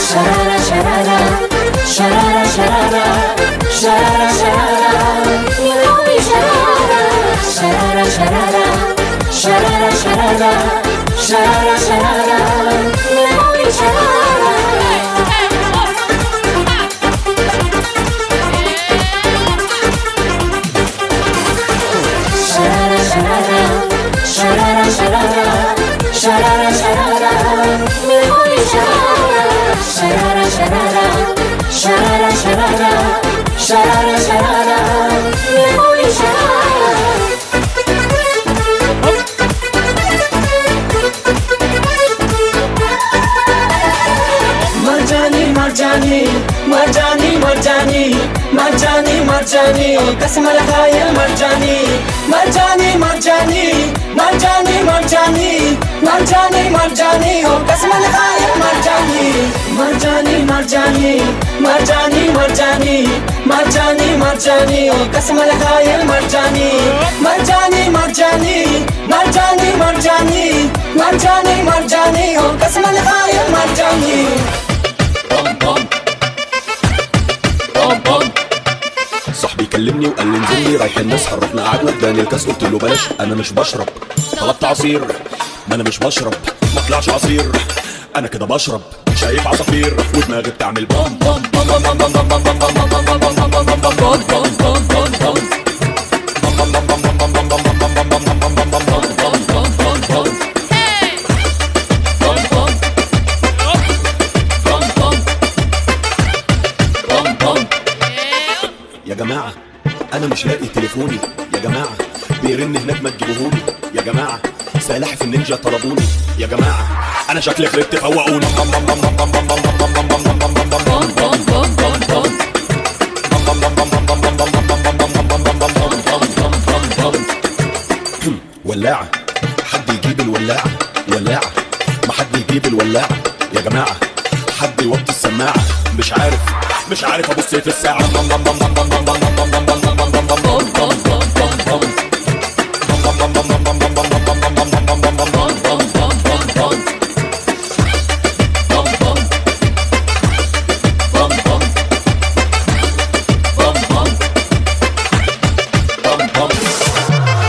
شرارة شرارة شرارة شرارة شرارة شرارة يا قوي شرارة شرارة شرارة شرارة شرارة شرارة شرارة يا قوي شرارة شرارة شرارة شرارة شرارة شرارة شرارة يا قوي شرارة شرارة شرارة شرارة شرارة شرارة شرارة يا قوي شرارة मरजानी मरजानी मरजानी मरजानी मरजानी मरजानी कसम लगाए मरजानी मरजानी मरजानी मरजानी मरजानी मरजानी मरजानी ओ कसम लगाए मरजानी मरजानी मरजानी मरजानी मरजानी मरजानी मरजानी ओ कसम लगाए मरजानी मरजानी मरजानी मरजानी मरजानी मरजानी मरजानी ओ कसम लगाए मरजानी صاحبي كلمني وقال لي انزل لي رايحين نسهر رحنا قعدنا اداني الكاس قلت له بلاش انا مش بشرب طلبت عصير ما انا مش بشرب ما طلعش عصير انا كده بشرب شايف عصافير ودماغي بتعمل بام بام بام بام بام بام بام بام بام بام بام بام بام بام بام بام بام بام. طب ما تجيبوهولي يا جماعه سلاحف النينجا طلبوني يا جماعه انا شكلي خربت فوقوني ولاعة حد يجيب الولاعة ولاعة ما حد يجيب الولاعة يا جماعة حد يوطي السماعة مش عارف مش عارف ابص في الساعة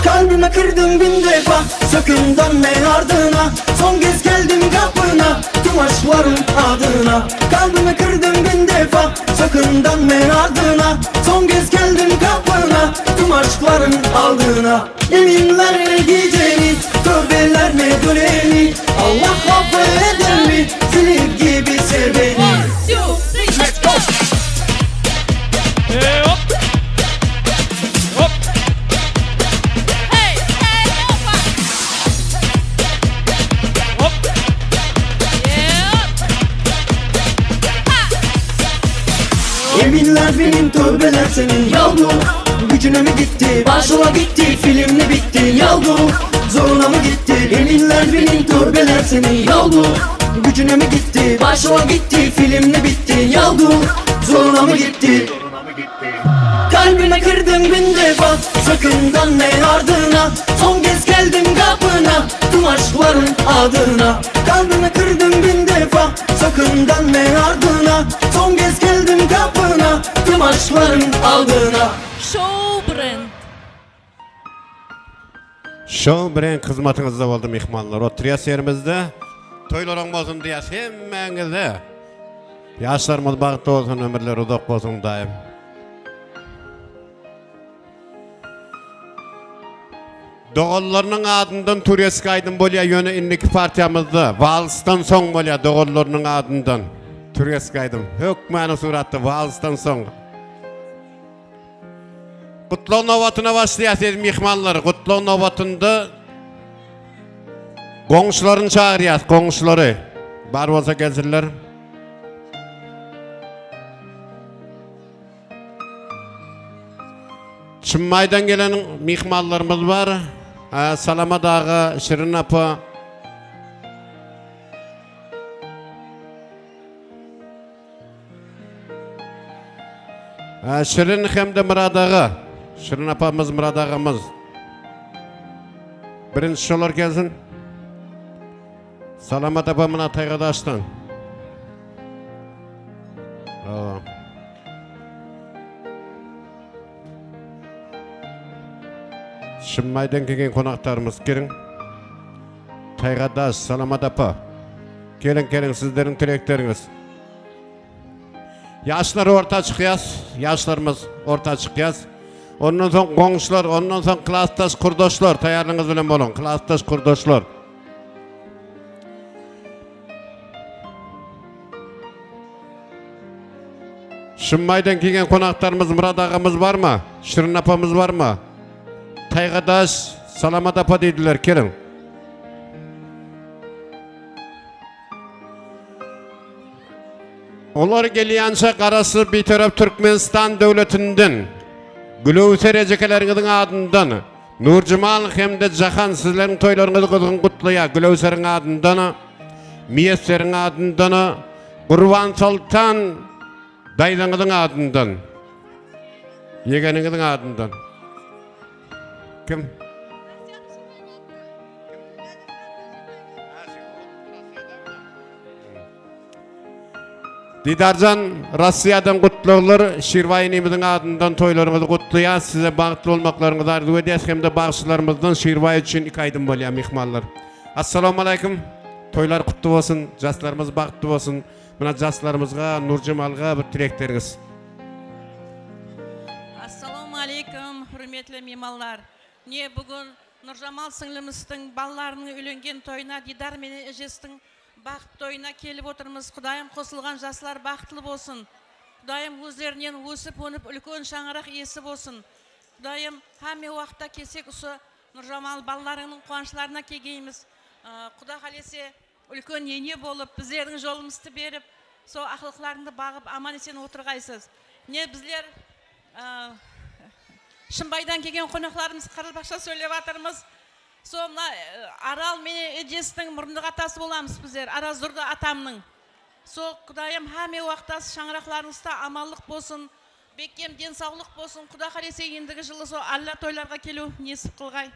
Kalbime kırdın bin defa Sakın dönme ardına Son kez geldim kapına Tüm aşkların adına Kalbime kırdın bin defa Sakın dönme ardına Son kez geldim kapına Tüm aşkların adına Yeminlerle gideni Tövbelerle döneni Allah affeder mi Seni gibi seveni Let's go. Hey, hop. Hop. Hop. Yeminler benim tövbeler senin yavrum Gücüne mi gitti başıma gitti filmle bitti yavrum Zoruna mı gitti yeminler benim tövbeler senin yavrum Gücüne mi gitti başıma gitti filmle bitti yavrum Zoruna mı gitti Kalbime kırdın bin defa Sakın dönme ardına Son kez geldim kapına Tüm aşkların adına Kalbime kırdın bin defa Sakın dönme ardına Son kez geldim kapına Tüm aşkların adına Show brand. Show brand hyzmatyňyzda boldy myhmanlar. Oturýas ýerimizde. Toýlaryň bolsun diýýäs hemmäňize. Ýaşlarymyz bagtly bolsun, ömürleri uzak bolsun daýym. Doganlarynyň adyndan tureski aýdym bolýar, ýöne indiki partiýamyzda walsdan soň bolýar doganlarynyň adyndan tureski aýdym. Hökmany suratda walsdan soň. Gutlag nobatyna başlaýas eziz myhmanlar. Gutlag nobatynda goňşularyny çagyrýas, goňşulary. Bar bolsa gelsinler. Çymmaýdan gelen myhmanlarymyz bar. Salamat aga, Şirin apa. Şirin hem-de Myrat aga. Şirin apamyz, Myrat agamyz. Birinji şolar gelsin. Salamat apa mına Taýgadaşdan. Şymmaýdan kelgen konaklarymyz geliň. Taýgadaş, Salamat apa. Geliň, geliň sizleriň tilekleriňiz. Ýaşlar orta çykýas, ýaşlarymyz orta çykýas. Ondan soň goňşular, ondan soň klasdaş kurdaşlar taýýarlygyňyz bilen boluň. Klasdaş kurdaşlar. Şymmaýdan kelgen konaklarymyz Myrat agamyz barmy? Şirin apamyz barmy? Taýgadaş, Salamat apa diýdiler, keliň. Olar gelýänçä Garaşsyz Bitarap Türkmenistan döwletinden, Gülöwser ejekeleriňiziň adyndan, Nurjemal hem-de Jahan sizleriň toýlaryňyzy gyzgyn gutlaýar, Gülöwseriň adyndan, Miýesseriň adyndan, Gurbansoltan daýzaňyzyň adyndan, ýegeniňiziň adyndan. Kim? Didarjan Rossiýadan gutlaglar Şirbaý inimiziň adyndan toýlaryňyzy gutlaýas size bagtly bolmaklaryňyzy arzuw edýäs hemde bagşylarymyzdan Şirbaý üçin iki aýdym bolýar myhmanlar. Assalamualeýkum toýlar kutly bolsun jaslarymyz bagtly bolsun muna jaslarymyzga Nurjemalga bir tilekleriňiz. Assalamualeýkum hürmetli mimanlar. Ne bugün Nurjamal siňlimizdiň balalarynyň üylengen toýuna Didar menen ejestiň Baxıt toyuna kelip otırmız Qudayım qosılğan jaslar baxıtlı bolsın Qudayım ózlerinen ósip ónip úlken shańaraq iyesi bolsın Qudayım hámme waqıtta kelsek usı. Nurjamal balalarıňnyň quwançlarına kelgeymiz. Quda qalese úlken ene bolıp bizlerdiń jolımızdı berip sol aqlıqlarıńdı baǵıp aman esen otırǵaysız. Mine bizler Shımbaydan kelgen qonaqlarımız qaraqalpaqsha sóylep atırmız. Sol mına Aral menen Ejestiń murındıq atası bolamız bizler Arazdurdı atamnıń. Sol Qudayım hámme waqta shańaraqlarıńızda amanlıq bolsın, bekkem densawlıq bolsın, Quda qálese endigi jılı sol alla toylarǵa keliw nesip qılǵay.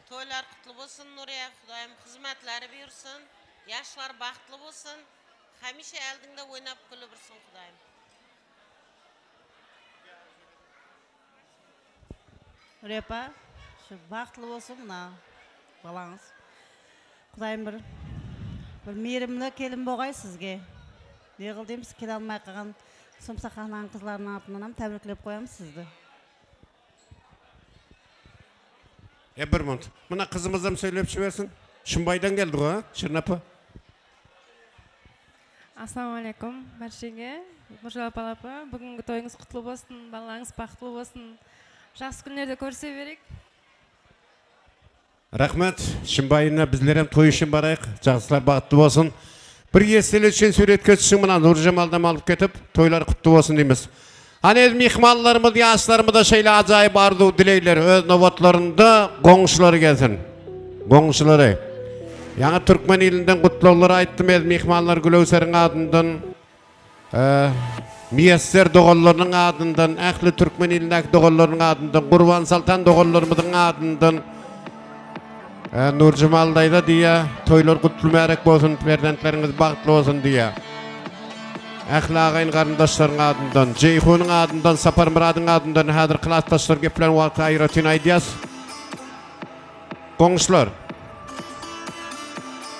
Toylar qutlı bolsın Nuriya, Qudayım xızmetleri buyursın, yaşlar baxıtlı bolsın, hámiyshe aldıńda oynap kúlip ursın Qudayım. Nuriya apa, şu baxıtlı bolsın mına balańız. Qudayım bir bir miyrimli kelin bolǵay sizge. Ne qıl deymiz, kele almay qalǵan Somsaxananıń qızlarınıń atınanam tábiriklep qoyamız sizdi. E bir minut. Mına qızımız-am sóylep jibersin. Shımbaydan keldi ǵoy, a, Shirin apa? Assalamu aleykum bárshege. Nurjawap apa, búgingi toyıńız qutlı bolsın, balańız baxıtlı bolsın. Jaqsı kúnlerde kórise bereyik. Raxmat, Shımbayına bizler-em toy ushın barayıq, jaqsılar baxıtlı bolsın. Bir estelik ushın súwretke túsiń mına Nurjamaldan alıp ketip, toylar qutlı bolsın deymiz. Hany ez myhmanlarymyz, ýaşlarymyza şeýle ajaýyp arzuw dilegler öz nobatlarynda goňşulary gelsin. Goňşulary. Ýaňy türkmen ilinden gutlaglar aýtdym ez myhmanlar Gülöwseriň adyndan, Miýesser doganlarynyň adyndan, ähli türkmen ilindäki doganlarynyň adyndan, Gurbansoltan doganlarymyzyň adyndan Nurjemal daýza diýýär, toýlar gutly märek bolsun, perzentleriňiz bagtly bolsun diýýär. Ähli agaýyn garyndaşlaryň adyndan, Jeýhunyň adyndan, Saparmyradyň adyndan häzir klasdaşlar geplän wagty aýratyn aýdýas. Goňşular.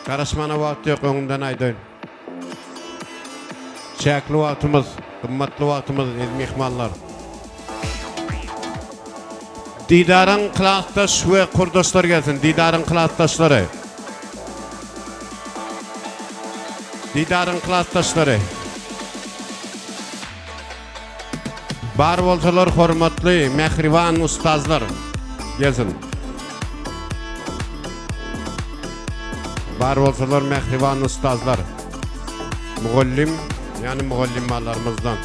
Garaşmana wagt ýok, öňünden aýdaýyn. Çäkli wagtymyz, gymmatly wagtymyz, eziz myhmanlar. Didaryň klasdaş we kurdaşlary gelsin, Didaryň klasdaşlary. Didaryň klasdaşlary. Bar bolsalar hormatly, mähriban ustazlar gelsin. Bar bolsalar mähriban ustazlar. Mugallym, ýagny mugallymmalarymyzdan.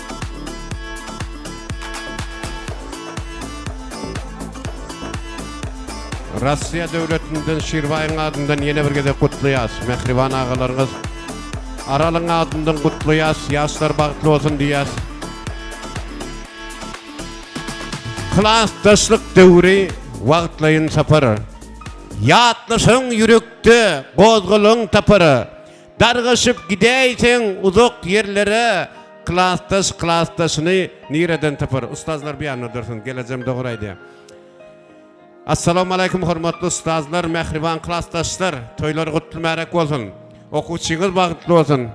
Russiýa döwletinden Şirbaýyň adyndan ýene bir gezek gutlaýas. Mähriban agalaryňyz Aralyň adyndan gutlaýas. Ýaşlar bagtly bolsun diýýäs. Klasdaşlyk döwri wagtlaýyn sapar. Ýatlasaň ýürekde gozgalaň tapar. Dargaşyp gidäýseň uzak ýerlere klasdaş klasdaşyny nireden tapar. Ustazlar bir ýanda dursun gelejem dogry aýdýar. Assalamualeýkum hormatly ustazlar mähriban klasdaşlar toýlar gutly märek bolsun okuwçyňyz bagtly bolsun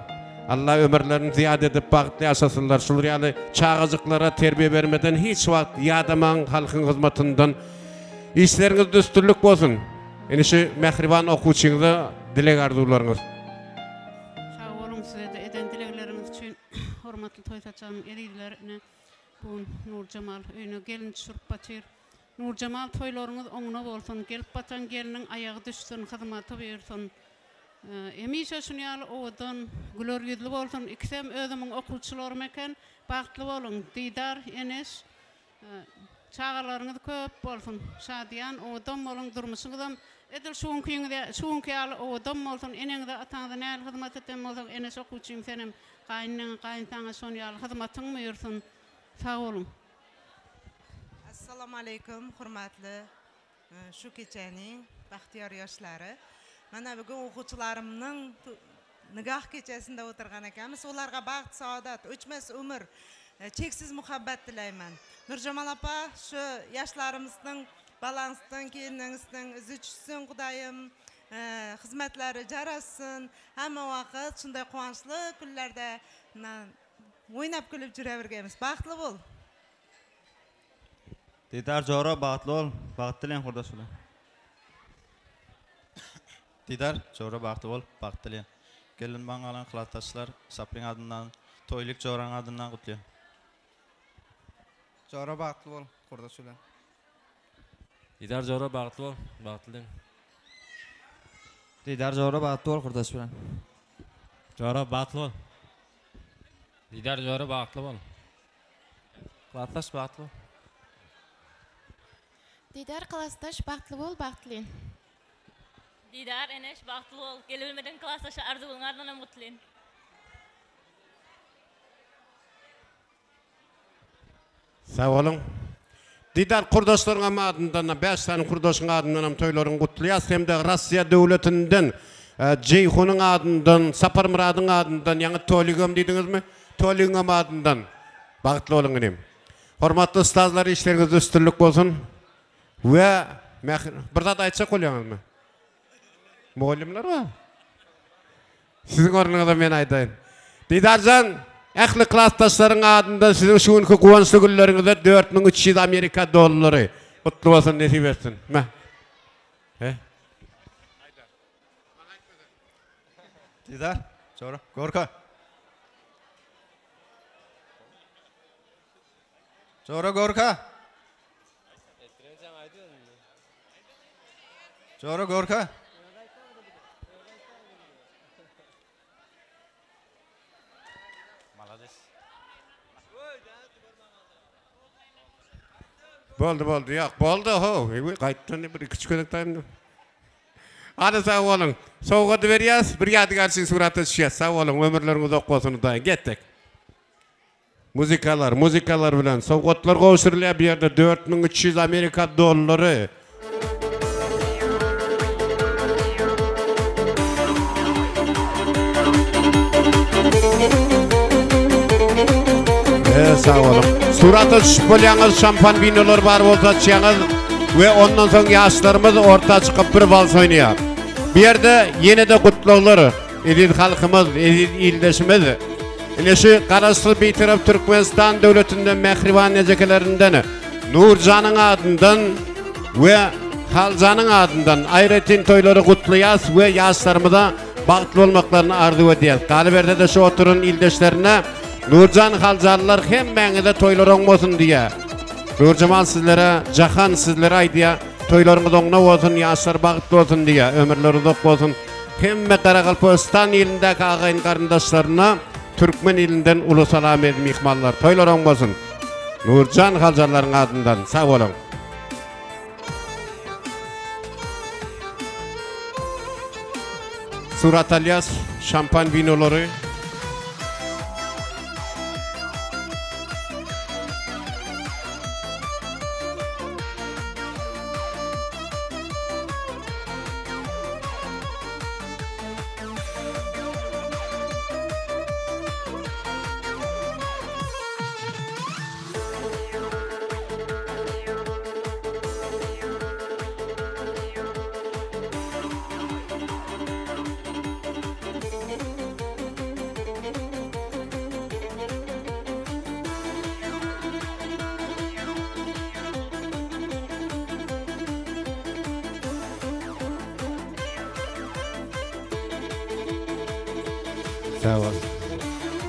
Allah ömürlerini zyýada edip bagtly ýaşasynlar şular ýaly çagajyklara terbiýe bermeden hiç wagt ýadamaň halkyň hyzmatyndan işleriňizde üstünlik bolsun Ine şu mähriban okuwçyňyza dileg arzuwlaryňyz. Sag boluň sizede eden dilegleriňiz üçin hormatly toý saçagynyň ezizleri ine bu gün Nurjemal öýüne gelin düşürip batyr Nurjemal toýlaryňyz oňuna bolsun gelip batan gelniň aýagy düşsün hyzmaty buýursyn hemişe şuny ýaly owadan güler ýüzli bolsun ikisem özümiň okuwçylarym eken bagtly boluň Didar Eneş Çagalaryňyz köp bolsun, şadyýan, owadan boluň, durmuşyňyzam edil şu günkiňiz şu günki ýaly owadan bolsun, eneňize, ataňyza nähili hyzmat eden bolsaň, eneş okuwçym senem gaýyneňe, gaýynataňa şon ýaly hyzmatyň buýursyn. Sag boluň. Assalamualeýkum hormatly şu keçäniň bagtyýar ýaşlary. Mana bu gün okuwçylarymyň nigah keçesinde oturgan ekenmiz. Olarga bagt, saadat, öçmez ömür, çeksiz muhabbat dileýmen. Nurjemal apa, şu ýaşlarymyzdyň, balaňyzdyň, gelniňizdiň yzy düşsün Hudaýym, hyzmatlary jarasyn. Hemme wakyt şunday guwançly günlerde oýnap gülüp jüre birgemiz. Bagtly bol! Didar jora bagtly bol bagt dileýän hurdaş bilen. Didar jora bagtly bol bagt dileýän. Gelin maňa galan klasdaşlar Sapryň adyndan Toýlyk joraň adyndan gutlaýan. Jora bagtly bol, gurdaş bilen. Didar jora bagtly bol, bagtly diň. Didar jora bagtly bol, gurdaş bilen. Jora bagtly bol. Didar jora bagtly bol. Klasdaş bagtly bol. Didar klasdaş bagtly bol, bagtlyn. Didar Eneş bagtly bol, gelebilmediň klasdaşa Arzygulyň adyndanam gutlyn. Sag boluň. Didar kurdaşlaryňam adyndan, 5 sany kurdaşyň adyndanam toýlaryňy gutlaýas hem-de Russiýa döwletinden Jeýhunyň adyndan, Saparmyradyň adyndan, ýaňy Toligem diýdiňizmi? Toligiňem adyndan bagtly boluň inim. Hormatly ustazlar işleriňizde üstünlik bolsun we mähir bir zat aýtjak bolýaňyzmy? Mugallymlar bar. Siziň ornuňyza men aýdaýyn. Didarjan, ähli klasdaşlaryň adyndan siziň şu günki guwançly günleriňizde 4300 Amerika dollary. Gutly bolsun, nesip etsin. Meh. He? Didar, jora, gorka. Jora, gorka. Jora gorka. Malades. Boldy, boldy. Ýok, boldy, ho. Gaýtdan bir iki-üç gezek daýym. Hany sag boluň. Sowgady berýäs, bir ýadygär üçin surata düşýäs. Sag boluň, ömürleriňiz uzak bolsun Hudaý. Getdik. Muzikalar, muzikalar bilen sowgatlar gowşurylýar bu ýerde 4300 Amerika dollary. E, sag boluň. Surata düşüp bolýaňyz, şampan winolar bar bolsa açýaňyz we ondan soň ýaşlarymyz orta çykyp bir wals oýnaýar. Bu ýerde ýene-de gutlaglar eziz halkymyz, eziz ildeşimiz. Ine şu Garaşsyz Bitarap Türkmenistan döwletinde mähriban ejekelerinden Nurjanyň adyndan we Haljanyň adyndan aýratyn toýlary gutlaýas we ýaşlarymyza bagtly bolmaklaryny arzuw edýäs. Galyberse-de şu oturan ildeşlerine Nurjan Haljanlar hemmäňize toýlar oň bolsun diýýär. Nurjemal sizlere, Jahan sizlere aýdýar, toýlaryňyz oňuna bolsun, ýaşlar bagtly bolsun diýýär, ömürleri uzak bolsun. Hemme Garagalpagystan ilindäki agaýyn garyndaşlaryna türkmen ilinden uly salam eziz myhmanlar. Toýlar oň bolsun. Nurjan Haljanlaryň adyndan sag boluň. Surat alýas, şampan winolary. Sag bol.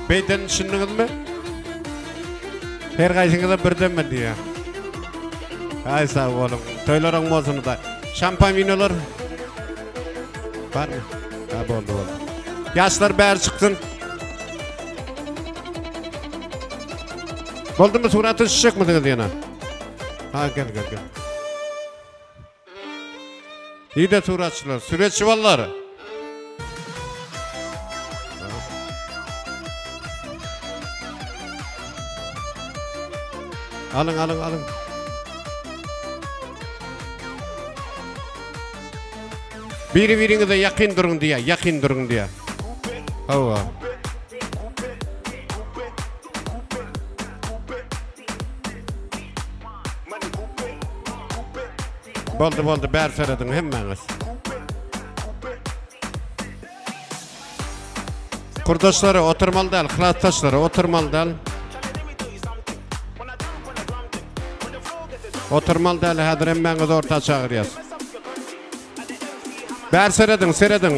Beýden düşündiňizmi? Her gaýsyňyza birdenmi diýýär. Aý sag boluň. Toýlaryň bolsun da. Şampan winolar barmy? Ha boldy boldy. Ýaşlar bäri çyksyn. Boldumy surata düşjekmisiňiz ýene? Ha gel gel gel. Nide suratçylar? Suratçy ballar. Alyň alyň alyň. Biri biriňize ýakyn duruň diýýär, ýakyn duruň diýýär. Hawa. Boldy boldy bäri serediň hemmäňiz. Kurdaşlary oturmaly däl, klasdaşlary oturmaly däl. Oturmaly däl, häzir hemmäňizi orta çagyrýas. Bäri serediň, serediň.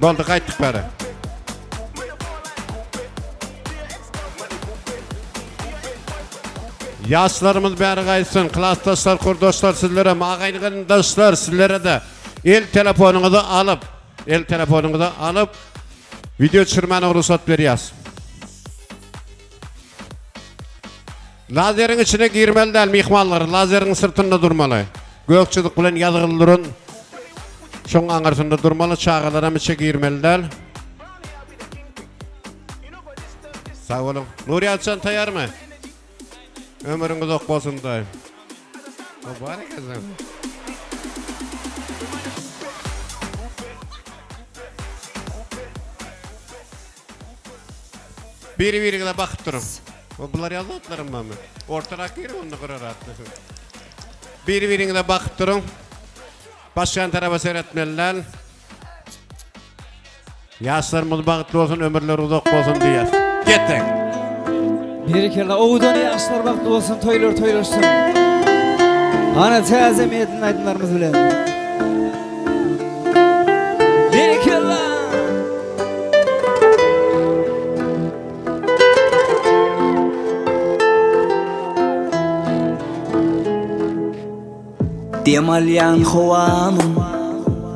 Boldy, gaýtdyk bäri. Ýaşlarymyz bäri gaýtsyn, klasdaşlar, kurdaşlar sizlerem, agaýyn-garyndaşlar sizlere-de el telefonyňyzy alyp, el telefonyňyzy alyp wideo düşürmäne rugsat berýäs. Lazeriň içine girmeli däl myhmanlar, lazeriň syrtynda durmaly. Gök çyzyk bilen ýazgyly duran şoň aňyrsynda durmaly, çagalaram içe girmeli däl. Sag boluň. Nurýazjan taýýarmy? Ömrüň uzak bolsun daýy. O bar ekensiň. Biri biriňize bakyp duruň. O bular ýaly zatlaram barmy? Ortarak giriň onda gyrarak. Biri biriňize bakyp duruň. Başgan tarapa seretmeli däl. Ýaşlarymyz bagtly bolsun, ömürleri uzak bolsun diýýäs. Ketdik. Berekella, owadan ýaşlar bagtly bolsun, toýlar toýlaşsyn. Ana täze medin aýdymlarymyz bilen. Berekella. Dem alýan howamyň,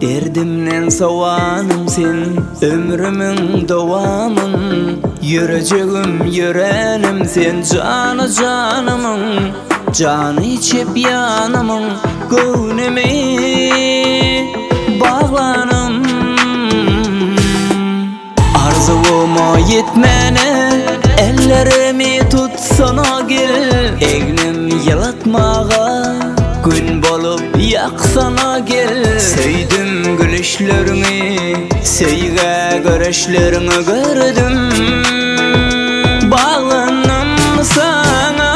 derdimden sowanym sen, Ömrümiň dowamyn, ýürejigim ýöränim sen, Jany janymyň, jany çep ýanymyň, Göwnümi baglanym. Arzuwyma ýetmäne ellerimi tutsana gel Egnim ýylatmaga gün bolup ýaksana gel Söýdüm gülüşleriňi söýgä göreşleriňi gördüm Baglandym saňa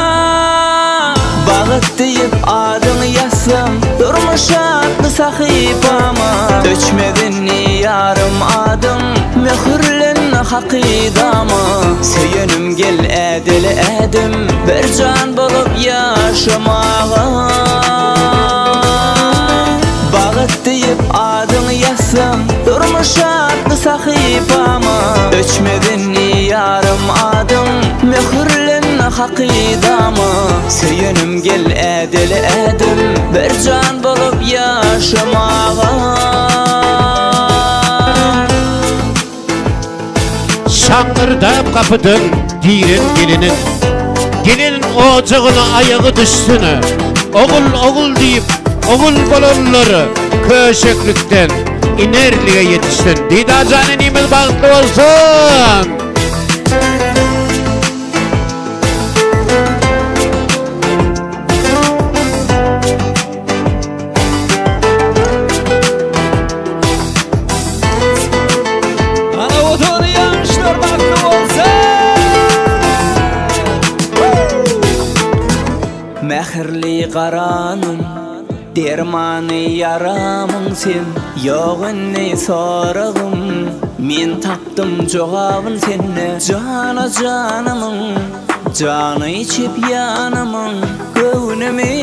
Bagyt diýip adyňy ýazsam Durmuş atly sahypama Öçmegin ýarym adyň Möhürlen hakydama Söýenim gel ädeli ädim Bir jan bolup ýaşamaga Bagyt diýip adyňy ýazsam Durmuş atly sahypama Öçmegin ýarym adyň Möhürlen hakydama Söýenim gel ädeli ädim Bir jan bolup ýaşamaga. Şaňňyrdap gapydan giren geliniň, Gelin ojagyna aýagy düşsün. Ogul, ogul diýip, ogul bolanlar Köşeklikden inerlige ýetişsin. Didarjan inimiz bagtly bolsun! Ana otan ýaşlar bagtly bolsun! Mähirli garanym, dermany ýaramyň sen, Ýok indi soragym, men tapdym jogabyn sende, Jana janymyň, jany çep ýanymyň, Göwnümi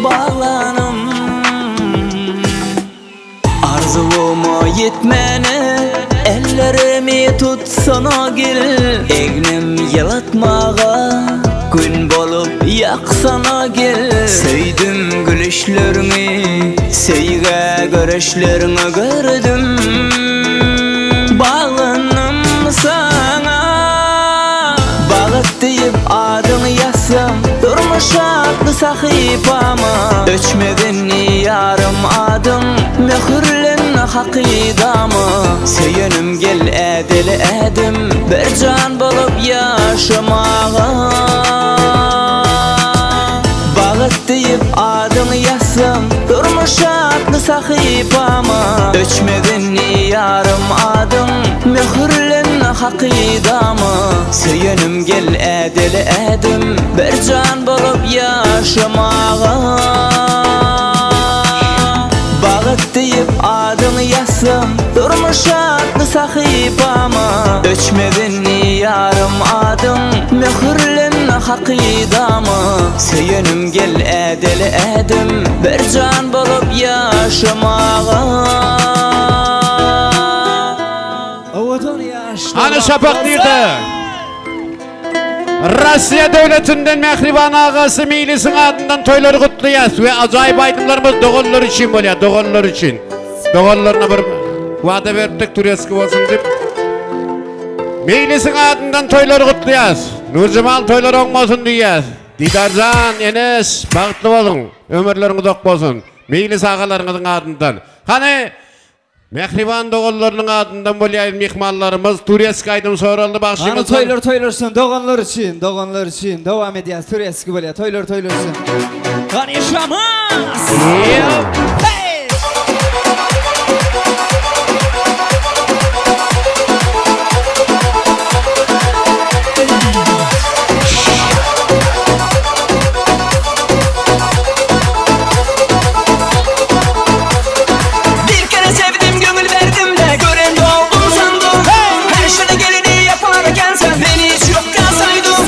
baglanym. Arzuwyma ýetmäne ellerimi tutsana gel Egnim ýylatmaga gün bolup ýaksana gel Söýdüm gülüşleriňi söýgä göreşleriňi gördüm Baglandym saňa Bagyt diýip adyňy ýazsam Durmuş atly sahypama Öçmegin ýarym adyň Möhürlen hakydama Söýenim gel ädeli ädim Bir jan bolup ýaşamaga Bagyt diýip adyňy ýazsam Durmuş atly sahypama Öçmegin ýarym adyň Möhürlen hakydama Söýenim gel ädeli ädim Bir jan bolup ýaşamaga Bagyt diýip adyňy ýazsam Durmuş atly sahypama Öçmegin ýarym adyň Möhürlen hakydama Söýenim gel ädeli ädim Bir jan bolup ýaşamaga Owadan ýaşlar Hany şapak nirde? Russiýa döwletinden mähriban agasy Meýlisiň adyndan toýlary gutlaýas we ajaýyp aýdymlarymyz doganlar üçin bolýar, doganlar üçin. Doganlaryna bir wada beripdik tureski bolsun diýip. Meýlisiň adyndan toýlary gutlaýas. Nurjemal toýlary oň bolsun diýýäs. Didarjan, Eneş, bagtly boluň. Ömürleriň uzak bolsun. Meýlis agalaryňyzyň adyndan. Hany Mähriban doganlarynyň adyndan bolýaýyn myhmanlarymyz tureski aýdym soraldy Hany bagşymyzdan. toýlar toýlaşsyn doganlar üçin doganlar üçin dowam edýäs tureski bolýar toýlar toýlaşsyn. Hany ýaşamaz. Hey! Bir kere sevdim gönül verdim de gören oldum sandım Her şeyde geleni yaparken sen beni hiç yoktan saydın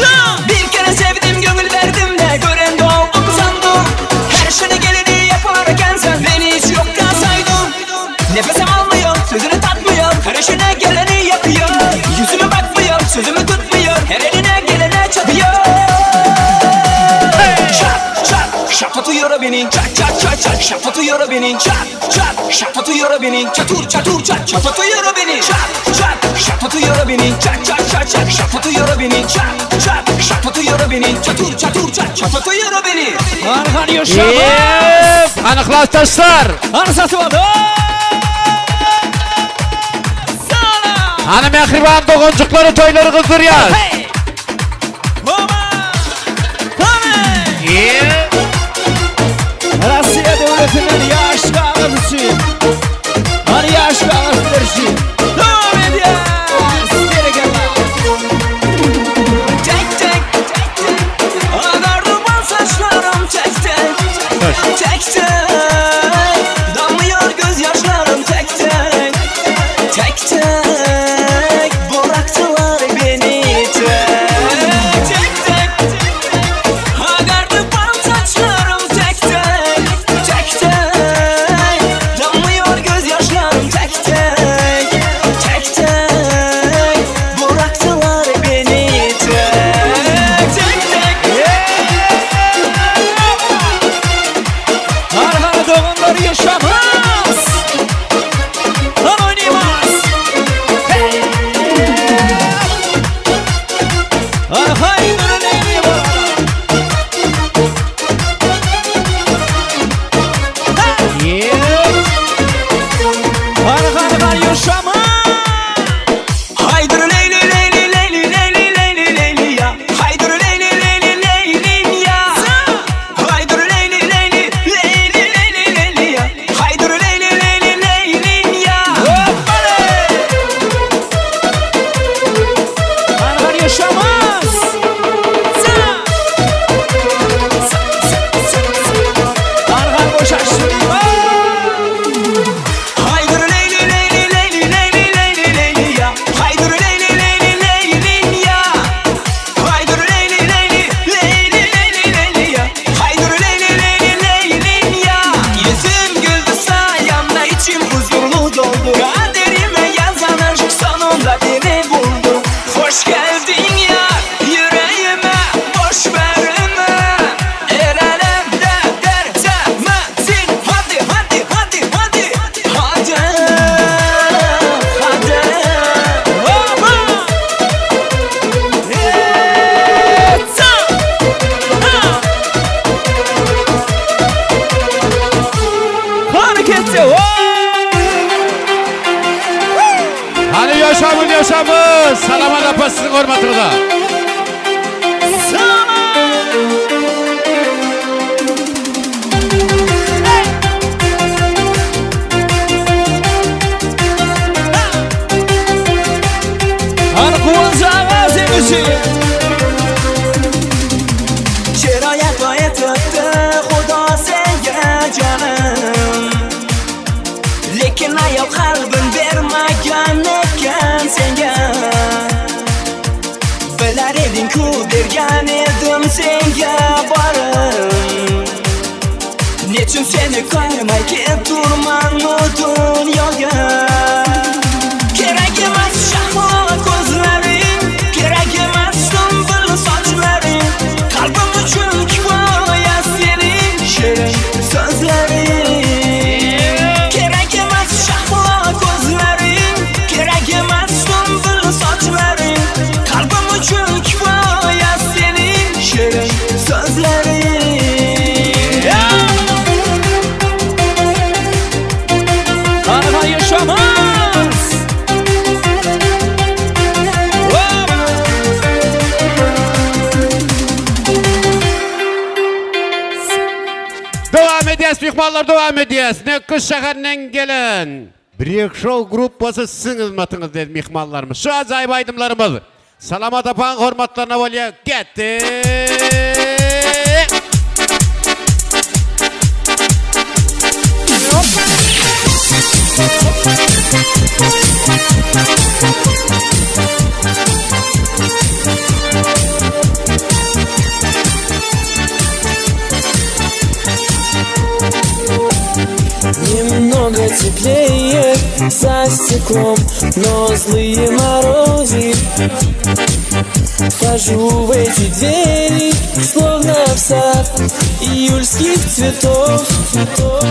Bir kere sevdim gönül verdim de gören oldum sandım Her şeyde geleni yaparken sen beni hiç yoktan saydın Nefesim almıyor sözünü tatmıyor Her işine geleni yapıyor Yüzüme bakmıyor sözümü tutmuyor Her eline gelene çatıyor Çat çat şapatıyor beni Çat çat çat çat şapatıyor beni Çat çat şapatıyor beni Çatur çatur çat çapatıyor beni Çat çat şapatıyor beni Çat çat çat çat şapatıyor beni Çat çat şapatıyor beni Çatur çatur çat çapatıyor beni Hany hany ýaşamaz. Yep! Hany klasdaşlar. Hany satyp aldy. Hany mähriban doganjyklary toýlary gyzdyrýas. Yep! Russiýa döwletinden ýaş gagyz üçin. Hany ýaş gagyzlar üçin. Dowam edýäs. Berekella. Tek tek Ağardı bal saçlarım tek tek Tek tek Damlıyor gözyaşlarım tek tek Tek tek Bıraktılar beni tek Tek tek Ağardı bal saçlarım tek tek Tek tek Damlıyor gözyaşlarım tek tek Tek tek Bıraktılar beni tek Tek tek Hany hany doganlar ýaşamaz. Hany oýnaýmaz. Hany haýdyr leýli bala. Hany hany hany ýaşamaz. Haydır leyli leyli leyli leyli leyli leyli ya Haydır leyli leyli leyli ya Haydır leyli leyli leyli leyli leyli ya Haydır leyli leyli leyli ya Hany hany ýaşamaz. Hany hany boşaşsyn. Haydır leyli leyli leyli leyli leyli leyli ya Haydır leyli leyli leyli ya Haydır leyli leyli leyli leyli leyli ya Haydır leyli leyli leyli ya Yüzüm güldü sayemde içim huzurlu doldu Kaderime yazan aşk sonunda beni buldu Hoş geldin ya yüreğime boş verme El alemde dert etmesin Hadi hadi hadi hadi Hadi hadi Hoppa. Ha. Hany ketdi. Hany ýaşamyz ýaşamyz. Salamat apa siziň hormatyňyza. Hany Guwanç aga seň üçin. Чаро aytibdi Xudo senga jonim Lekin ayol qalbin bermagan ekan senga Bilar eding-ku bergan edim senga borim Nechun seni ko'rmay keturman bu dunyoga Kerak emas shahlo ko'zlaring Kerak emas sumbul sochlar edýäs myhmanlar dowam edýäs. Nöküs şäherinden gelen Break Show gruppasy siziň hyzmatyňyzda myhmanlarymyz. Şu ajaýyp aýdymlarymyz Salamat apaň hormatlaryna bolýar. Getdi. Немного теплее за стеклом, но злые морозы Вхожу в эти двери, словно в сад июльских цветов, цветов.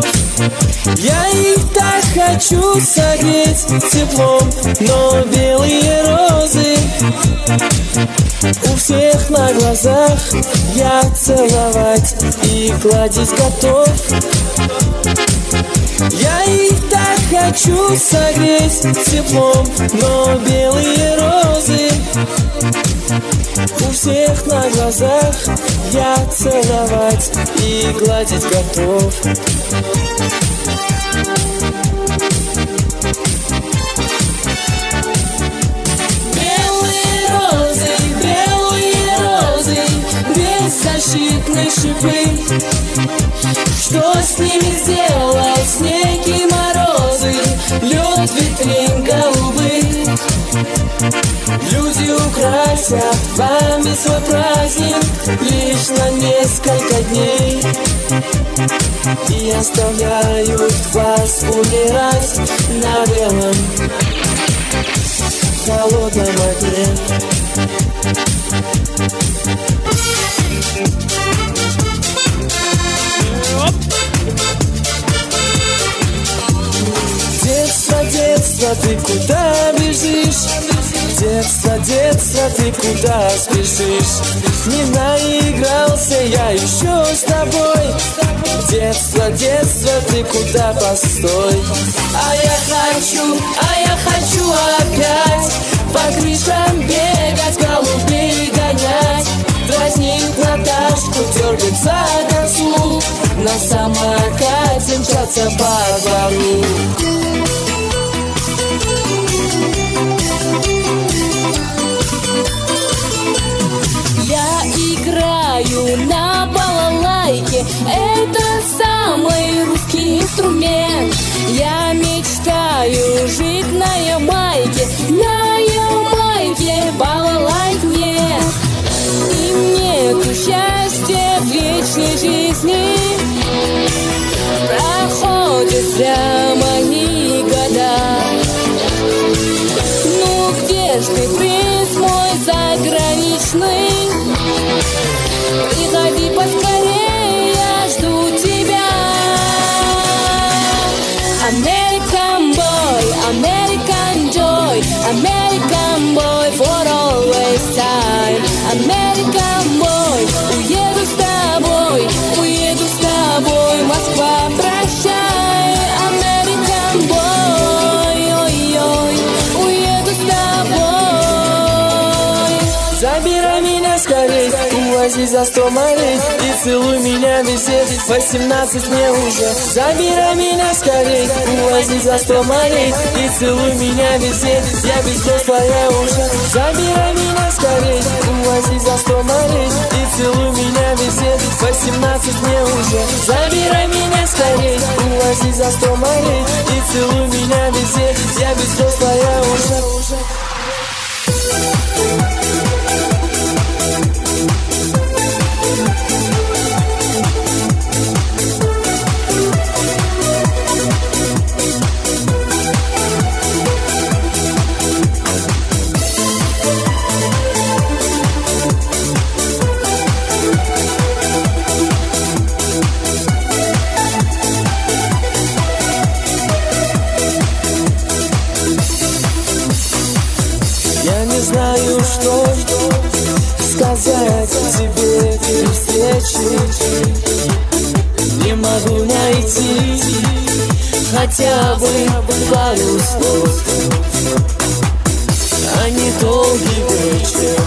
Я их так хочу согреть теплом, но белые розы у всех на глазах я целовать и гладить готов. Я их так хочу согреть теплом, но белые розы у всех на глазах я целовать и гладить готов. Белые розы, белые розы, беззащитные шипы. Что с ними сделать снег и морозы, лед витрин голубых? Люди украсят вами свой праздник лишь на несколько дней и оставляют вас умирать на белом холодном огне. Детство, детство, ты куда бежишь? Детство, детство, ты куда спешишь? Не наигрался я еще с тобой. Детство, детство, ты куда постой? А я хочу, а я хочу опять по крышам бегать, голубей гонять, дразнить Наташку, дергать за косу, на самокате мчаться по двору. Я играю на балалайке, это самый русский инструмент. Я мечтаю жить на Ямайке, на Ямайке балалайк нет. И нету счастья в вечной жизни, проходят зря мои года. Ну где ж ты, принц мой заграничный? Приходи поскорее, я жду тебя. American boy, American joy, American boy for always time. American boy, уеду с тобой, уеду с тобой, Москва, прощай. American boy, ой-ой, уеду с тобой. Забирай меня скорей, увози за 100 морей и целуй меня везде, 18 мне уже. Забирай меня скорей, увози за 100 морей и целуй меня везде, я без взрослая уже. Забирай меня скорей, увози за 100 морей и целуй меня везде, 18 мне уже. Забирай меня скорей, увози за 100 морей и целуй меня везде, я без взрослая уже. Я не знаю, что сказать тебе при встрече. Не могу найти хотя бы пару слов. А не долгий вечер,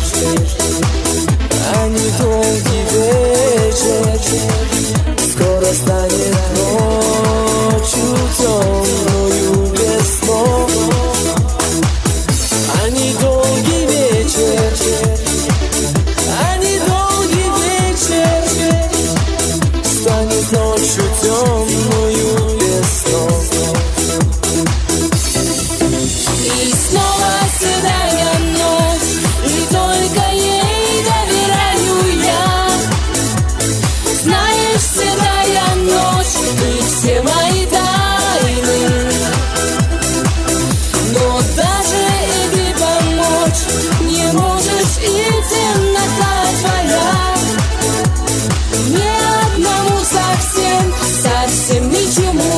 а не долгий вечер. Скоро станет ночью темную без снов. А недолгий вечер, а недолгий вечер станет ночью темную без снов. И снова седая ночь, и только ей доверяю я. Знаешь, седая ночь, ты все мои тайны. Но даже и ты помочь не можешь, и темнота твоя. Ни одному совсем, совсем ничему.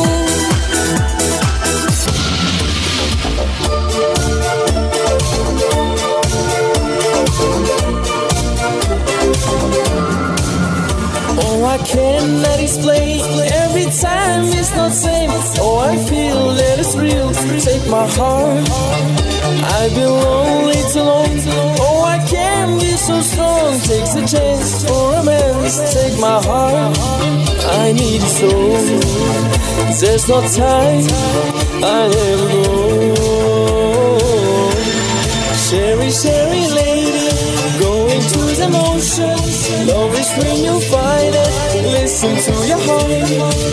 Oh, I cannot explain. Every time it's not same. Oh, I feel that it's real. Take my heart. I've been lonely too long. Oh, I can't be so strong. Takes a chance for romance. Take my heart. I need you so. There's no time. I never go. Sherry, Sherry lady, going to the motion. Love is when you find it. Listen to your heart.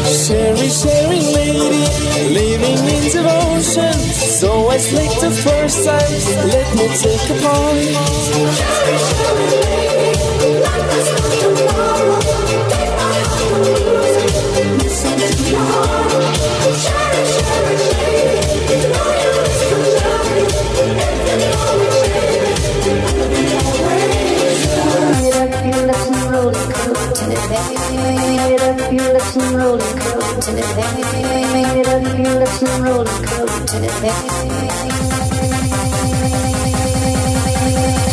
Sherry, Sherry lady, living in devotion. So I slick the first time. Let me take a part. Sherry, Sherry lady, like there's no tomorrow. Take my heart and lose it. Listen to your heart. Sherry, Sherry lady, know you is to love me. If you know me, baby, I'll be always It up your lips and roll it, coat to the It up your lips and roll it, coat to the It up your lips and roll it, coat to the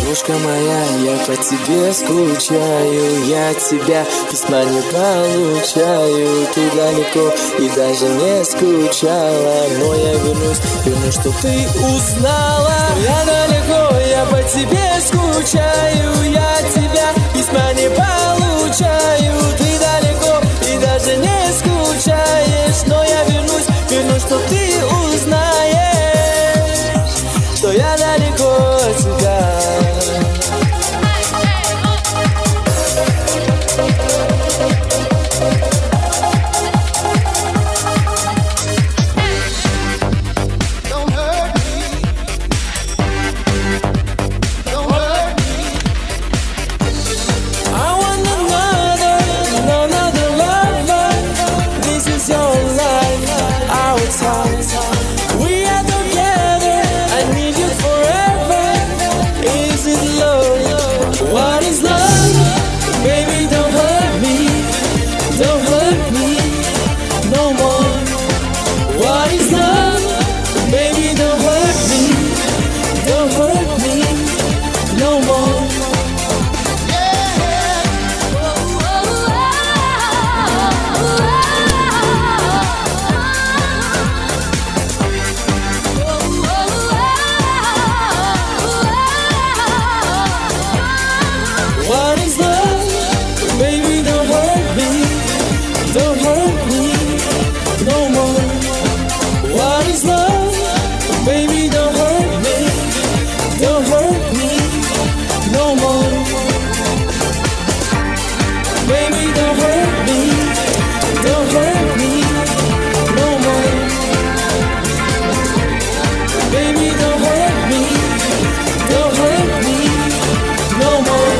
Дружка моя, я по тебе скучаю, я от тебя письма не получаю. Ты далеко и даже не скучала, но я вернусь, вернусь, чтоб ты узнала. Что я далеко, я по тебе скучаю, я от тебя письма не получаю. Ты далеко и даже не скучаешь, но я вернусь, вернусь, чтоб ты узнаешь, что я далеко от тебя. Don't hurt me. Don't hurt me. I want another, another lover. This is your life, our time. We are together. I need you forever. Is it love? What is love? Baby, don't hurt me. Don't hurt me no more. What is love? Baby, don't hurt me. Don't hurt me no more. What is love? Baby, don't hurt me. Don't hurt me no more. What is love? Baby, don't hurt me. Don't hurt me no more. Baby, don't hurt me. Don't hurt me no more. Baby, don't hurt me. Don't hurt me no more.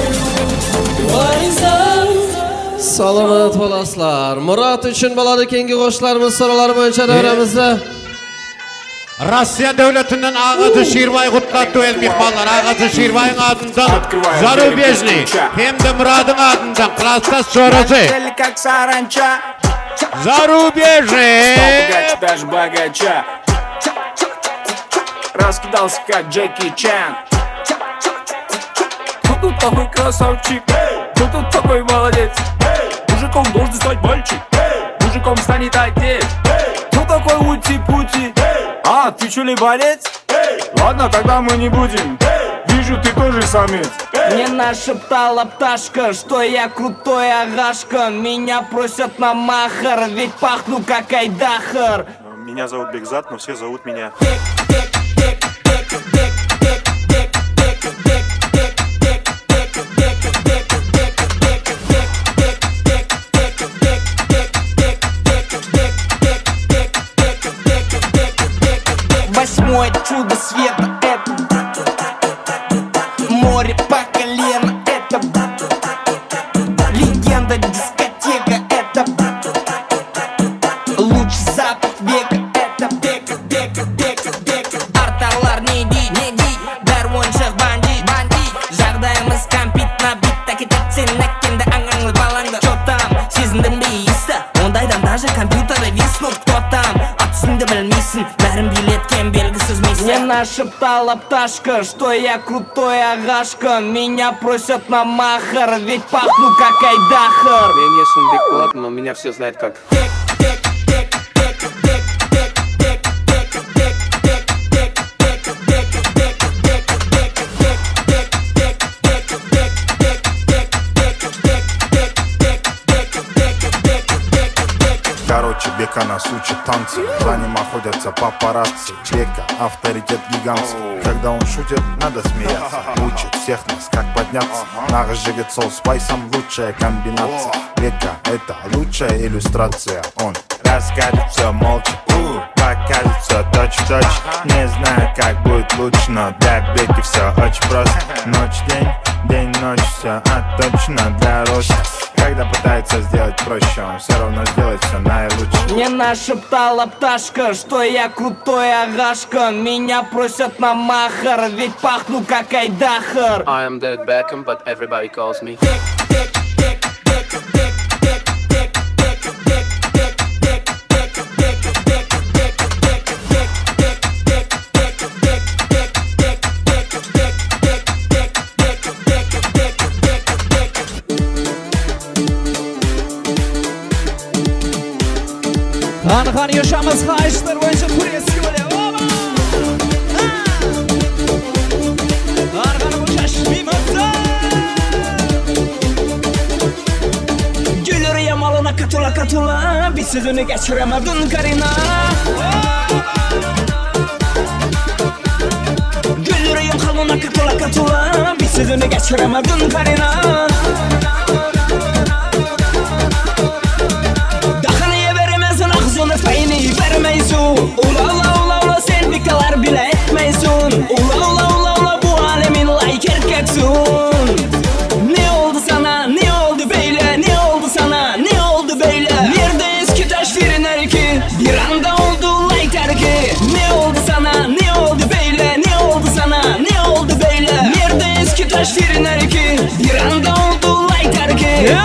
What is love? Salamat bolasizlar. Murod uchun bo'ladi keyingi qo'shiqlarimiz so'rovlar bo'yicha davramizda. Rossiya döwletinden Agasy Şirbaý gutlatdy öz myhmanlar. Agasy Şirbaýyň adyndan Zarubejny hem-de Muradyň adyndan klasdaş jorasy. Как саранча. Зарубежный. Стал богаче, даже богача. Раскидался, как Джеки Чан. Кто тут такой красавчик? Кто тут такой молодец? Мужиком должен стать мальчик. Мужиком станет отец. Кто такой ути-пути? А, ты чё ли борец? Ладно, тогда мы не будем. Вижу, Вижу, ты тоже самец. Мне нашептала пташка, что я крутой агашка. Меня просят на махар, ведь пахну как айдахар. Меня зовут Бекзат, но все зовут меня. Восьмое чудо света это море по колено, это легенда дискотека, это лучший запах века, это бека, бека, бека, бека. Арталар не дейді, не дейді, бәрі ойыншық бандит, бандит. Жағдайымыз кәмпит набит, әкетеді сен әкеңді, аңаңды, балаңды. Чё там, сезіндің бе иісті? Ондайдан даже компьютеры виснут. Кто там, ат үстінде білмейсің, бәрін билеткен белгісіз миссия. Мне нашептала пташка, что я крутой агашка. Меня просят на махар, ведь пахну как айдахар. Менің есімім Бекболат, но меня все знают как. Короче, Бека нас учит танцы, за ним охотятся папарацци. Бека авторитет гигантский, когда он шутит, надо смеяться. Учит всех нас, как подняться. Нағыз жігіт сол спайсом лучшая комбинация. Бека это лучшая иллюстрация. Он расскажет все молча, покажет все точь-в-точь. Не знаю, как будет лучше, но для Беки все очень просто. Ночь, день, день, ночь, все отточено для роста. Когда пытается сделать проще, он все равно сделает все наилучше. Мне нашептала пташка, что я крутой агашка. Меня просят на махар, ведь пахну как айдахар. I am David Beckham, but everybody calls me. Hany hany ýaşamyz haýyşlar boýunça турецкий bolýar. Oba! Hany hany bu şaşmymyzda. Gülür yamalına katıla katıla, bir sözünü geçiremedin karina. Gülür yamalına katıla katıla, bir sözünü geçiremedin karina. Ağzını payını vermeysin. Ula ula ula ula sen bikalar bile etmeysin. Ula ula ula ula bu alemin layık erkeksin. Ne oldu sana, ne oldu böyle, ne oldu sana, ne oldu böyle? Nerede eski taş frenler ki, bir anda oldu layık erki. Ne oldu sana, ne oldu böyle, ne oldu sana, ne oldu böyle? Nerede eski taş frenler ki, bir anda oldu layık erki.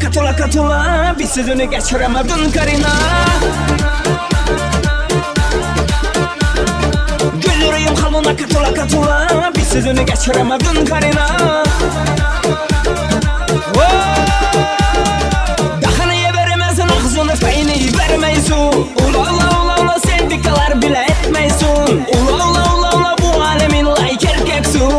Katıla katıla, bir sözünü geçiremedin karina. Gülürüm halına katıla katıla, bir sözünü geçiremedin karina. Dahanıya veremezsin, ağzını payını vermeysin. Ula ula ula ula sen bikalar bile etmeysin. Ula ula ula ula bu alemin layık erkeksin.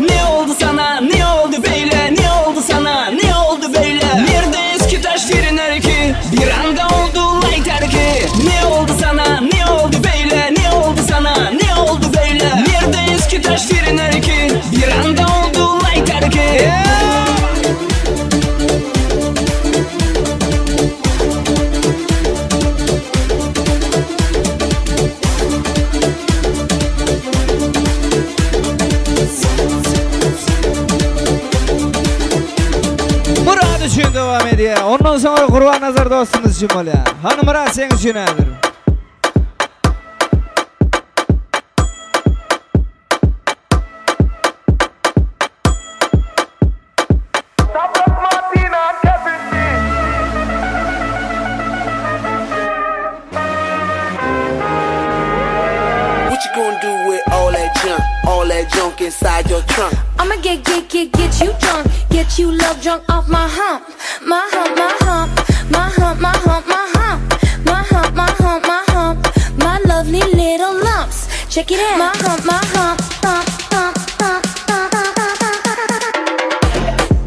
Ne oldu sana, ne oldu böyle, ne oldu sana, ne oldu böyle? Nerede eski taş frenler ki, bir anda oldu layık erki. Ne oldu sana, ne oldu böyle, ne oldu sana, ne oldu böyle? Nerede eski taş frenler ki, bir anda oldu layık erki. Üçin devam edýär. Ondan soňra Gurban Nazar dostumuz üçin bolýar. Hany Murat sen üçin häzir. What you gonna do? junk inside your trunk. I'ma get, get, get, get you drunk. Get you love drunk off my hump. My hump, my hump. My hump, my hump, my hump. My hump, my hump, my hump. My lovely little lumps. Check it out. My hump, my hump, hump, hump, hump, hump, hump, hump, hump.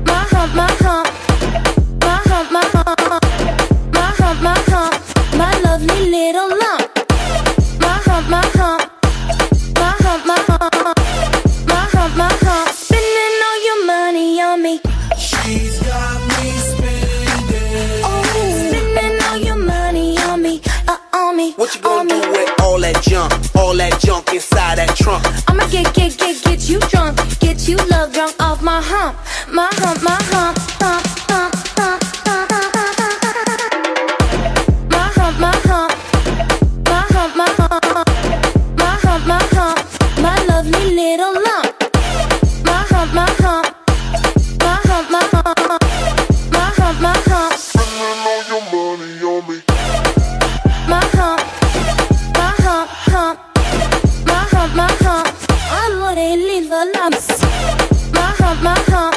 My hump, my hump. My hump, my hump. My hump, my hump. My lovely little lump. My hump, my hump. My hump, my hump. My hump, my hump. Spending all your money on me. She's got me spending. Oh, spending all your money on me, on me. What you gonna do with all that junk? All that junk inside that trunk? I'ma get, get, get, get you drunk, get you love drunk off my hump, my hump, my hump, hump, hump, hump, hump, hump, hump, hump. My hump, my hump, my hump, my hump, my hump, my hump, my lovely little lump. My hump, my hump, my hump, my hump, my hump, my hump. My hump, my hump, hump, my hump, my hump. I love they little lumps. My hump, my hump,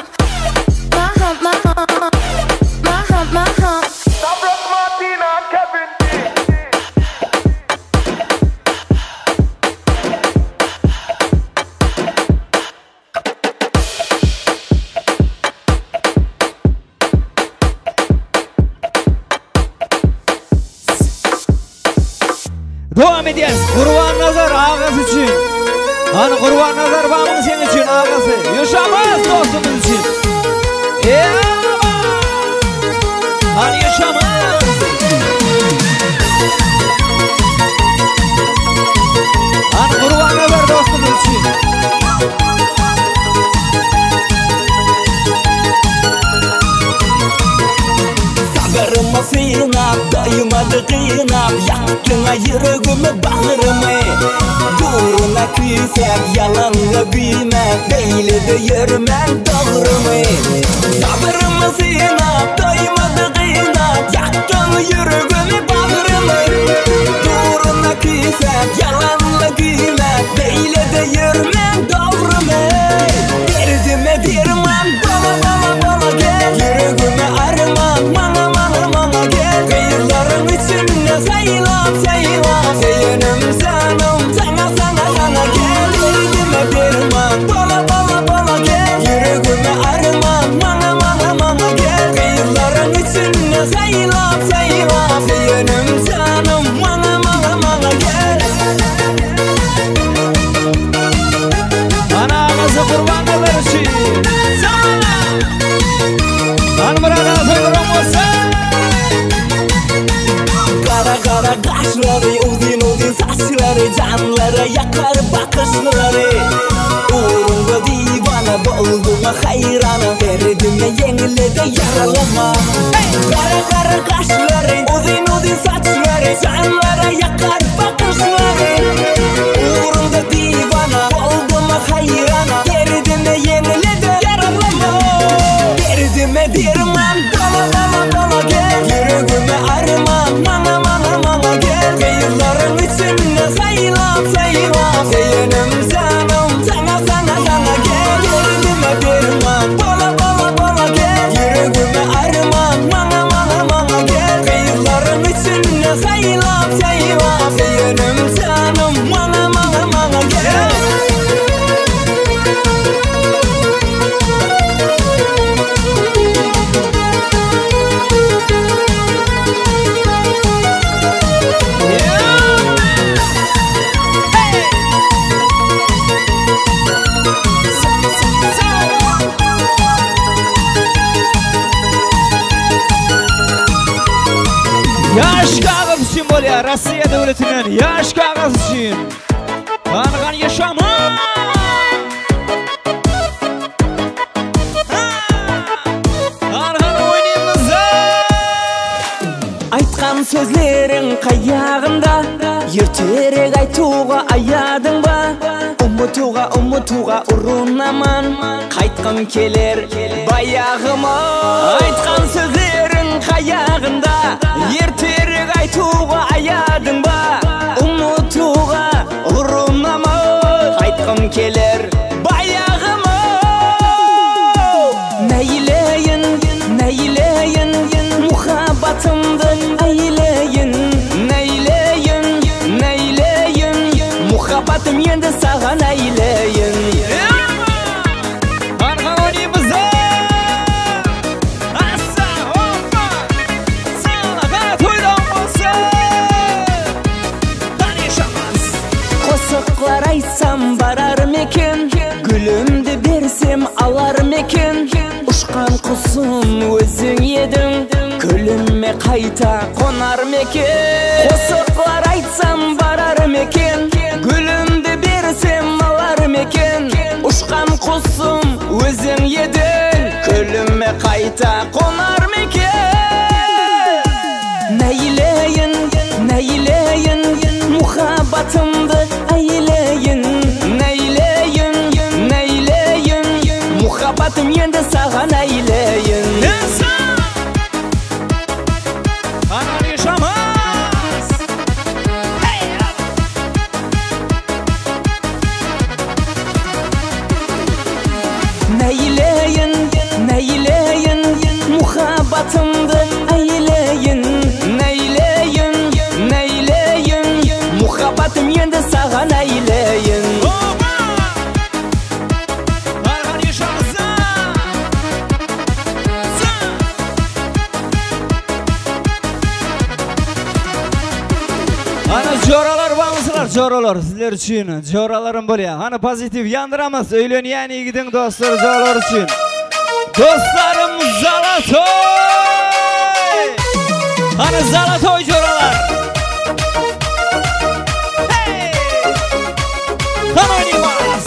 my hump, my hump, my hump, my hump. Dowam edýäs. Gurbannazar agasy üçin. Hany Gurbannazar bamyň seň üçin agasy. Ýaşamaz dostumyz üçin. Ewa! Hany ýaşamaz. Hany Gurbannazar dostumyz üçin. Sabyrymy synap, doýmady gynap, Ýakdyň-a ýüregimi, bagrymy. Ugruna küýsäp, ýalanla güýmäp, Beýle-de ýörmän dogrymy. Sabyrymy synap, doýmady gynap, Ýakdyň ýüregimi, bagrymy. Ugruna küýsäp, ýalanla güýmäp, Beýle-de ýörmän dogrymy. Derdime derman bola bola bola gel Ýüregime arman maňa maňa maňa gel Gyzlaryň içinde saýlap saýlap Söýenim janym saňa saňa saňa gel Derdime derman bola bola bola gel Ýüregime arman maňa maňa maňa gel Gyzlaryň içinde saýlap saýlap Söýenim janym maňa maňa maňa gel Hany agasy Gurbannazar üçin. Zamana! Hany Myrat aga toýlaryň bolsun. Gara gara gaşlary, uzyn uzyn saçlary, Janlara ýakar bakyşlary. Ugrunda diwana bolduma haýrana, Derdime ýeňledi ýaralama. Gara gara gaşlary, uzyn uzyn saçlary, Janlara ýakar bakyşlary. Ugrunda diwana bolduma haýrana, Derdime ýeňledi ýaralama. Derdime derman bola bola bola gel, Ýüregime arman maňa maňa maňa gel. Gyzlaryň içinde saýlap saýlap, Söýenim janym saňa saňa saňa gel. Derdime derman bola bola bola gel, Ýüregime arman maňa maňa maňa gel. Gyzlaryň içinde saýlap saýlap, Söýenim janym maňa maňa maňa gel. Ýaş kagyz üçin bolýar Rossiýa döwletinden ýaş kagyz üçin. Hany hany ýaşama. Hany hany oýnymyz. Aýtgan sözleriň kaýagynda Erterek aýtuga aýadyň ba Umutuga umutuga urunaman Gaýtgym keler baýagyma Aýtgan sözleriň kaýagynda Erterek aýtuga aýadyň ba Umutuga urunaman Gaýtgym keler. Qusum özüň ediň, Külüme qayta qonar meken? Qosıqlar aytsam barar meken? Gülümdi bersem alar meken? Ushqan qusum özüň ediң, Külüme qayta qonar meken? Neyleyin, neyleyin, muhabbatımdı eyleyin. Neyleyin, neyleyin, muhabbatım endi sağan eyleyin. Anan yaşamaz. Neyleyin, neyleyin, muhabbatımdı eyleyin. Neyleyin, neyleyin, muhabbatım endi sağan eyleyin. Arhan yaşamaz. Ana jo'ralar barmısınlar jo'ralar sizler üçün jo'ralarim bo'lya. Ana pozitiv yandiramiz uylangan yigitning do'stlari jo'ralar uchun. Do'stlarim zalatoy! Ana zalatoy jo'ralar. Hey! Qani o'ynaymiz.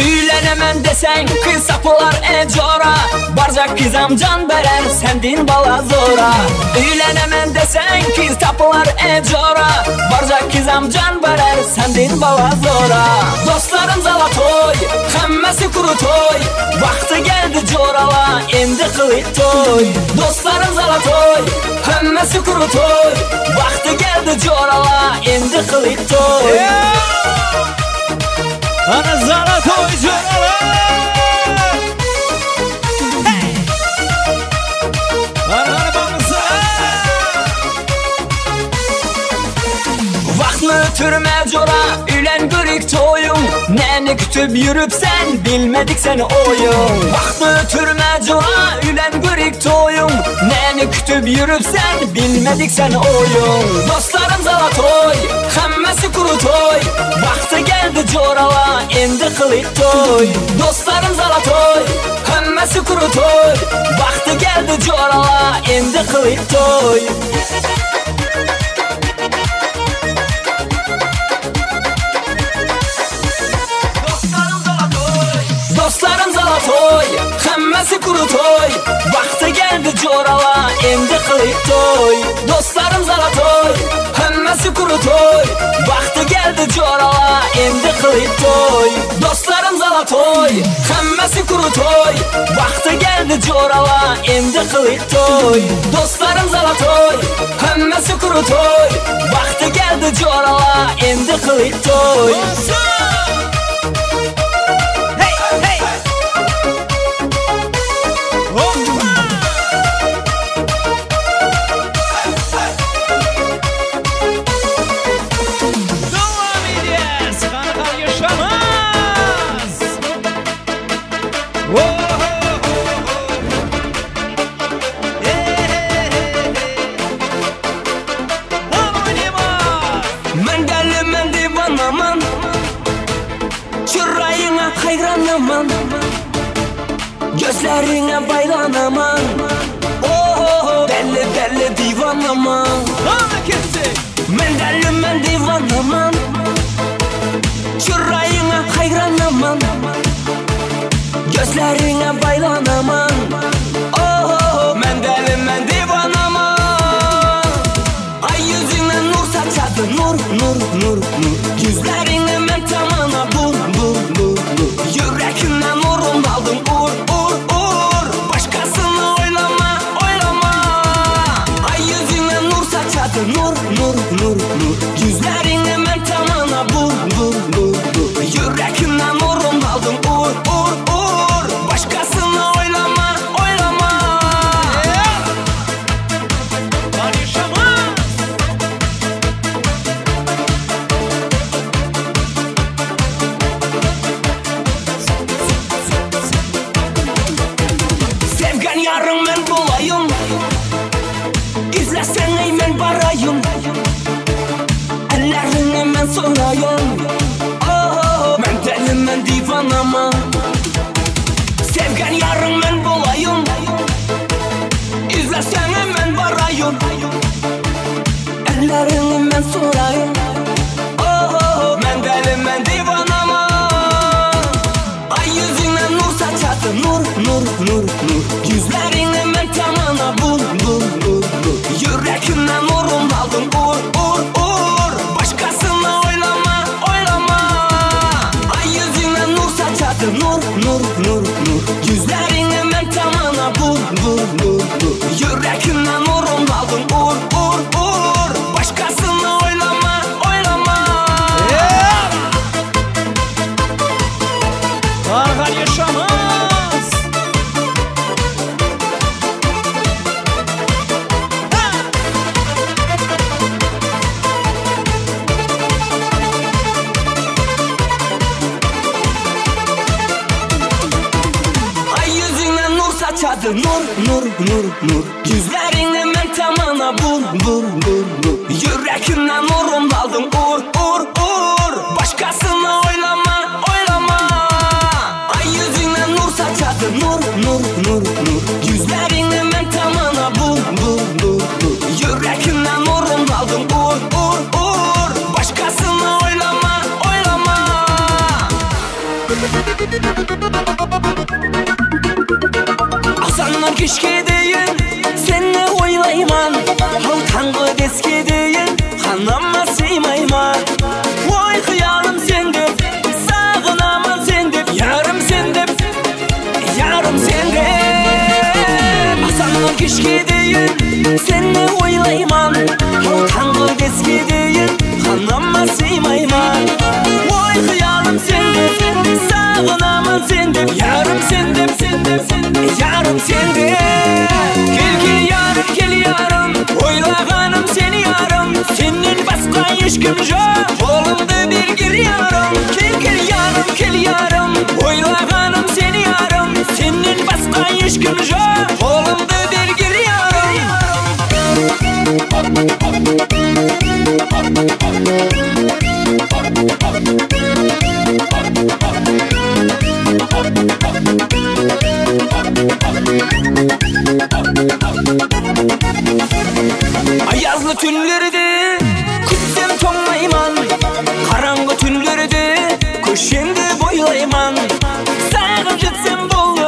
Uylenemem desen kız sapılar e cora. Barca kızam can berer sendin bala zora. Uylenemem desen kız tapılar e cora. Barca kızam can berer sendin bala zora. Dostlarım zalatoy, hammasi krutoy. Vaqti geldi corala, endi qılık toy. Dostlarım zalatoy, hammasi krutoy. Vaqti geldi corala, endi qılık toy. Ana zalatoy jo'ralar. Hey! Ana barmısın. Vaqtni o'tirma jo'ra, uylan ko'rik to'ying. Neni kutib yuribsan, bilmadik seni o'yin. Vaqtni o'tirma jo'ra, uylan ko'rik to'ying. Neni kutib yuribsan, bilmadik seni o'yin. Do'stlarim zalatoy, hammasi krutoy. Vaqti keldi jo'ralar, endi qilik to'y. Do'stlarim zalatoy, hammasi krutoy. Vaqti keldi jo'ralar, endi qilik to'y. Dostlarım zalatoy, hammasi krutoy. Vaqti keldi jo'ralar, endi qilik to'y. Dostlarım zalatoy, hammasi krutoy. Vaqti keldi jo'ralar, endi qilik to'y. Dostlarım zalatoy, hammasi krutoy. Vaqti keldi jo'ralar, endi qilik to'y. Dostlarım zalatoy, hammasi krutoy. Vaqti keldi jo'ralar, endi qilik to'y. Hey, hey! Hoppa! Davam ederiz. Qani qani yaşamaz. Ho, ho, ho, ho. Hey, hey, hey, hey. Qani o'ynaymiz. Men deli, men divanaman. Chirayingga hayranaman. Gözleringe baylanaman. Oh, deli deli divanaman. Qani ketdik. Men deli, men divanaman. Chirayingga hayranaman. Gözleringe baylanaman. Oh, men deli, men divanaman. Ay yüzüne nur saçadı, nur, nur, nur, nur. Yüzlerine men tamana bur, bur, bur, bur. Yürekimden nurun aldım, ur, ur, ur. Başkasını oylama, oylama. Ay yüzüne nur saçadı, nur, nur, nur, nur. Yüzlerine men tamana bur, bur, bur, bur. Yürekimden nurun aldım, ur, ur, ur. Başkasını oylama, oylama. Qani yaşamaz. Sevgan yarın men bolayım. İzlesen ey men barayım. Ellerine men sorayım. Oh, men deli, men divanaman. Sevgan yarın men bolayım. saçadı nur nur nur nur Yüzlerine men tamana vur vur vur vur Yürekimden orun aldın ur ur ur Başkasına oylama oylama Ay yüzüne nur saçadı nur nur nur nur Yüzlerine men tamana vur vur vur vur Yürekimden orun aldın ur ur ur Başkasına oylama oylama Bargan yaşamaz. Ay yüzüne nur saçadı nur nur nur nur Yüzlerine men tamana vur vur vur vur Yürekimden nurun aldın ur ur ur Başkasına oylama oylama Ay yüzüne nur saçadı nur nur nur nur Yüzlerine men tamana vur vur vur vur Yürekimden nurun aldın ur ur ur Başkasına oylama oylama Azanlar kешке дейін сені ойлайман Ал таңғы беске дейін қанама сыймайман Ой қиялым сен деп, сағынаман сен деп Ярым сен деп, ярым сен деп Азаннан кешке дейін сені ойлайман Ал таңғы беске дейін қанама сыймайман Ой қиялым сен деп, сағынаман сен деп Ярым сен деп, сен деп, сен деп, ярым сен деп Кел кел ярым, кел ярым, ойлағаным сен ярым Сенен басқа ешкім жоқ, қолымды бергір ярым Кел кел ярым, кел ярым, ойлағаным сен ярым Сенен басқа ешкім жоқ, қолымды бергір ярым Аязлы түнлерде күтсем тоңмайман Қараңғы түнлерде көшеңді бойлайман Сағын жетсем болды,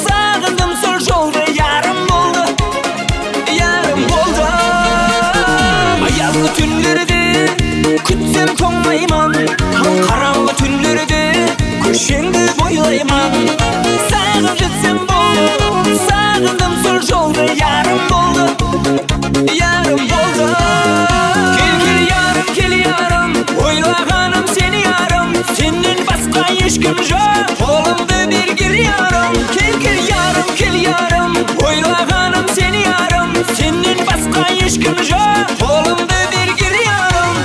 сағындым сол жолды Ярым болды, ярым болды Аязлы түнлерде күтсем тоңмайман Қараңғы түнлерде көшеңді бойлайман Сағын жетсем болды, сағындым сол жолды Ярым болды, ярым болды Кел кел ярым, кел ярым, ойлағаным сен ярым Сенен басқа ешкім жоқ, қолымды бергір ярым Кел кел ярым, кел ярым, ойлағаным сен ярым Сенен басқа ешкім жоқ, қолымды бергір ярым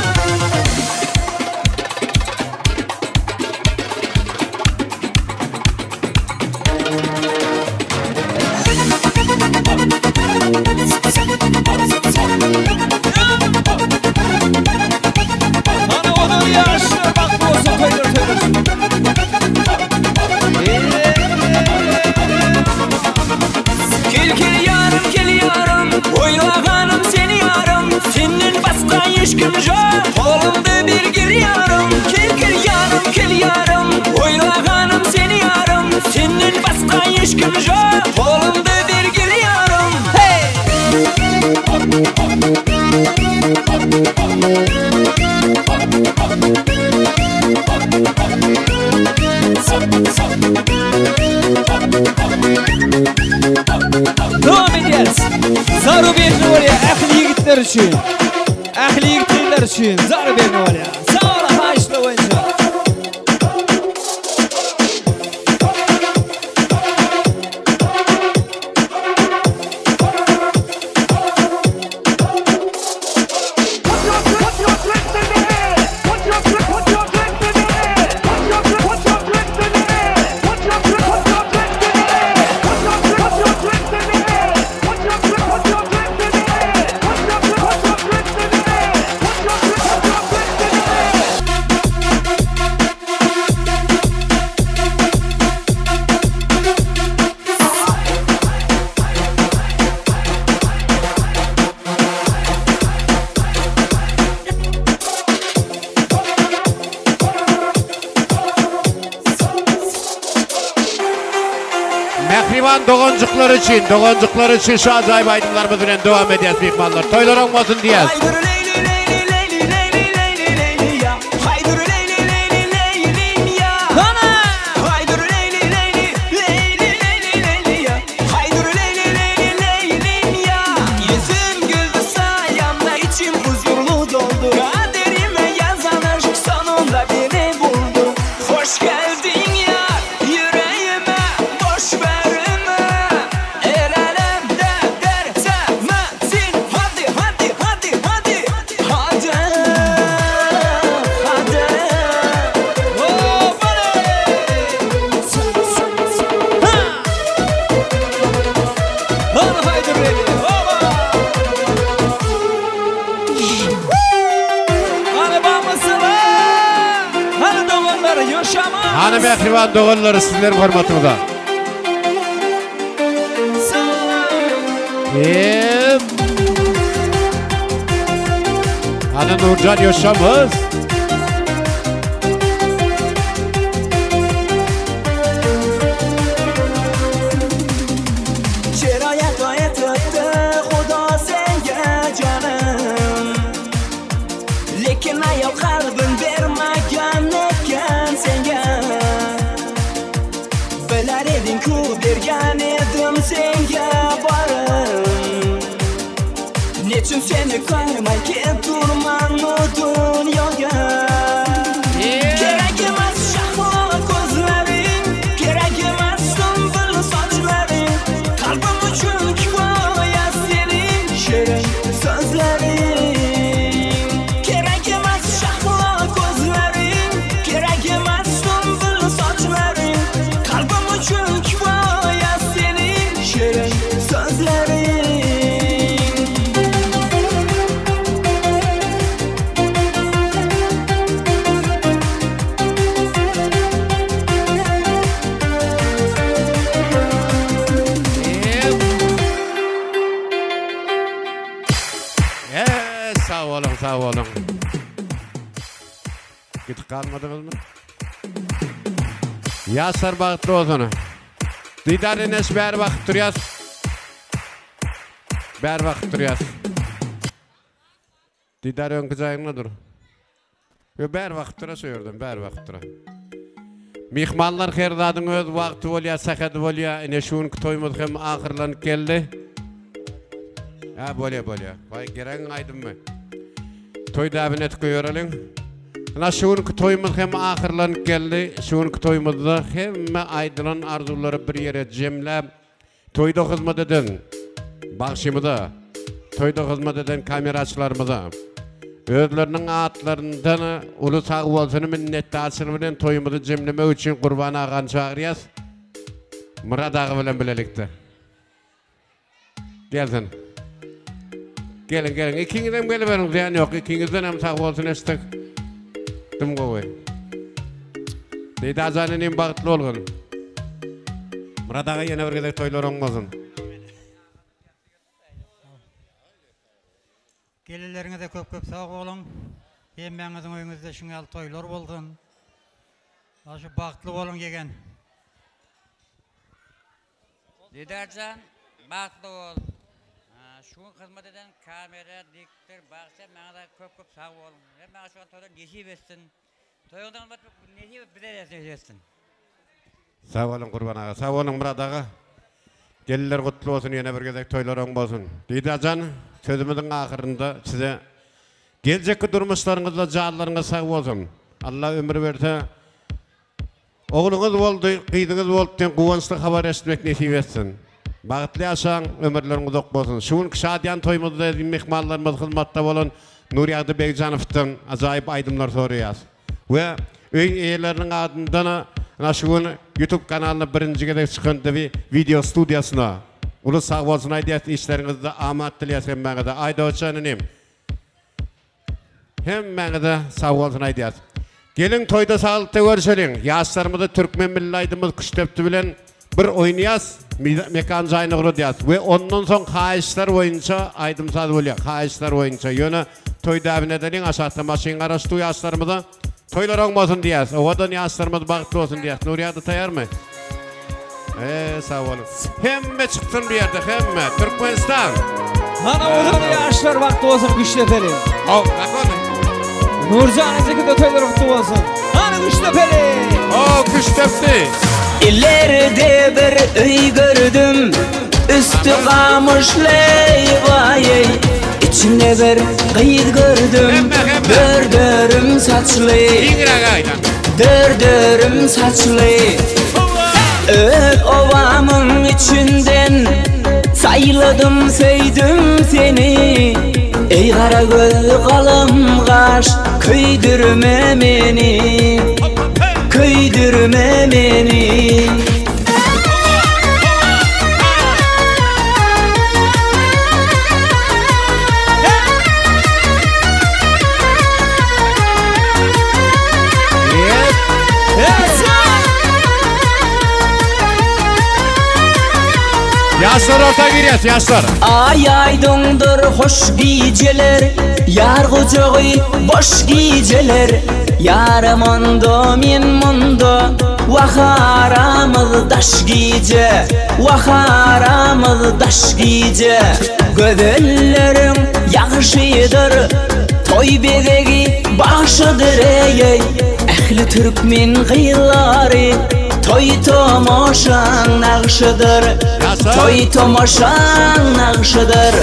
Ana onun yaşlı bak olsun toylar toylar. Кел кел ярым, кел ярым, ойлағаным сен ярым Сенен басқа ешкім жоқ, қолымды бергір ярым Кел кел ярым, кел ярым, ойлағаным сен ярым Сенен басқа ешкім жоқ, қолымды бергір ярым Devam edýäris. Zarubejni bolýar ähli ýigitler üçin. Ähli ýigitler üçin zarubejni bolýar. Sag ol haýyşly boýunça. Put your Mähriban doganjyklar üçin, doganjyklar üçin şu ajaýyp aýdymlarymyz bilen dowam edýäs myhmanlar. Toýlar oň bolsun diýýäs. Hany mähriban doganlar sizleriň hormatyňyza. Hem. Hany Nurjan ýoşamyz. Lekin ayol qalbin bermagan ekan senga Bilar eding-ku bergan edim senga borim Nechun seni ko'rmay keturman u dunyoga Kerak emas shahlo ko'zlaring Kerak emas sumbul sochlaring Qalbim uchun kifoya sening shirin so'zlaring Kerak emas shahlo ko'zlaring Kerak emas sumbul sochlaring Qalbim uchun kifoya sening shirin so'zlaring Eee sag boluň sag boluň. Gidip galmadyňyzmy? Ýaşlar bagtly bolsun. Didar eneş bäri bakyp durýas. Bäri bakyp durýas. Didar öňki jaýyňda dur. Ýo bäri bakyp dura şu ýerden bäri bakyp dura. Myhmanlar her zadyň öz wagty bolýar, sähedi bolýar. Ine şu günki toýumyz hem ahyrlanyp geldi. Hä bolýar bolýar. Waý geregiň aýdymmy? Toý däbini etip goýbereliň. Ine şu günki toýumyz hem ahyrlanyp geldi. Şu günki toýumyzda hemme aýdylan arzuwlary bir ýere jemläp, Toýda hyzmat eden bagşymyza, toýda hyzmat eden kameraçylarymyza özleriniň atlaryndan uly sag bolsuny minnetdarçylyk bilen toýumyzy jemlemek üçin Gurban agany çagyrýas. Myrat aga bilen bilelikde. Gelsin. Geliň, geliň. Ikiňizem geliberiň, zyýan ýok. Ikiňizden hem sag bolsun eşitdik. Dim gowy. Didarjan inim bagtly bolgun. Myrat aga ýene bir gezek toýlar oň bolsun. Gelinleriňize köp köp sag boluň. Hemmäňiziň öýüňizde şuň ýaly toýlar bolsun. Şu bagtly boluň ýegen. Didarjan bagtly bol. Şu gün hyzmat eden kamera, diktor, bagşy maňa köp köp sag boluň. Hemmäňe şu toýlar nesip etsin. Toýuňda hyzmat nesip bize de nesip etsin. Sag boluň Gurban aga. Sag boluň Myrat aga. Gelinler gutly bolsun ýene bir gezek toýlar oň bolsun. Didarjan sözümiziň ahyrynda size geljekki durmuşlaryňyzda janlaryňyz sag bolsun. Allah ömür berse Ogluňyz boldy, gyzyňyz boldy diýen guwançly habary eşitmek nesip etsin. Bagtly ýaşaň, ömürleriň uzak bolsun. Şu günki şadyýan toýumyzda myhmanlarymyz hyzmatda bolan Nurýagdy Begjanowdan ajaýyp aýdymlar soraýas. We öý eýeleriniň adyndan ana şu gün YouTube kanalyna birinji gezek çykan Debi wideo studiýasyna uly sagbolsun aýdýas işleriňizde amat dileýäs hemmäňize. Aýdawçy inim. Hemmäňize sagbolsun aýdýas. Geliň toýda saglykda görüşeliň. Ýaşlarymyzy türkmen milli aýdymymyz küştdepdi bilen bir oýnaýas, mekan jaýyna ugradýas we ondan soň haýyşlar boýunça aýdym-saz bolýar. Haýyşlar boýunça. Ýöne toý däbini edeliň, aşakda maşyn garaşdy Eee sag boluň. Hemme çyksyn bu ýerde hemme. Türkmenistan. Hana owadan ýaşlar bagtly bolsun Güçdepeli. Haw, zakony. Nurjan ejeki de toýlary gutly bolsun. Hana Güçdepeli. Haw, Güçdepdi. Ileride bir öý gördüm Üstü gamyşly waý Içinde bir gyz gördüm Dördörüm saçly Dördörüm saçly Öz obamyň içinden Saýladym söýdüm seni Eý gara göz galam gaş Köýdürme meni Köýdürme meni Ýaşlar orta girýär, ýaşlar. Aý aýdyňdyr hoş gijeler, Ýar gujagy boş gijeler. Ýarym onda men munda, Wah aramyz daş gije, Wah aramyz daş gije. Gözelleriň ýagşydyr, Toý bezegi bagşydyr eý-eý. Ähli türkmen gyzlary Toý tomaşaň nagşydyr, Toý tomaşaň nagşydyr.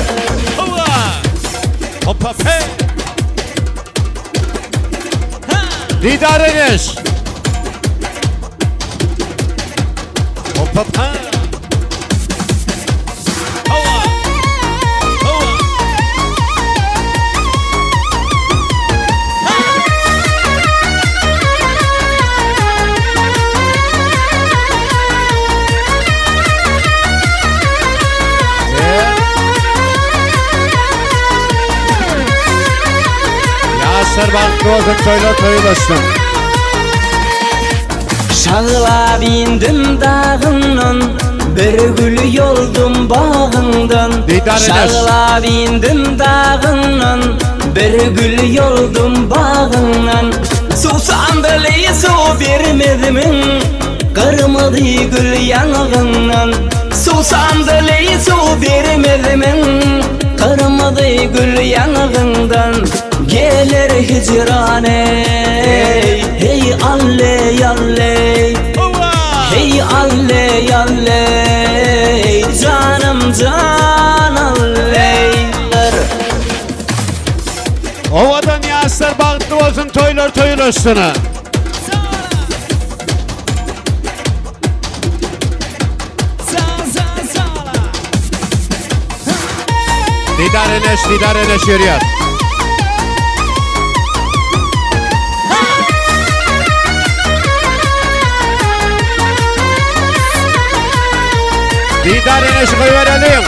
Didar Eneş. Hop hop ha. Ýaşlar bagtly bolsun, toýlar toý bolsun. Şaglap indim dagyndan, Bir gül ýoldum bagyňdan. Şaglap indim dagyndan, Bir gül ýoldum bagyňdan. Suwsandyly suw bermezmiň, Gyrmyzy gül ýaňagyňdan. Suwsandyly suw bermezmiň, Gyrmyzy gül ýaňagyňdan. Geler hijran eý, Heý alleý alleý. Heý alleý alleý, Janym jan alleý. Owadan ýaşlar bagtly bolsun toýlar toýlaşsyn. Didar Eneş, Didar Eneş ýörýär. Didar Eneşi goýbereliň.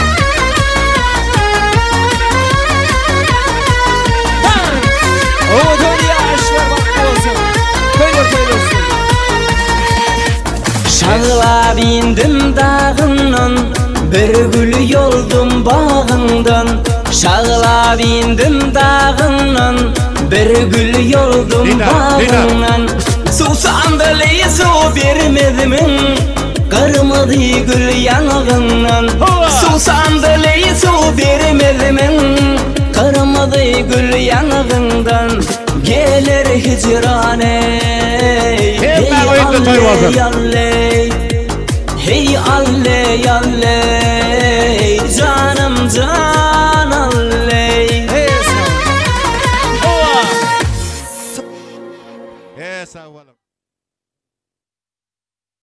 Owadan ýaşlar bagtly bolsun. Toýlar toýlaşsyn. Şaglap indim dagyndan, Bir gül ýoldum bagyňdan. Şaglap indim dagyndan, Bir gül ýoldum bagyňdan. Suwsandyly suw bermezmiň, Gyrmyzy gül ýaňagyňdan. Suwsandyly suw bermezmiň, Gyrmyzy gül ýaňagyňdan. Geler hijran eý, Heý alleý alleý, Heý alleý alleý, Janym jan alleý. He sag boluň.